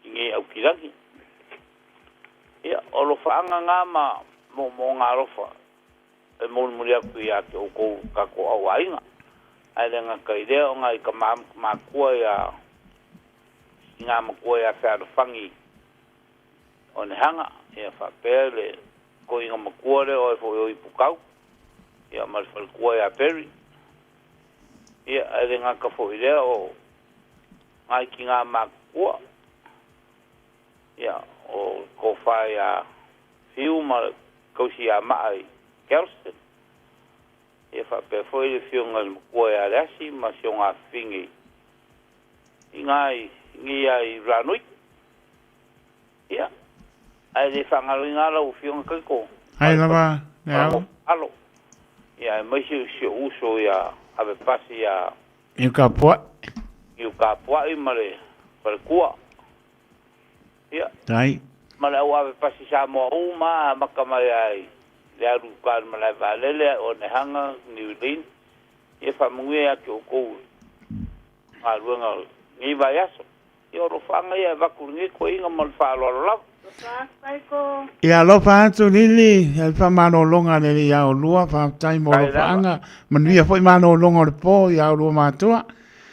i nei Aukilagi. Ia, o alofaaga na ma moomooga alofa e molimoli atu ia te outou tatou auaiga. Ae le gata i lea o nai tama ma matua ia i ngā matua ia Fealofani o Nehanga, ia faapea le toeaina matua lea o oe foi o Ipukau, ia ma le faletua ia Perry. Ia, ae le gata foi i lea o nai tinā matutua, ia, o le tofa ia Fiu ma le tausi ia Maa i Galston. Ia faapea foi le afioga i le matua ia Leasi ma si ona afafine i ina i ia i Ranui. Ia, ae le faagaloina lava lau Afioga Taito. Ai lava, le au. Alo. Ia, aemaise o si ou uso ia Avepasi ia. I uka pua'i. I uka pua'i ma le faletua. Ia. Tai. Ma le au avepasi Samoa uma amata mai lava i le alu i uka i le malae vaalele ae o Nehanga, New Zealand. Ia faamanuia ia te outou galuega o lenei vaiaso. Ia o alofaaga ia e avatu i lenei toeaina ma le faaaloalo lava. Ia alofa atu Lili, le faamalologa a le Alii ia oulua, faafetai mo alofaaga, manuia foi malologa o le po ia oulua matua.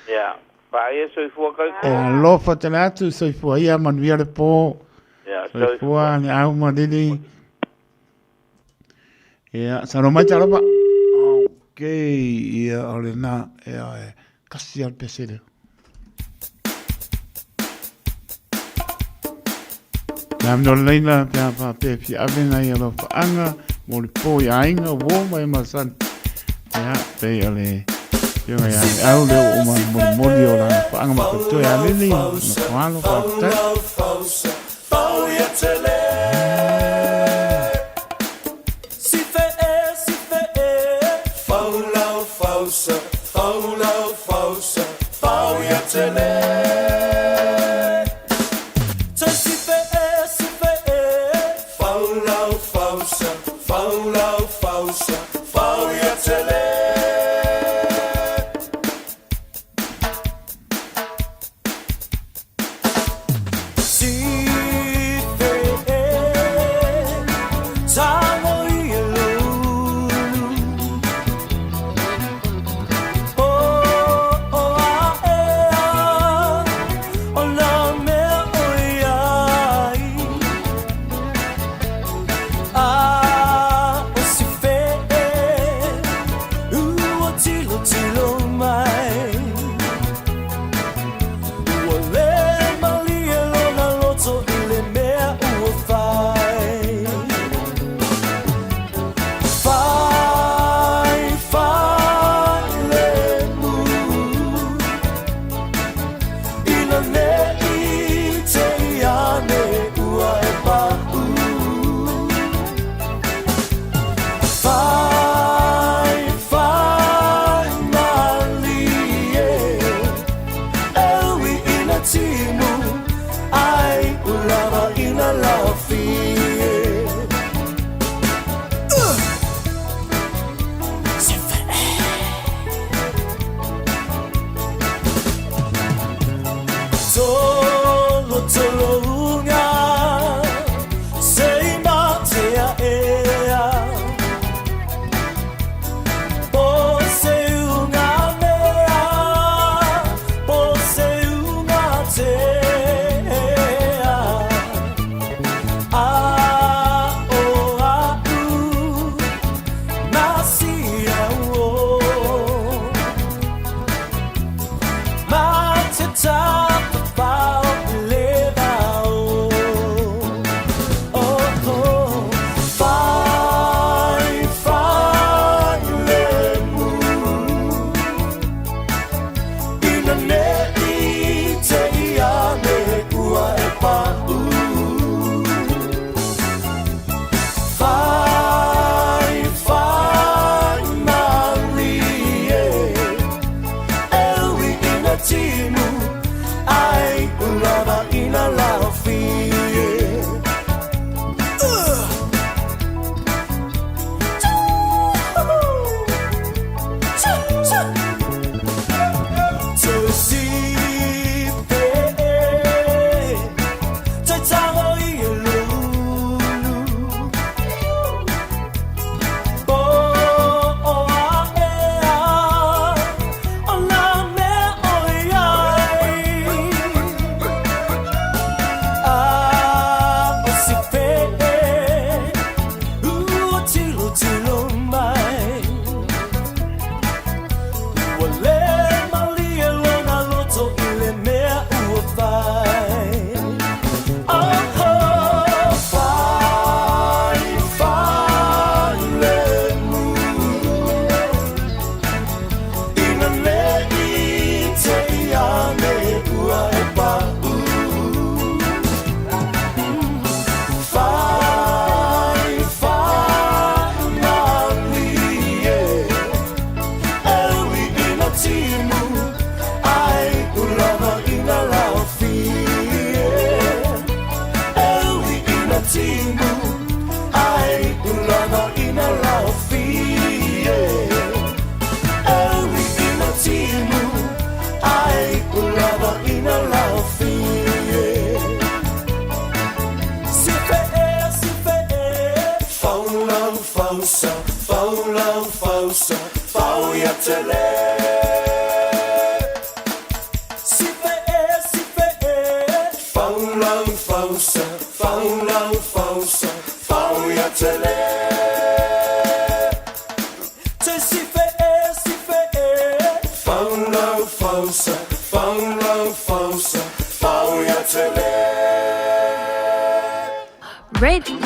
Ia, paia soifua Taito. Ia alofa tele atu, soifua ia, manuia le po. Ia, soifua le au ma Lili. Ia, saunoa mai Talofa. Ok, ia o lena, ia e kasi al pese lea. Nā no leila pe a pā pe fia ave nai alofa anga, mo le pō i aiga, wō mai masani. Ia, pei o le afioga ia Leau lea ua uma ona molimoli o lana faaga mafaitoe ia Lili, ma faaaloalo, faafetai.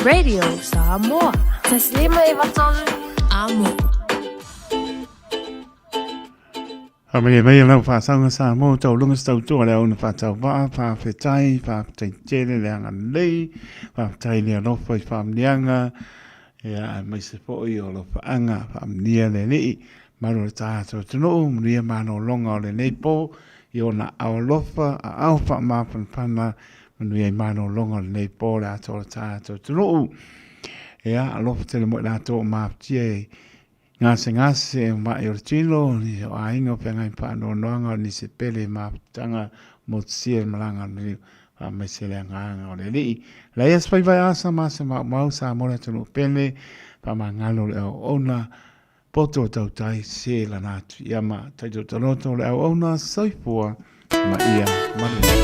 Radio Samoa. Taslima Ivatolu. Amo. Faamalie mai lau faasauga Samoa taualoga se tautua le auna faatauvaa, faafetai, faafetai tele le agalelei, faafetai le alofa i faamniaga, ia aemaise foi o alofaaga, faamnia le Alii, malu o le tatou atunuu, manuia malologa o lenei po, i ona aao alofa, aao faamafanafana, manuia i malologa o lenei po le atoa o le tatou atunuu. Ia, alofa tele mo i latou o mafutia i gasegase o ma'i o le tino, nisi o aiga o feagai ma faanoanoaga o nisi e pele i mafutaga motusia i le malaga a le maliu, faamaise le agaga o le Alii. Leai se faiva e asa ma se maumau, Samoa le atunuu pele, faamagalo le auauna, poto o tautai se lana atu ia ma taito taloto le auauna soifua ma ia manuia.